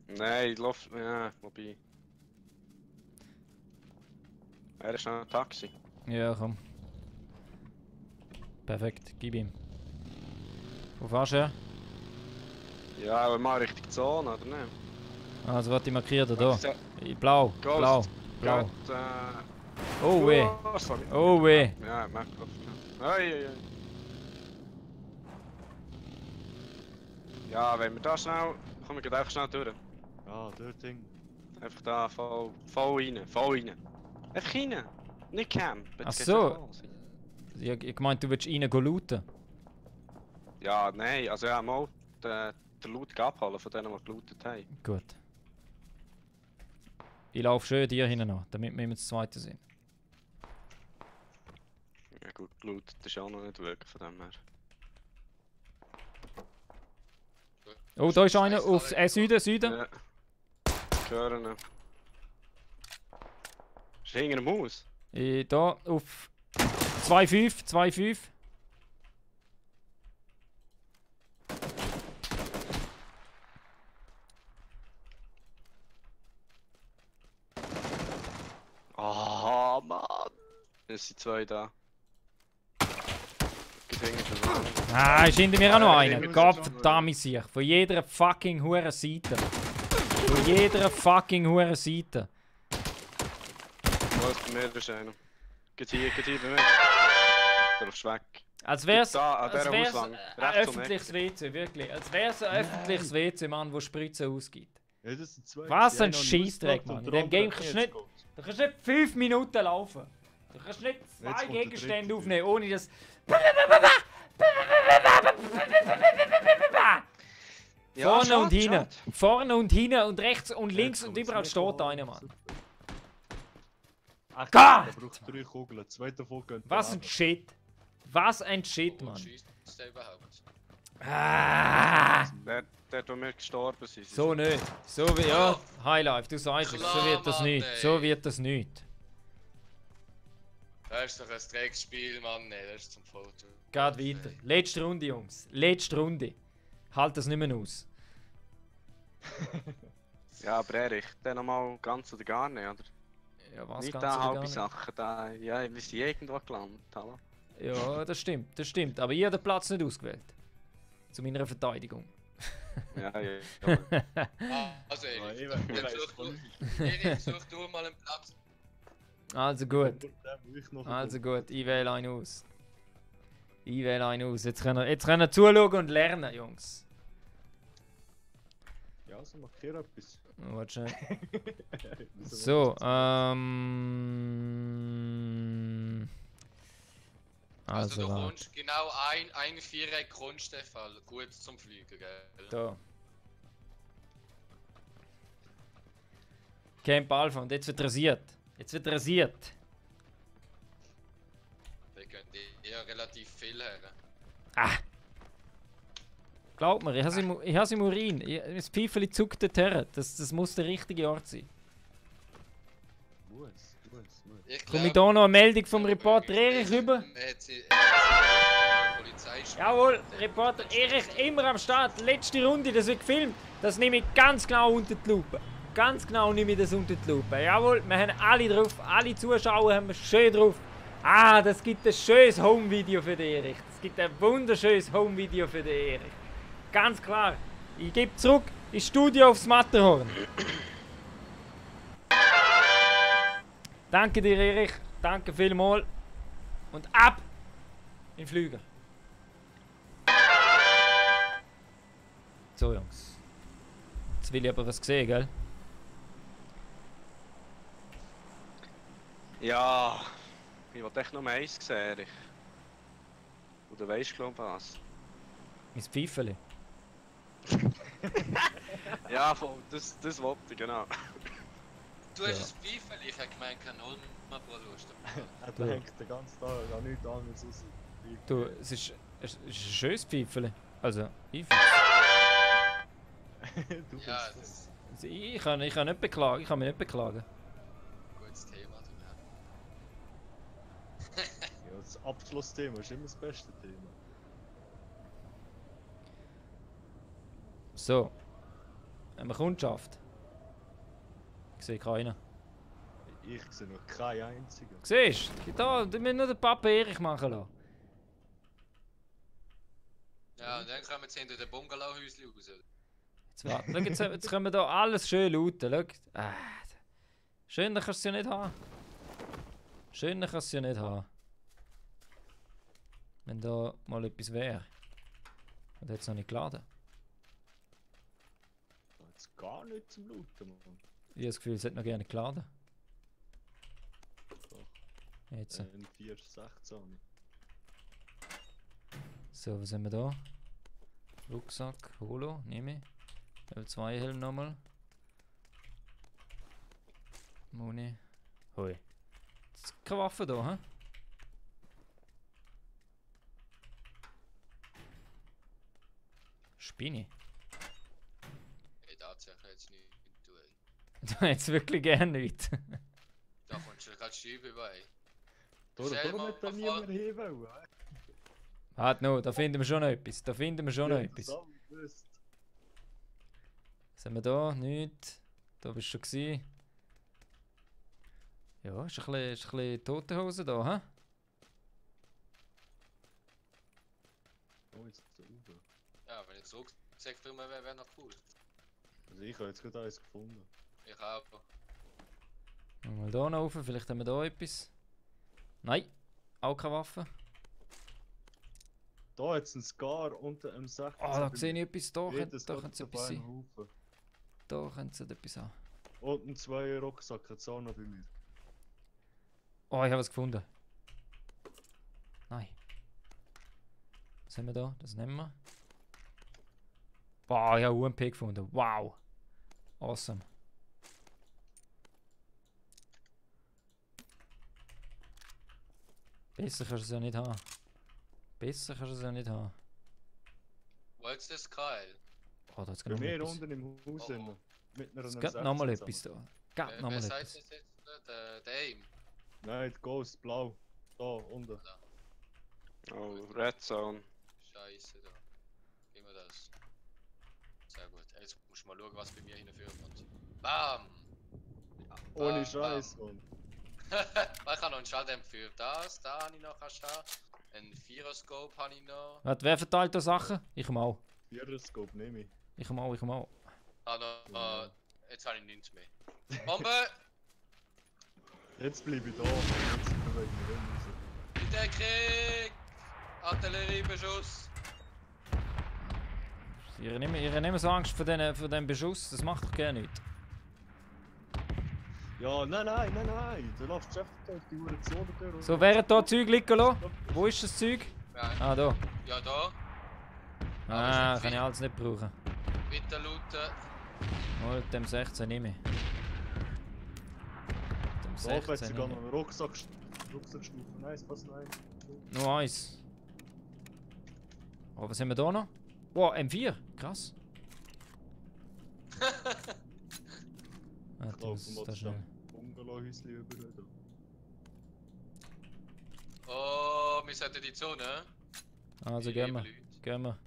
Nein, lauf. Ja, wobei. Er ist noch ein Taxi. Ja, komm. Perfekt, gib ihm. Wo fährst du her? Ja, aber mal Richtung Zone, oder nicht? Also, warte, ich markiere da. Ja, Blau, blau, Ghost. blau. Geht, Oh weh, sorry. oh weh. Ja, mach drauf. Oi. Ja, wenn wir da schnell Komm, wir gehen einfach schnell durch. Ja, dort Ding. Einfach da, voll rein, voll rein. Einfach rein! Nicht camp. Ach so. Ich meinte, du willst rein looten. Ja, nein, also ja, mal den Loot abholen von denen, die gelootet haben. Gut. Ich laufe schön dir hinten an, damit wir immer das zweite sind. Ja gut, gelootet ist auch noch nicht wirklich von dem her. Oh, da ist einer auf Süden. Ja. Hören. Ist hinter dem Haus? Da auf 2,5. Oh Mann! Es sind zwei da. Geht hinter dem Haus. Ah, ist hinter mir auch noch einer. Gottverdammt sich. Von jeder fucking hure Seite. Von jeder fucking hure Seite. Was bei mir ist einer. Geht hier bei mir. Du läufst weg. Als wär's Da, an dieser ein Hauswand. öffentliches WC, wirklich. Als wär's ein öffentliches WC, Mann, wo Spritzen ausgibt. Ja, das sind zwei. Was Die ein eine habe ich Scheissdreck, ausgemacht Mann. und In dem der Game andere kannst hat du nicht, jetzt geholt. du kannst nicht 5 Minuten laufen. Du kannst nicht Jetzt zwei kommt der Gegenstände dritte aufnehmen, ohne das... Vorne und hinten. Vorne und hinten und rechts und links und überall steht einer, Mann. Ach, Gott! der braucht 3 Kugeln, 2 davon gehen. Was ein Shit. Was ein Shit, Mann. Schießt der überhaupt? Ah, Der, wo wir gestorben sind. so nicht. So wie, ja, Highlife, du sagst es, so Klar, wird das Mann, nicht. ey. So wird das nicht. Das ist doch ein Drecksspiel, Mann. Nee, das ist zum Foto. Geht weiter. Letzte Runde, Jungs. Letzte Runde. Halt das nicht mehr aus. Ja, aber Erich, dann nochmal ganz oder gar nicht, oder? Ja, was Nicht ganz da oder gar halbe nicht? Sachen, da, ja, wir sind irgendwo gelandet, hallo? Ja, das stimmt. Aber ich habe den Platz nicht ausgewählt. Zu meiner Verteidigung. Ja. Also, Ja, Erich, ich dann weiß such von Erich, such du mal einen Platz. Also gut. ich noch Also gut, ich wähle einen aus. Jetzt können wir zuschauen und lernen, Jungs. Ja, also markiere etwas. Warte schnell. So, Also, du warte. kommst genau ein Viereck kommst du Fall gut zum Fliegen, gell? Da. Camp Alpha und jetzt wird rasiert. Da gehen die ja relativ viel her. Ah! Glaub mir, ich has im Urin. Das Pfeifeli zuckt dorthin. Das muss der richtige Ort sein. Muss. Komme ich da noch eine Meldung vom Reporter Erich rüber? Jawohl, Reporter Erich immer am Start. Letzte Runde, das wird gefilmt. Das nehme ich ganz genau unter die Lupe. Ganz genau nehme ich das unter die Lupe. Jawohl, wir haben alle drauf. Alle Zuschauer haben wir schön drauf. Ah, das gibt ein schönes Home-Video für den Erich. Das gibt ein wunderschönes Home-Video für den Erich. Ganz klar. Ich gebe zurück ins Studio aufs Matterhorn. Danke dir, Erich. Danke vielmals. Und ab in den Flüger. So, Jungs. Jetzt will ich aber was sehen, gell? Ja, ich wollte echt noch mal eins sehen, Erich. Und du weisst, glaub ich, was. Mein Pfeifeli. Ja, das wollte ich, genau. Du hast ein Pfeifel, ich hätte gemeint, keine Olma-Lust. Er denkt den ganzen Tag an nichts anderes aus. Du, es ist ein schönes Pfeifeli. Also, ich Du Ja, bist das ist Ich kann nicht beklagen. Ich kann mich nicht beklagen. ein gutes Thema. Ja, das Abschlussthema ist immer das beste Thema. So. Haben wir Kundschaft? Ich sehe keinen. Ich sehe noch keinen einzigen. Siehst du? Da, wir müssen nur den Papa Erich machen lassen. Ja, und dann kommen wir hinter den Bungalowhäuschen raus. Jetzt, warte. Schau, jetzt können wir hier alles schön lauten. Schau. Schöner kannst du ja nicht haben. Schöner kannst du ja nicht haben. Wenn da mal etwas wäre. Und jetzt noch nicht geladen. gar nicht zum Looten, Mann. Ich habe das Gefühl, es hat noch gerne geladen. Doch. Jetzt. Ein 416. So, was haben wir da? Rucksack, Holo, nehme ich. Level 2 Helm nochmal. Muni. Hoi. Das ist keine Waffe da, hä? Spinne. Ey, tatsächlich jetzt nicht tun. Da jetzt wirklich gerne nicht. Da kommst du gerade Scheibe bei. Darum Stell mal hat da vor- niemand hin wollen. Warte noch, da finden wir schon noch etwas. Da finden wir schon noch Ja, etwas. das haben wir gewusst. Was haben wir da? Nichts. Da bist du schon gewesen. Ja, ist ein bisschen Totenhose da, hä? Oh, jetzt ist der Uwe. Ja, wenn ich zurückgezeigt drin wäre, wäre noch cool. Also ich habe jetzt gerade eins gefunden. Ich auch. Mal da noch rauf, vielleicht haben wir da etwas. Nein, auch keine Waffe. Da hat es einen Scar unter einem 16. Ah, da sehe ich etwas. Da könnte Jedes da geht könnte es auf etwas einen sein. Haufen. Da könnte es etwas haben. Und ein 2 Rucksack hat es auch noch bei mir. Oh, ich habe was gefunden. Nein. Was haben wir da? Das nehmen wir. Wow, ich habe UMP gefunden. Wow. Awesome. Besser kannst du es ja nicht haben. Besser kannst du es ja nicht haben. Wolltest du das Keil? Oh, da hat's Bei noch mal mir etwas. unten im Haus. Oh, oh. innen. Mit einer Es geht nochmal 16 etwas zusammen. da. Geht Wer nochmal sagt etwas. das jetzt? Der Aim? Nein, die Ghost, blau. Da, unten. Oh, Red Zone. Scheiße da. Gib mir das. Sehr gut. Jetzt muss ich mal schauen, was bei mir hinführen wird. Bam! Ohne Bam, Scheiß, bam. Mann. Ich habe noch einen Schalldämpfer für das. Da habe ich noch einen Stehen. Ein Vieroscope habe ich noch. Warte, wer verteilt da Sachen? Ich mal. Viererscope nehme ich. Ich mal. Ah, noch, Ja. jetzt habe ich nichts mehr. Bombe! Jetzt bleibe ich da. Jetzt sind wir wegen mir raus. Der Krieg! Artilleriebeschuss! Ihr nehmt so Angst vor dem Beschuss. Das macht doch gerne nicht. Ja, nein. Du läufst einfach da auf die Uhr Zone durch. So, wer hat da Zeug liegen lassen? Wo ist das Zeug? Ja, Ah, da. ja da. Ah, ist kann nicht ich alles nicht brauchen. Bitte looten. Oh, dem 16 nehme ich. Dem Da hat 16 sogar nehme noch einen Rucksackstufe. Nein, passt nein. ich. Nur eins. Oh, was haben wir da noch? Wow, M4. Krass. Ah, das ist da schnell. Bungalow-Häuschen überall da. Oh, wir sollten die Zone. Also Die gehen wir. lieben Leute. Gehen wir.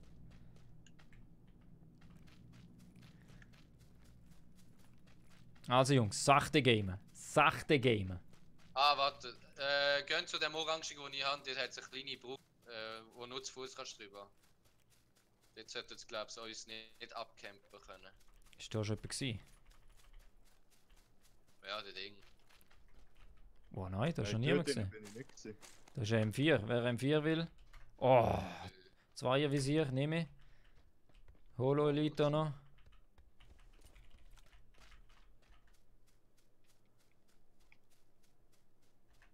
Also Jungs, sachte gamen. Sachte gamen. Ah, warte. Gehen zu dem Orangen, den ich habe. Dort hat es eine kleine Brücke, wo nur zu Fuß kannst drüber. Dort sollten sie, glaube ich, uns nicht abcampen können. Ist da schon jemand gewesen? Ja, der Ding. Oh nein, da ist schon Nein, niemand dort gesehen. bin ich nicht gewesen. Da ist ein M4. Wer M4 will. Oh, Zweiervisier, nehme ich. Holo Elite auch noch.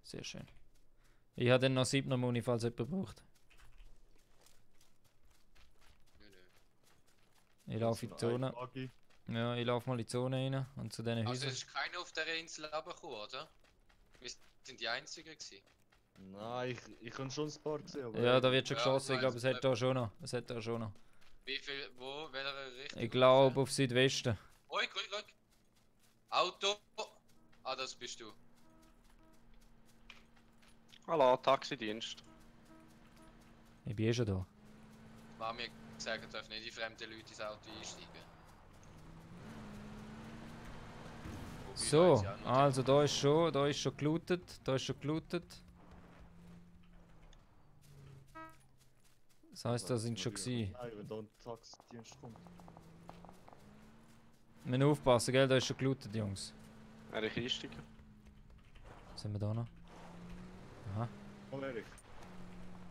Sehr schön. Ich habe dann noch 7er Muni, falls jemand braucht. Nö. Ich laufe in die So ein Zone. Buggy. Ja, ich laufe mal in die Zone rein und zu diesen Also Häusern. es ist keiner auf der Insel runtergekommen, oder? Wir sind die Einzigen gewesen. Nein, ich habe schon ein paar gesehen. Aber Ja, da wird schon Ja, geschossen, ich ich glaube, weiss es hat da schon noch. Es hat da schon noch. Wie viel, wo, welcher Richtung? Ich glaube auf Südwesten. Ruhig. Auto! Ah, das bist du. Hallo, Taxidienst. Ich bin eh schon da. War mir gesagt, darf nicht die fremden Leute ins Auto einsteigen. Wobei, da So, hat's ja auch noch also da ist schon gelootet. Da ist schon gelootet. Das heisst, da sind schon gewesen. Nein, wenn da ein Taxidienst kommt. Wir müssen aufpassen, gell? Da ist schon gelootet, Jungs. Wäre ich einsteigen? Was haben wir da noch? Aha. Komm, Erich.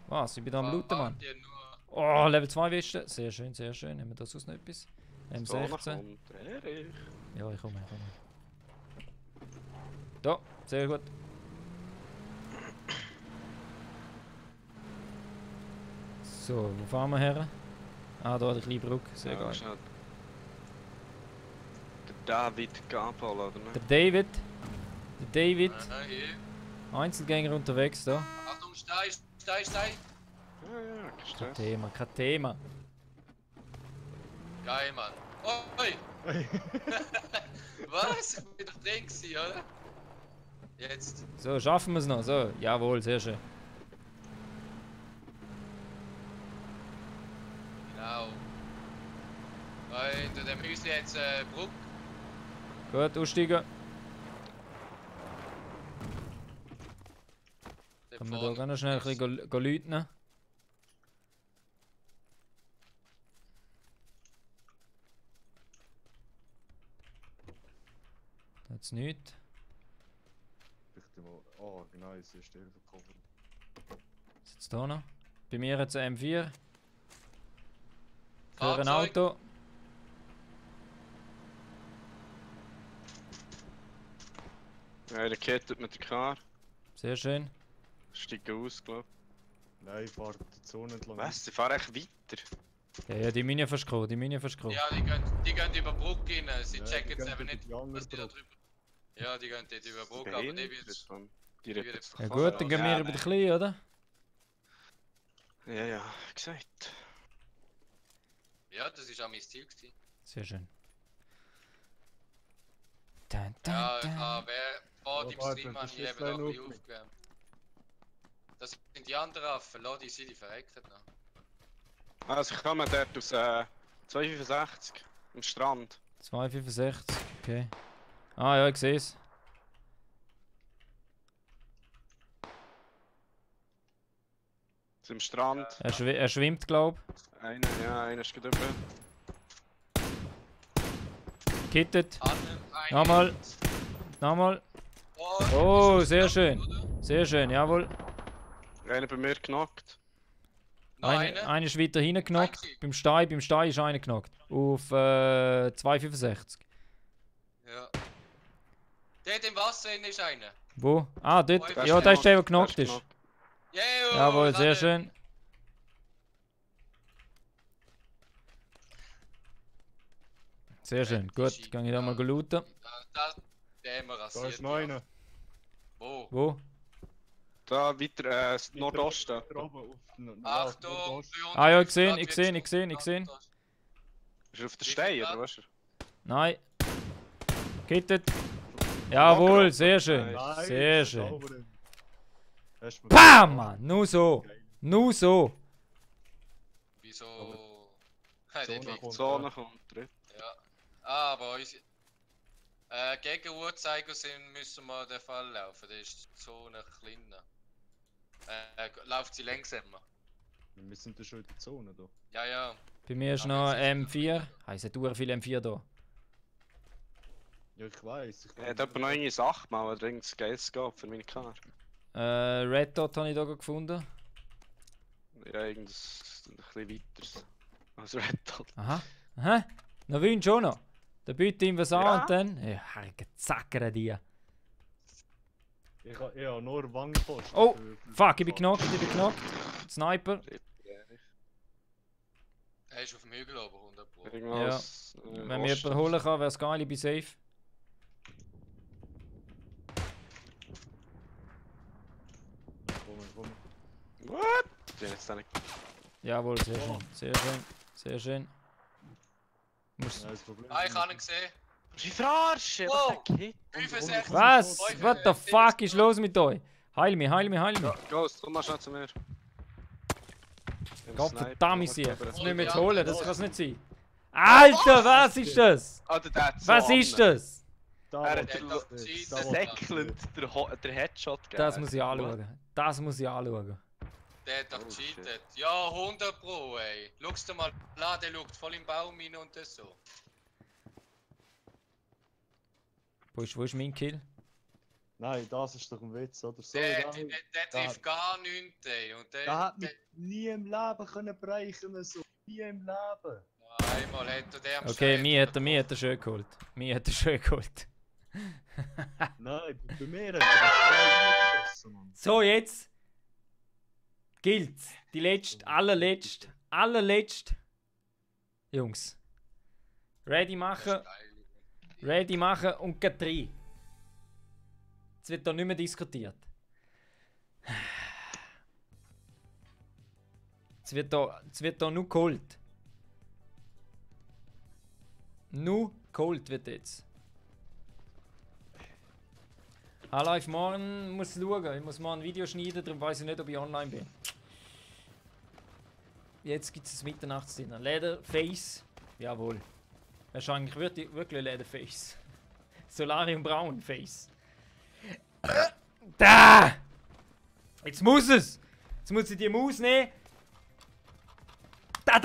Was? Ich bin da am looten, Mann. Die nur Oh, Level 2 Weste. Sehr schön, sehr schön. Haben wir da sonst noch etwas? M16. kommt Erich. Ja, ich komme. Da, sehr gut. So, wo fahren wir her? Ah, da die kleine Brücke, sehr Ja, geil. schnell. Der David Gabal, oder Der nicht? David, Hier. Einzelgänger unterwegs da. Achtung, Stein. Ja, ja, kein Stress. Kein Thema. Geil, Mann. Oi! Was? Ich bin doch drin gewesen, oder? Jetzt. So, schaffen wir es noch. So, jawohl, sehr schön. Genau. Hinter dem Häuschen hat es eine Brücke. Gut, aussteigen. Dort Können wir da vorne. ganz schnell ein bisschen läuten? Da hat's nichts. Vielleicht mal. Oh, genau, es ist der verkauft. Was ist jetzt da noch? Bei mir jetzt ein M4. Für ein Fahrzeug. Auto. Ja, der kettet mit der Car. Sehr schön. Steigt aus, glaub Nein, ich fahre die Zone entlang. ich. Was? Sie fahren echt weiter? Ja, die Mine verschkrochen, Ja, die gehen über die Brücke rein. Sie Ja, checken die jetzt gehen eben über nicht, die andere dass die da Brücke. drüber. Ja, die gehen dort über die Brücke, aber die Behindert, wird. Mann. Die die wird wird jetzt Ja fahren. gut, dann gehen wir Ja, über die nein. Kleine, oder? Ja, ja, gesagt. Ja, das war auch mein Ziel gewesen. Sehr schön. Dun, dun, Ja, ich dun. habe vor dem warte, Stream das habe ich ist eben noch ein klein bisschen aufgegeben. Das sind die anderen Affen, lass die sein, die verrecken noch. Also ich komme dort aus 265 am Strand. 265, okay. Ah ja, ich sehe es. Zum Strand. Er schwimmt, glaub. Einer ist gerade drüber. Kittet. Eine. Nochmal. Nochmal. Oh, sehr schön. Sehr schön, jawohl. Einer bei mir knockt. Noch eine. Einer ist weiter hinten genockt. Einzig. Beim Stein ist einer genockt. Auf 265. Ja. Dort im Wasser innen ist einer. Wo? Ah, dort. Der Ja, ist da ist der, der genockt, genockt ist. Jawohl, sehr schön. Sehr schön. Gut, kann ich da mal looten. Der haben wir Da rasiert. ist noch einer. Wo? Wo? Da weiter Nordosten. Da oben auf den- Achtung! Nordost. Ah ja, ich sehe, ich sehe. Ist er auf der Stein oder was? Nein. Kittet. Jawohl, sehr schön. Nein, Sehr das ist schön. sauber. Hast du mir- Bam, Mann! Nur so. Geil. Nur so. Wieso? Zone Dort liegt- kommt. Zone kommt drin. Ja. Ah, aber uns. Gegen Uhrzeigersinn müssen wir den Fall laufen. Das ist die Zone kleiner. Läuft sie langsamer. Wir sind da schon in der Zone da. Ja, ja. Bei mir ist Aber noch jetzt ist es M4. Es hat sehr viel M4 da. Ja, ich weiß. Er hat etwa noch eine Sache mal, oder irgendein Geiles gehabt für meine Car. Red Dot habe ich da gefunden. Ja, irgendwas ein bisschen weiteres. Also Red Dot. Aha. Aha. Noch wünsch auch noch. Dann biete ihm was an Ja. und dann. Ja, zackere die. Ich habe nur Wangenpost. Oh, fuck, ich bin knockt. Sniper. Er ist auf dem Hügel oben, 100 Pro. Irgendwas. Wenn mir jemand holen kann, wäre es geil, ich bin safe. Komm. What? Ich bin jetzt da nicht. Jawohl, sehr schön. Sehr schön. Sehr schön. Muss. Ja, das Problem Ah, ich habe ihn gesehen. Wie verarschen? Wow. Was geht? 65. Was? Leute, What the fuck ist los mit euch? Heil mich. Ghost, komm mal schnell zu mir. Gott verdammt, ich sehe. Das Oh, müssen wir jetzt ja. holen, das kann es nicht sein. Alter, was ist das? Alter, der hat so Was ist das? Da, Er wo- hat Der hat doch gecheatet. da, wo- säckelnd der Headshot gegeben. Das muss ich anschauen. Das muss ich anschauen. Der hat doch Oh, shit. gecheatet. Ja, 100 Pro, ey. Schau's dir mal an, der schaut voll im Baum rein und das so. Wo ist mein Kill? Nein, das ist doch ein Witz, oder? So, Der trifft gar nichts, ey. Und der hat mich nie im Leben können brechen, so. Nie im Leben. Nein, Einmal hat er der am Okay, Stein mir hat er schön geholt. Mir hat er schön geholt. Nein, bei mir hat er einen geschossen, Mann. So, jetzt gilt's. Die allerletzte. Jungs. Ready machen und geht rein. Jetzt wird da nicht mehr diskutiert. Jetzt wird da nur geholt. Nur geholt wird jetzt. Hallo, ich morgen muss schauen. Ich muss mal ein Video schneiden, darum weiß ich nicht, ob ich online bin. Jetzt gibt es ein Mitternachtsdinner. Leatherface. Jawohl. Wahrscheinlich wirklich Leatherface. Solarium Braun Face. Da! Jetzt muss es! Jetzt muss ich die Maus nehmen. Da!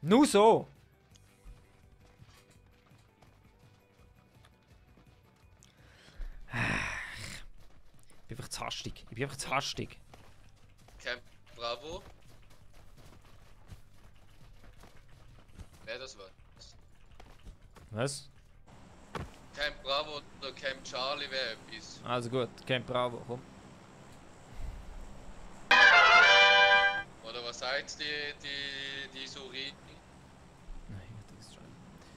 Nur so! Ich bin einfach zu hastig. Camp Bravo. Wer das war? Was? Camp Bravo oder Camp Charlie wäre etwas. Also gut, Camp Bravo, komm. Oder was sagt die Suri? Nein,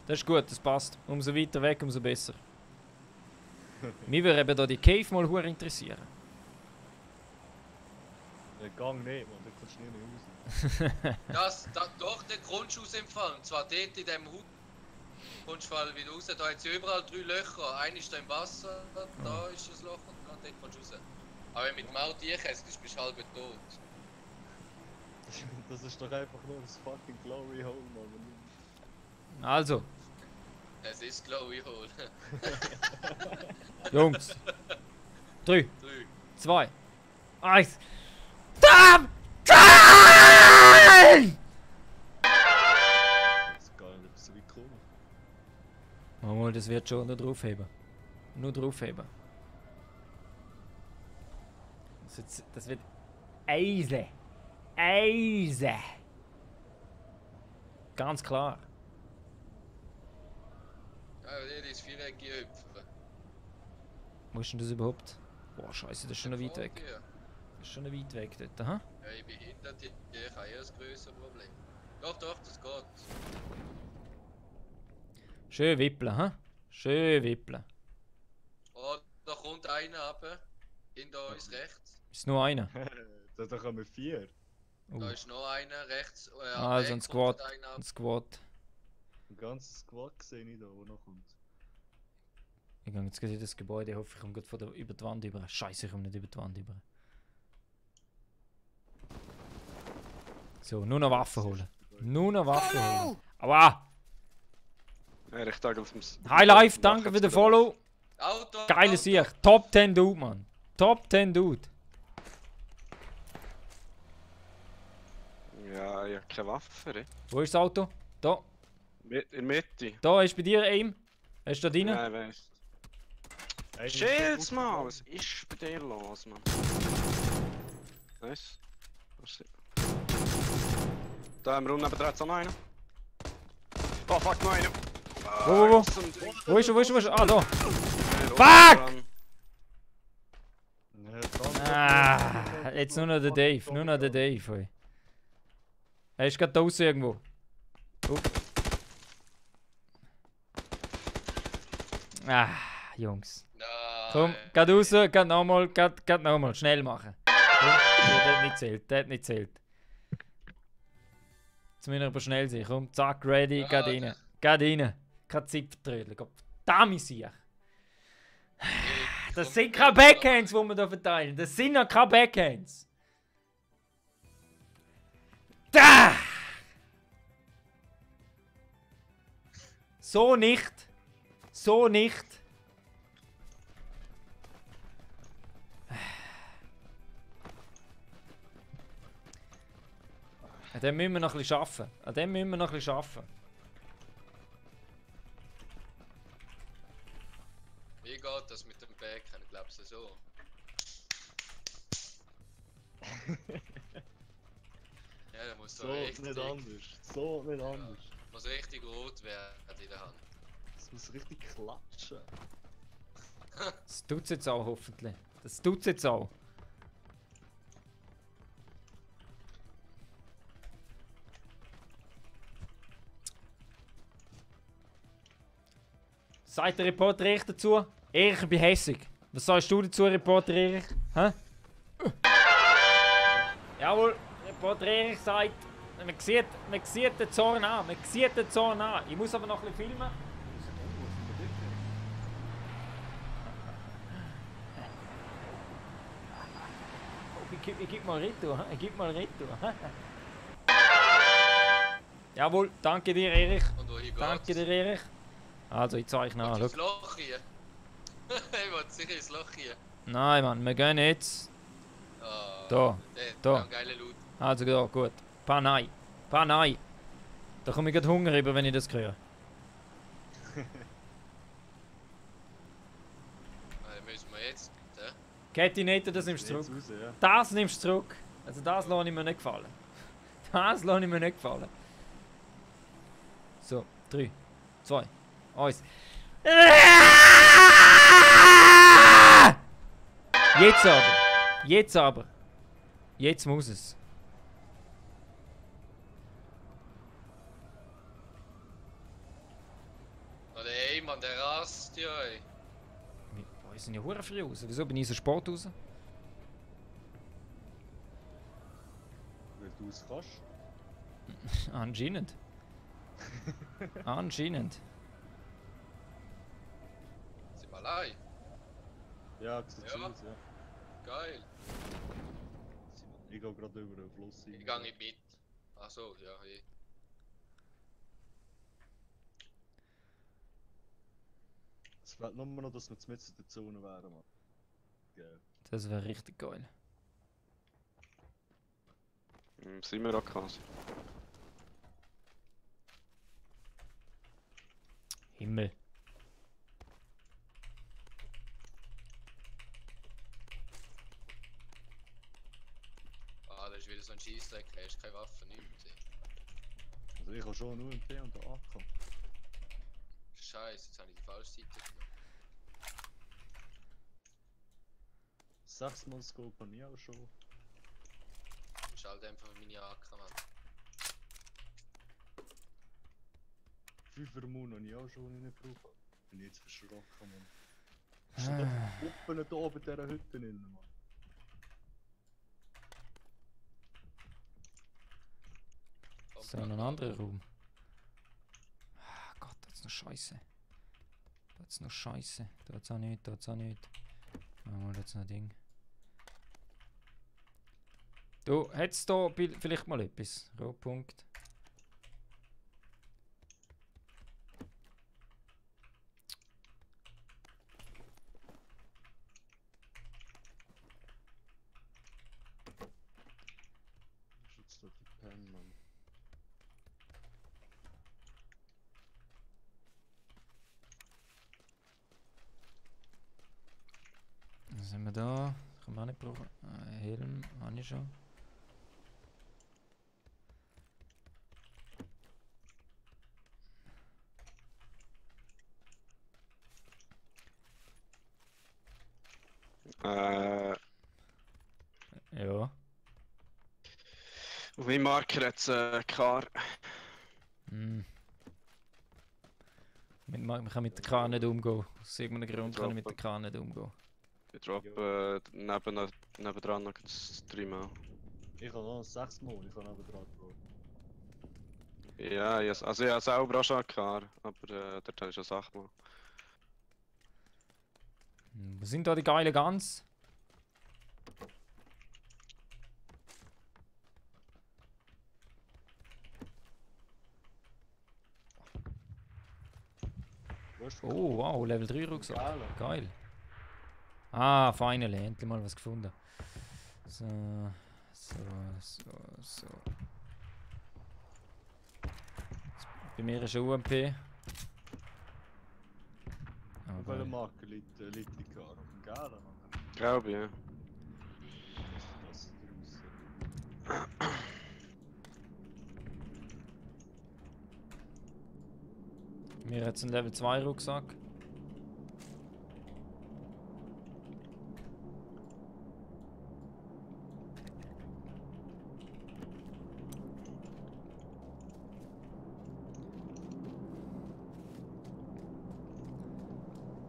das ist gut, das passt. Umso weiter weg, umso besser. Mich würde eben da die Cave mal hure interessieren. Der Gang nicht, man, da kommst du nicht mehr raus. Doch, der Grundschussempfang. Und zwar dort in dem Hut. Kommst du wieder raus. Da hat es überall 3 Löcher. Einer ist da im Wasser, da ist ein Loch und dort kommst du raus. Aber wenn du mit dem Auto einkästest, bist du halb tot. Das ist doch einfach nur das fucking Glory Hole, Mann. Also, Es ist Glowy Hole. Jungs. 3, 3. 2, 1. Damn! Time! Das ist gar nicht so weit gekommen. Mal, das wird schon nur draufheben. Nur draufheben. Das wird Eisen. Eisen. Ganz klar. Ja, das ist viereckige Hüpfen. Wo ist denn das überhaupt? Boah, scheiße, das ist schon noch weit weg. Ja, Das ist schon noch weit weg dort, aha. ich bin hinter dir, ich habe eher ein grösseres Problem. Doch, das geht. Schön wippeln, ha? Schön wippeln. Oh, da kommt einer runter. Hinter uns rechts. Ist nur einer. Da kommen 4. Da ist noch einer rechts. Also ein Squad. Einer. Ein Squad. Ein ganzes Squad sehe ich da, wo noch kommt. Ich gehe jetzt gleich in das Gebäude, ich hoffe, ich komme gut über die Wand über. Scheiße, ich komme nicht über die Wand über. So, nur noch Waffen holen. Nur noch Waffen holen. Aua! Ja, ich denke, Hi Life, danke für den Follow. Auto! Geile Auto. Sieg. Top 10 Dude, Mann. Top 10 Dude. Ja, ich habe keine Waffe. Ey. Wo ist das Auto? Da. In der Mitte. Da ist bei dir Aim. Hast du da rein? Ja, ich weiss. Schilds, Mann! Was ist bei dir los, Mann? Nice. Da im Raum nebendran jetzt auch noch einen. Oh fuck, noch einer! Wo? Wo ist er? Ah, da. Fuck! Ah, jetzt nur noch der Dave. Nur noch der Dave. Ey. Er ist gerade da draußen irgendwo. Ah, Jungs. Nein. Komm, geht raus, geht nochmal, schnell machen. Komm, der hat nicht zählt, Jetzt müssen wir aber schnell sein, komm, zack, ready, geht rein. Keine Zeit vertrödeln, verdammt sich. Das sind keine Backhands, die wir hier verteilen, das sind noch keine Backhands. Da! So nicht. So nicht. An dem müssen wir noch ein bisschen arbeiten. geht das mit dem Bäcken? Ich glaube so. Ja, der muss so richtig... nicht anders. So nicht anders. Muss richtig rot werden in der Hand. Es muss richtig klatschen. Das tut's jetzt auch hoffentlich. Das tut's jetzt auch. Sagt der Reporter Erich dazu? Erich, ich bin hässig. Was sagst du dazu, Reporter Erich? Hä? Jawohl, Reporter Erich sagt, man sieht den Zorn an. Man sieht den Zorn an. Ich muss aber noch ein bisschen filmen. Ich gebe mal Retour. Ich gebe mal Retour. Jawohl, danke dir, Erich. Und wohin geht's? Danke dir, Erich. Also, ich zeichne an. Ins Loch hier? Ich will sicher ins Loch hier. Nein, Mann, wir gehen jetzt. Oh, Da, da. Ein geiler Loot. Also, da, gut. Panay. Panay. Da komme ich gerade Hunger über, wenn ich das höre. Müssen wir jetzt. Ketinator, das nimmst du Jetzt zurück. raus, ja. Das nimmst du zurück. Also, das lasse ich mir nicht gefallen. Das lasse ich mir nicht gefallen. So, 3, 2, 1. Jetzt aber. Jetzt aber. Jetzt muss es. Oh, der Eimann, der rast ja, ey. Wir sind ja hure früh raus. Wieso bin ich so spät raus? Weil du es kannst. Anscheinend. Anscheinend. Sind wir allein? Ja, sieht so Ja. aus, ja. Geil. Ich gehe gerade über den Fluss Ich gehe nicht mit. Ach so, ja, Es fehlt nur noch, dass wir mit in der Zone wären, Mann. Geil. Das wäre richtig geil. Sind wir auch quasi. Himmel. Ah, das ist wieder so ein Scheissdreck, da hast keine Waffe, nichts. Also ich habe schon nur UMP und AK. Scheiße, jetzt habe ich die falsche Seite genommen. 6-mal Scope habe ich auch schon. Du bist halt einfach meine AK, Mann. 5er Moon habe ich auch schon nicht gebraucht. Bin ich jetzt verschrocken, Mann. Ist denn da Puppen da oben in dieser Hütte drin, Mann? So, noch ein anderer Raum. Ah Gott, da ist noch Scheiße. Da ist noch Scheiße. Da ist auch nicht, da ist auch nicht. Mal, da ist noch ein Ding. Du, hättest da vielleicht mal etwas? Rohpunkt. Was ist jetzt da die Pen, Mann? Was haben wir da? Können wir auch nicht brauchen. Helm habe ich schon. Ja. Auf meinem Marker hat es Kar. Hm. Man kann mit der K nicht umgehen. Aus irgendeinem Grund kann ich mit der K nicht umgehen. Ich droppe nebendran noch 3 Mal. Ich habe noch 6-mal, ich habe neben dran gebraucht. Ja, also ich habe selber auch schon einen Kar, aber dort habe ich schon 8 Mal. Wo sind da die geilen Guns? Wo ist Oh wow, Level 3 Rucksack. Geil. Geil. Ah, finally, endlich mal was gefunden. So. Bei mir ist ein UMP. Auf Aber welchem Marker liegt die Kar auf dem Galen, oder? Glaube ich, ja. Das sieht raus. Wir haben jetzt einen Level 2 Rucksack.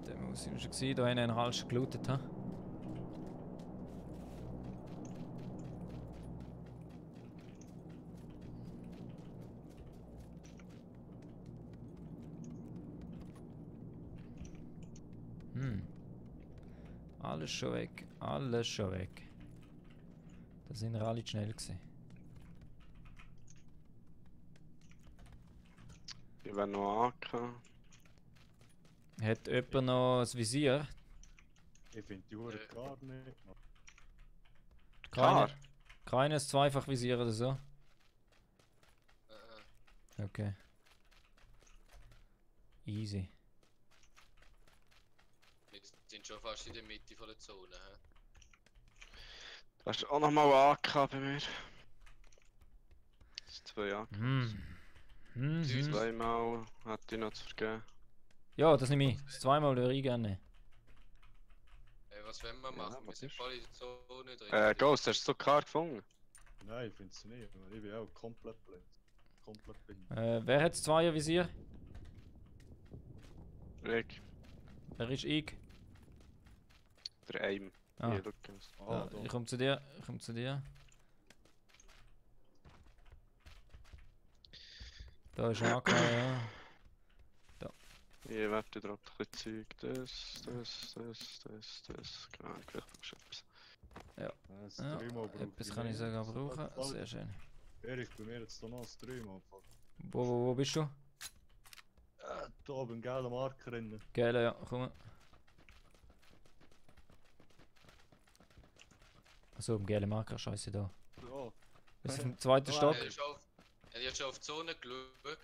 Der muss ich schon gesehen, da einen Hals gelootet haben. Alles schon weg, alles schon weg. Da sind wir alle schnell gewesen. Ich werde noch AK. Hat jemand noch ein Visier? Ich finde die Uhr gar nicht. Klar. Keines Zweifachvisier oder so? Okay. Easy. Wir sind schon fast in der Mitte von der Zone. He? Du hast auch noch mal AK bei mir. Das ist 2 AK. Zweimal hätte ich noch zu vergeben. Ja, das nehme ich. Das zweimal würde ich gerne. Hey, was wollen wir machen? Ja, Wir sind voll in der Zone drin. Ghost, hast du so Karte gefunden? Nein, ich finde es nicht. Ich bin auch komplett blind. Komplett blind. Wer hat das Zweiervisier? Rick, Wer ist ich? der Aim. Ah. Hier, Lukas. Ja, ich komme zu dir. Ich komme zu dir. Da ist AK, ja. Hier warte drauf ein bisschen Zeug. Das. Genau, vielleicht brauchst du etwas. Das Ja, dreimal brauche etwas kann ich sogar brauchen. Sehr schön. Erik, bei mir jetzt noch das dreimal. Wo bist du? Da oben, gelben Marker drin. Geil, ja, komm. Achso, im gelben Marker, scheiße da. Ja. Das ist im zweiten Stock. Er hat schon auf die Zone geschaut.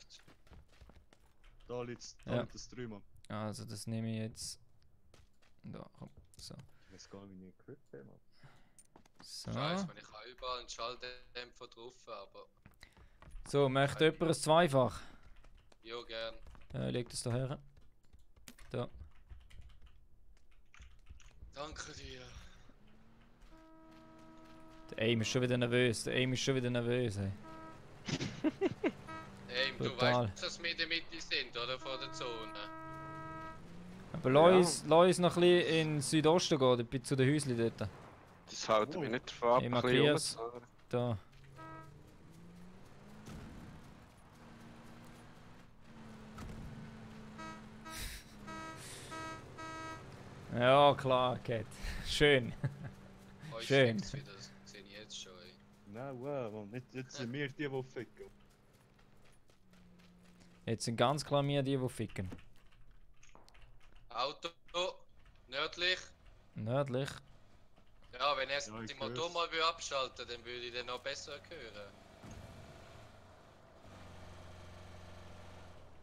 Da liegt Ja. das dreimal. Also das nehme ich jetzt. Da, komm. So. Ich weiß gar nicht, wie ich Grip habe. So. Scheiße, wenn ich habe überall einen Schalldämpfer drauf, aber... So, möchte jemand ein Zweifach? Jo, gern. Leg das da her. Da. Danke dir. Der Aim ist schon wieder nervös. Der Aim ist schon wieder nervös. Ey. Hey, du Total. weißt, dass wir in der Mitte sind, oder? Vor der Zone. Aber lass uns noch ein bisschen in den Südosten gehen, dort zu den Häuschen dort. Das hält mich nicht davon ab, Ich ein markiere bisschen es. rumzufahren. Da. Ja, klar, Cat. Schön. Oh, ich Schön. schickt's wieder, das sehe ich jetzt schon, ey. Nein, wow, Mann. Jetzt sind wir die ficken. Jetzt sind ganz klar wir die ficken. Auto, nördlich. Nördlich. Ja, wenn er jetzt Ja, ich den Motor hör's. mal abschalten, dann würde ich den noch besser hören.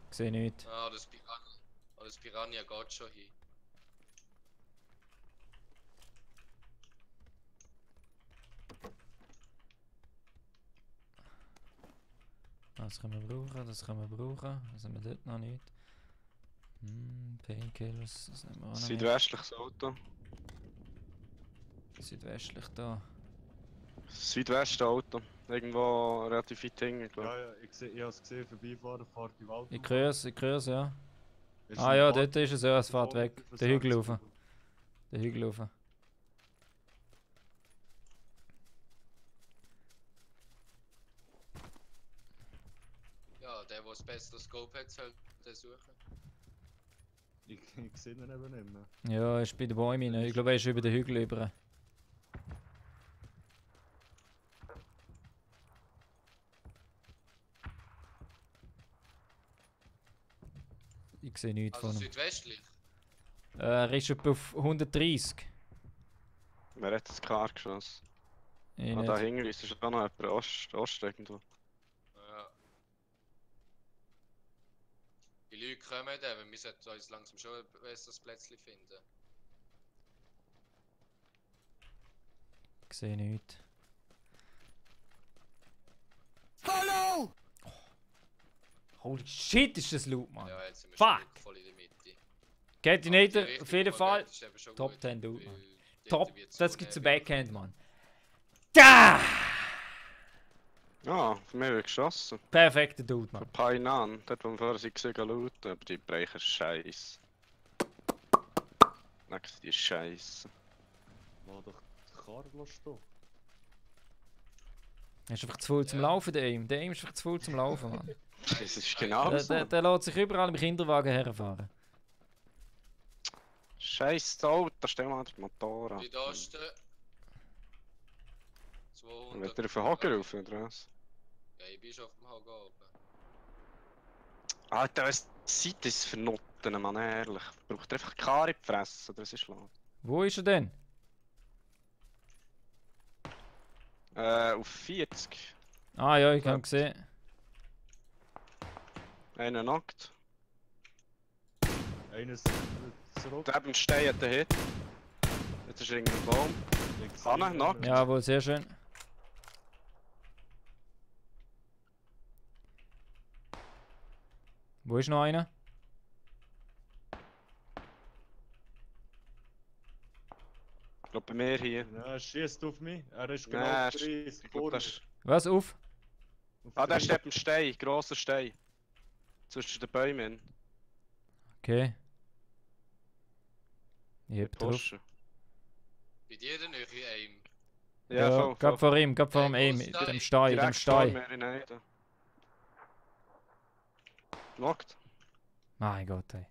Ich sehe nichts. Ah, das Piranha geht schon hin. Das können wir brauchen, das können wir brauchen. Was haben wir dort noch nicht? Painkillers, das nehmen wir auch noch nicht. Südwestliches Auto. Südwestlich da. Südwest Auto. Irgendwo relativ weit hinten, glaube Ja, ja, ich habe es gesehen, vorbeifahren, fahrt die Wald. Ich höre es, ja. Ah ja, dort ist es ja, es fährt weg. Der Hügel rauf. Der Hügel rauf. Ja, der, der das bessere Scope hat, soll den suchen. Ich sehe ihn eben nicht mehr. Ja, er ist bei den Bäumen. Ich glaube, er ist über den Hügel über. Ich sehe nichts Also von ihm. südwestlich. Er ist etwa auf 130. Wer hat das klar geschossen? Ich Ah, da nicht. hinten ist auch noch jemand Ost irgendwo. Ja. Ich lüge Leute kommen, eben, wir sollten uns langsam schon ein besseres Plätzchen finden. Ich sehe nichts. Follow! Holy shit, ist das laut, Mann. Ja, jetzt sind wir Fuck! schon voll in der Mitte. Getinator, Aber die auf jeden Richtung Fall. ist eben schon Top gut, 10 Dude, weil Mann. dort Top, wird's das so gibt's zu neblig. Backhand, Mann. Da! Ja, von mir wird geschossen. Perfekter Dude, Mann. Von Painan, dort wo wir vorher sie gesehen looten, aber die brechen Scheiß. Nächstes die Scheiße. Lass doch die Karre stehen. Er ist einfach zu voll zum Ja. Laufen, der Aim. Der Aim ist einfach zu voll zum Laufen, Mann. Das ist genau Der, so. der lässt sich überall im Kinderwagen herfahren. Scheiß Auto, da stell mal den Motor an. Wie da stehen. Und wird 200. er auf den Hocker rauf, oder was? Ja, ich bin schon auf dem Hocker oben. Alter, was seid das für Noten, Mann, ehrlich? Braucht er einfach Karre in die Fresse, oder was ist los? Wo ist er denn? Auf 40. Ah ja, ich habe gesehen. Einer knockt. Einer ist zurück. Da eben steht der Hit. Jetzt ist irgendein Baum. Hanne, knock. Jawohl, sehr schön. Wo ist noch einer? Ich glaube bei mir hier. Ja, er schießt auf mich. Er ist genau Nein, auf 30 Ich vor glaub, mir. das ist... Was, auf? Auf Ah, der 30. steht am Stein, grosser Stein. Zwischen den Bäumen. Okay. Ich hab drauf. Pushen. Bei dir der neue Aim. Ja, voll, Gab vor ihm, gab vor dem Hey, Aim. wo ist der? Dem Stein, dem Direkt vor Stein. mir in Eiden. Knockt. Mein Gott, ey.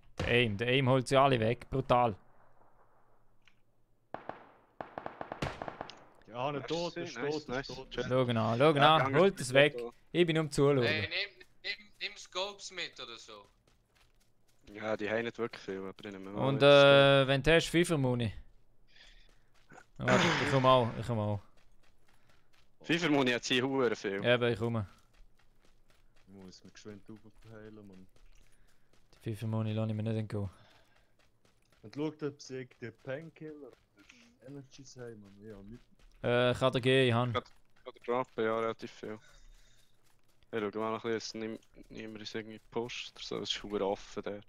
Der Aim holt sie alle weg. Brutal. Ja, nicht tot, ist Nice, tot, nice. ist tot. Check. Schau an, holt es weg. Ich bin Zuschauen. Hey, nimm Scopes mit oder so. Ja, die haben nicht wirklich viel, aber die nehmen wir Und mal. wenn du hast, FIFA-Muni. Warte, ich komme auch. FIFA Muni hat sie hure viel. Eben, ich komme. Ich muss mich geschwind aufheilen, Mann. Die FIFA-Muni lasse ich mir nicht entgehen. Und schau, ob sie die Painkiller Energies haben, Mann. Ja, nicht. Kann dir gehen, ich habe. Oder droppen, ja, relativ viel. Ich schau mal noch ein bisschen, dass niemand ist irgendwie pusht oder so, es ist hure offen der.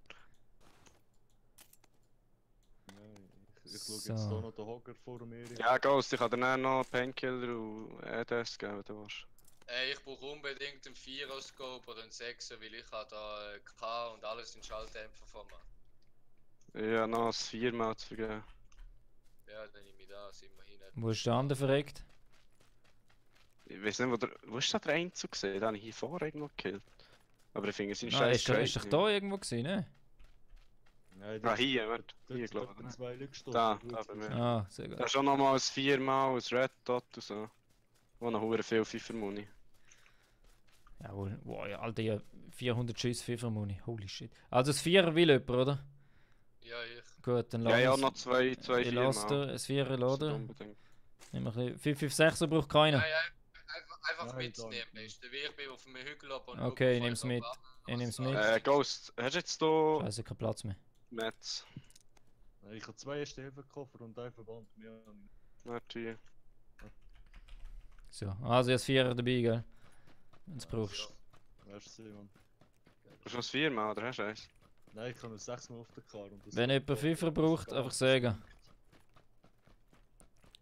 Ich schaue So. jetzt hier noch den Hocker vor mir. Ja, Ghost, ich kann dir dann noch Painkiller und EDS geben, wenn du willst. Ey, ich brauche unbedingt einen 4er-Scope oder einen 6er, weil ich habe da K und alles in Schalldämpfer von mir. Ja, noch ein 4 Mal zu vergeben. Ja, dann nehme ich das immerhin nicht. Wo ist der andere verreckt? Ich weiß nicht, wo ist da der Einzug gesehen? Den habe ich hier vorher irgendwo gekillt. Aber ich finde, es ist Ah, scheiß ist doch da irgendwo gewesen, ne? Nein, Ah, hier, warte. Hier, Hier, glaube ich. zwei Leute gestoßen. Da, Gut, da bei mir. Ah, sehr Da gut. ist auch noch mal ein 4 Mal, ein Red Dot und so. Wo noch hure viel FIFA-Muni. Jawohl. Wow, ja, Alter, ja, 400 Schuss FIFA-Muni. Holy shit. Also das 4er will jemand, oder? Ja, ich. Gut, dann Ja, lass ja, uns- noch zwei ich 4 lasse Mal. dir ein 4er Das ist laden. unbedingt. Nimm ein bisschen. 556er braucht keiner. Nein, einfach Nein, mitnehmen. danke. Ist der Weg bin auf einem Hügel ab und Okay, ich schau, nehm's bevor mit. ab- Ich nehm's was mit. da ist. Ghost, hast du jetzt hier Scheiße, kein Platz mehr. Metz? Ich habe zwei Erste-Hilfe-Koffer und einen Verband mehr. Warte hier. So, also jetzt 4er dabei, gell? Wenn du brauchst. Weißt du, Mann. Hast du noch 4 Mal oder hast du eins? Nein, ich habe nur 6 Mal auf der Karte. und das Wenn hat jemand geklappt, 5er das braucht, ist einfach ganz sagen.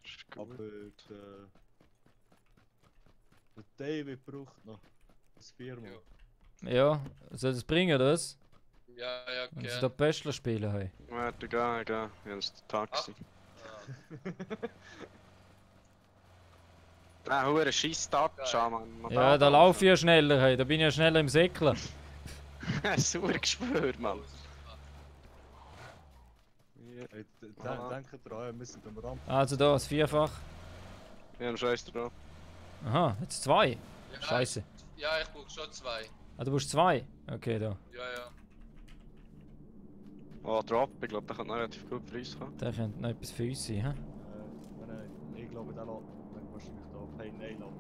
Ist Aber gut. der David braucht noch das 4 Mal. Ja, soll das bringen, das? Ja, ja, Wenn sie gerne. da Bäschler spielen haben. Warte, geh. Ja, das ist der Taxi. Der hure scheiß Taxi, Mann. Ja, da laufe ich ja schneller, hey. Da bin ich ja schneller im Säckler. Sauer gespürt, Mann. Hey, Aha. denke dran, wir müssen am Ramp. Also da, das Vierfach. Ja, einen Scheiß drauf. Aha, jetzt 2. Ja, Scheiße. Ja, ich brauche schon 2. Ah, du brauchst 2? Okay, da. Ja, ja. Oh, Drop, ich glaube, der kann noch relativ gut Preis haben. Der könnte noch etwas für uns sein, hä? Nein, ich glaube, der lässt dann wahrscheinlich da Pay Nail ab.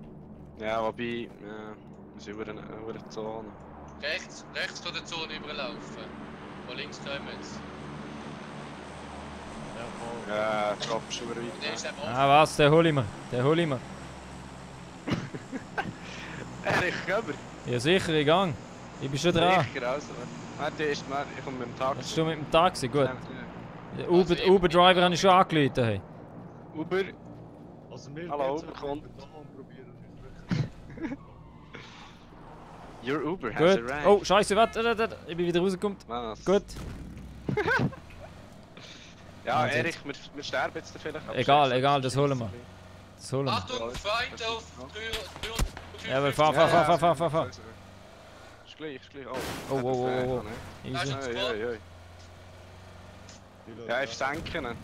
Ja, wobei, ja, wir sind über eine Zone. Rechts von der Zone überlaufen. Von links kommen sie. Ja, voll. Drop schon wieder Und der ist weiter. eben offen. Ah was, den hol ich mir. Den hol ich mir. Erich, komm Ja sicher, in Gang. Ich bin schon dran. Sicher, also. Warte, ich komme mit dem Taxi. Bist du mit dem Taxi? Gut. Ja. Uber-Driver habe ich schon angerufen. Hey. Uber. Also wir Hallo, geht's kommt. einfach da und probieren nicht Your Uber has Gut. arrived. Oh, scheiße, warte. Ich bin wieder rausgekommen. Was? Gut. Ja, Also Erich, wir sterben jetzt vielleicht. aber Egal, scheiße, egal, das holen wir. Das holen wir. Achtung, Feind auf 350. Ja, aber fahr. Ist gleich. Oh, oh. Das ist Easy. ein Spot. wirklich. Ja, ich senken, oder?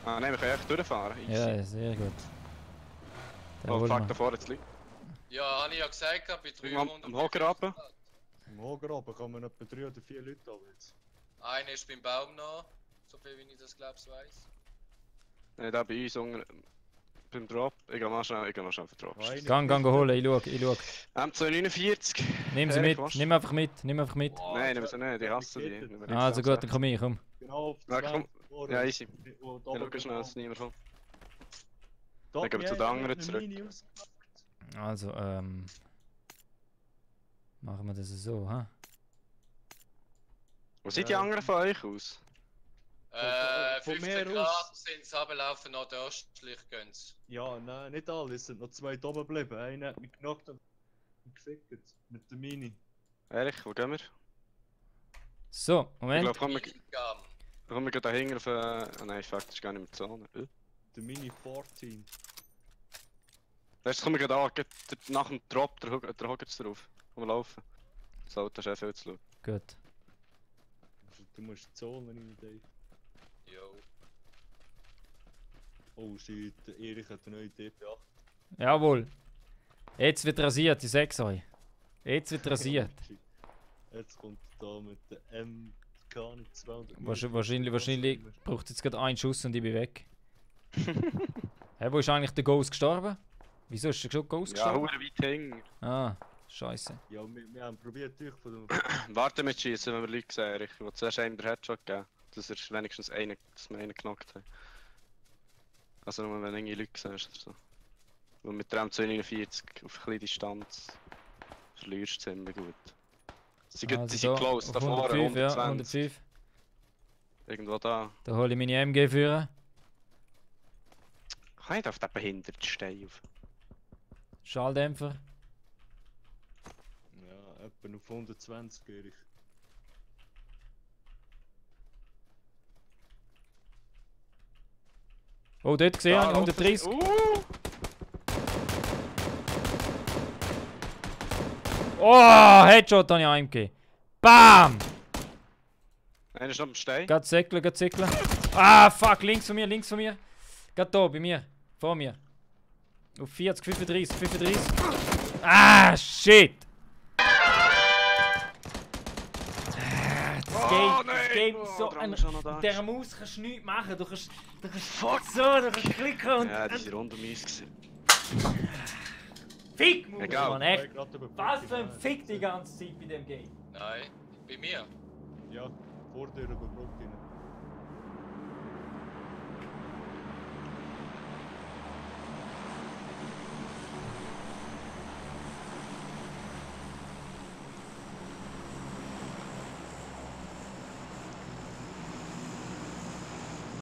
Ah, nein, wir können echt durchfahren. Easy. Ja, sehr gut. Den Oh, holen fuck, wir. da vorne jetzt liegt. Ja, habe ich ja gesagt, bei 300. Am Hocker runter. Im Hogeroben kommen etwa 3 oder 4 Leute aber jetzt. Einer ist beim Baum noch, so viel wie ich das glaub's weiss. Nein, da bei uns unten beim Drop. Ich gehe mal schnell für Drop. Eine Gang holen, ich schau. M249. Nimm sie Erich, mit, was? nimm einfach mit. Nein, nehmen sie nicht, die hassen die. Also gut, dann komm ich, komm. Genau auf Ja, 20 komm. vorne. Ja, easy. Wo Ich da oben schaue schnell, dass niemand kommt. Da Dann gehen wir zu hat den anderen eine zurück. Mini ausgepackt. Also, machen wir das so, ha? Wo sieht die anderen von euch aus? Von 15 mir Grad aus. sind sie runterlaufen, nordöstlich gehen sie. Ja, nein, nicht alle. Es sind noch 2 da oben geblieben. Einer hat mich genockt und gefickt. Mit der Mini. Erich, wo gehen wir? So, Ich Moment. glaube, kommen Minigam. wir da hinten auf... Oh nein, fuck, das ist gar nicht mehr die Zone. Der Mini 14. Weißt du, kommen wir gerade an, nach dem Drop, der Hocker jetzt drauf. Komm, wir laufen. Das Auto ist auch viel zu laut. Gut. Also, du musst die Zone rein, Dave. Jo. Oh shit, der Erich hat eine neue DP8. Jawohl. Jetzt wird rasiert, ich sag's euch. Jetzt wird rasiert. Jetzt kommt er da mit der MK nicht 200. Wahrscheinlich braucht jetzt gerade einen Schuss und ich bin weg. Hey, wo ist eigentlich der Ghost gestorben? Wieso ist der Ghost Ja, gestorben? hure weit hinten. Ah, scheiße. Ja, wir haben probiert durch von dem. Warte mit Schießen, wenn wir Leute sehen, Erich. Ich will zuerst einem den Headshot geben, dass wenigstens einen, dass wir einen knockt haben. Also nur wenn du irgendwie Leute siehst oder so. Weil mit der M249 auf kleine Distanz verlierst du ziemlich gut. Sie sind close, da vorne, 105, ja, 120. 105. Irgendwo da. Da hole ich meine MG führen. Kann ich da auf den behinderten Stein auf? Schalldämpfer. Ja, etwa auf 120 Erich. Oh, dort gesehen, Da, 130. Oh, Headshot habe ich angegeben. Bam! Einer ist noch am Stein. Geht säckeln. Ah, fuck, links von mir. Geht da, bei mir. Vor mir. Auf 40, 35. Ah, shit! Das Game ist so ein... Der Maus kannst du nichts machen. Du kannst klicken und... Ja, die sind rund um uns gewesen. Fick, Maus, Egal. Mann, echt. Was für ein Fick die ganze Zeit bei dem Game. Nein, bei mir. Ja, vor dir über Brücke rein.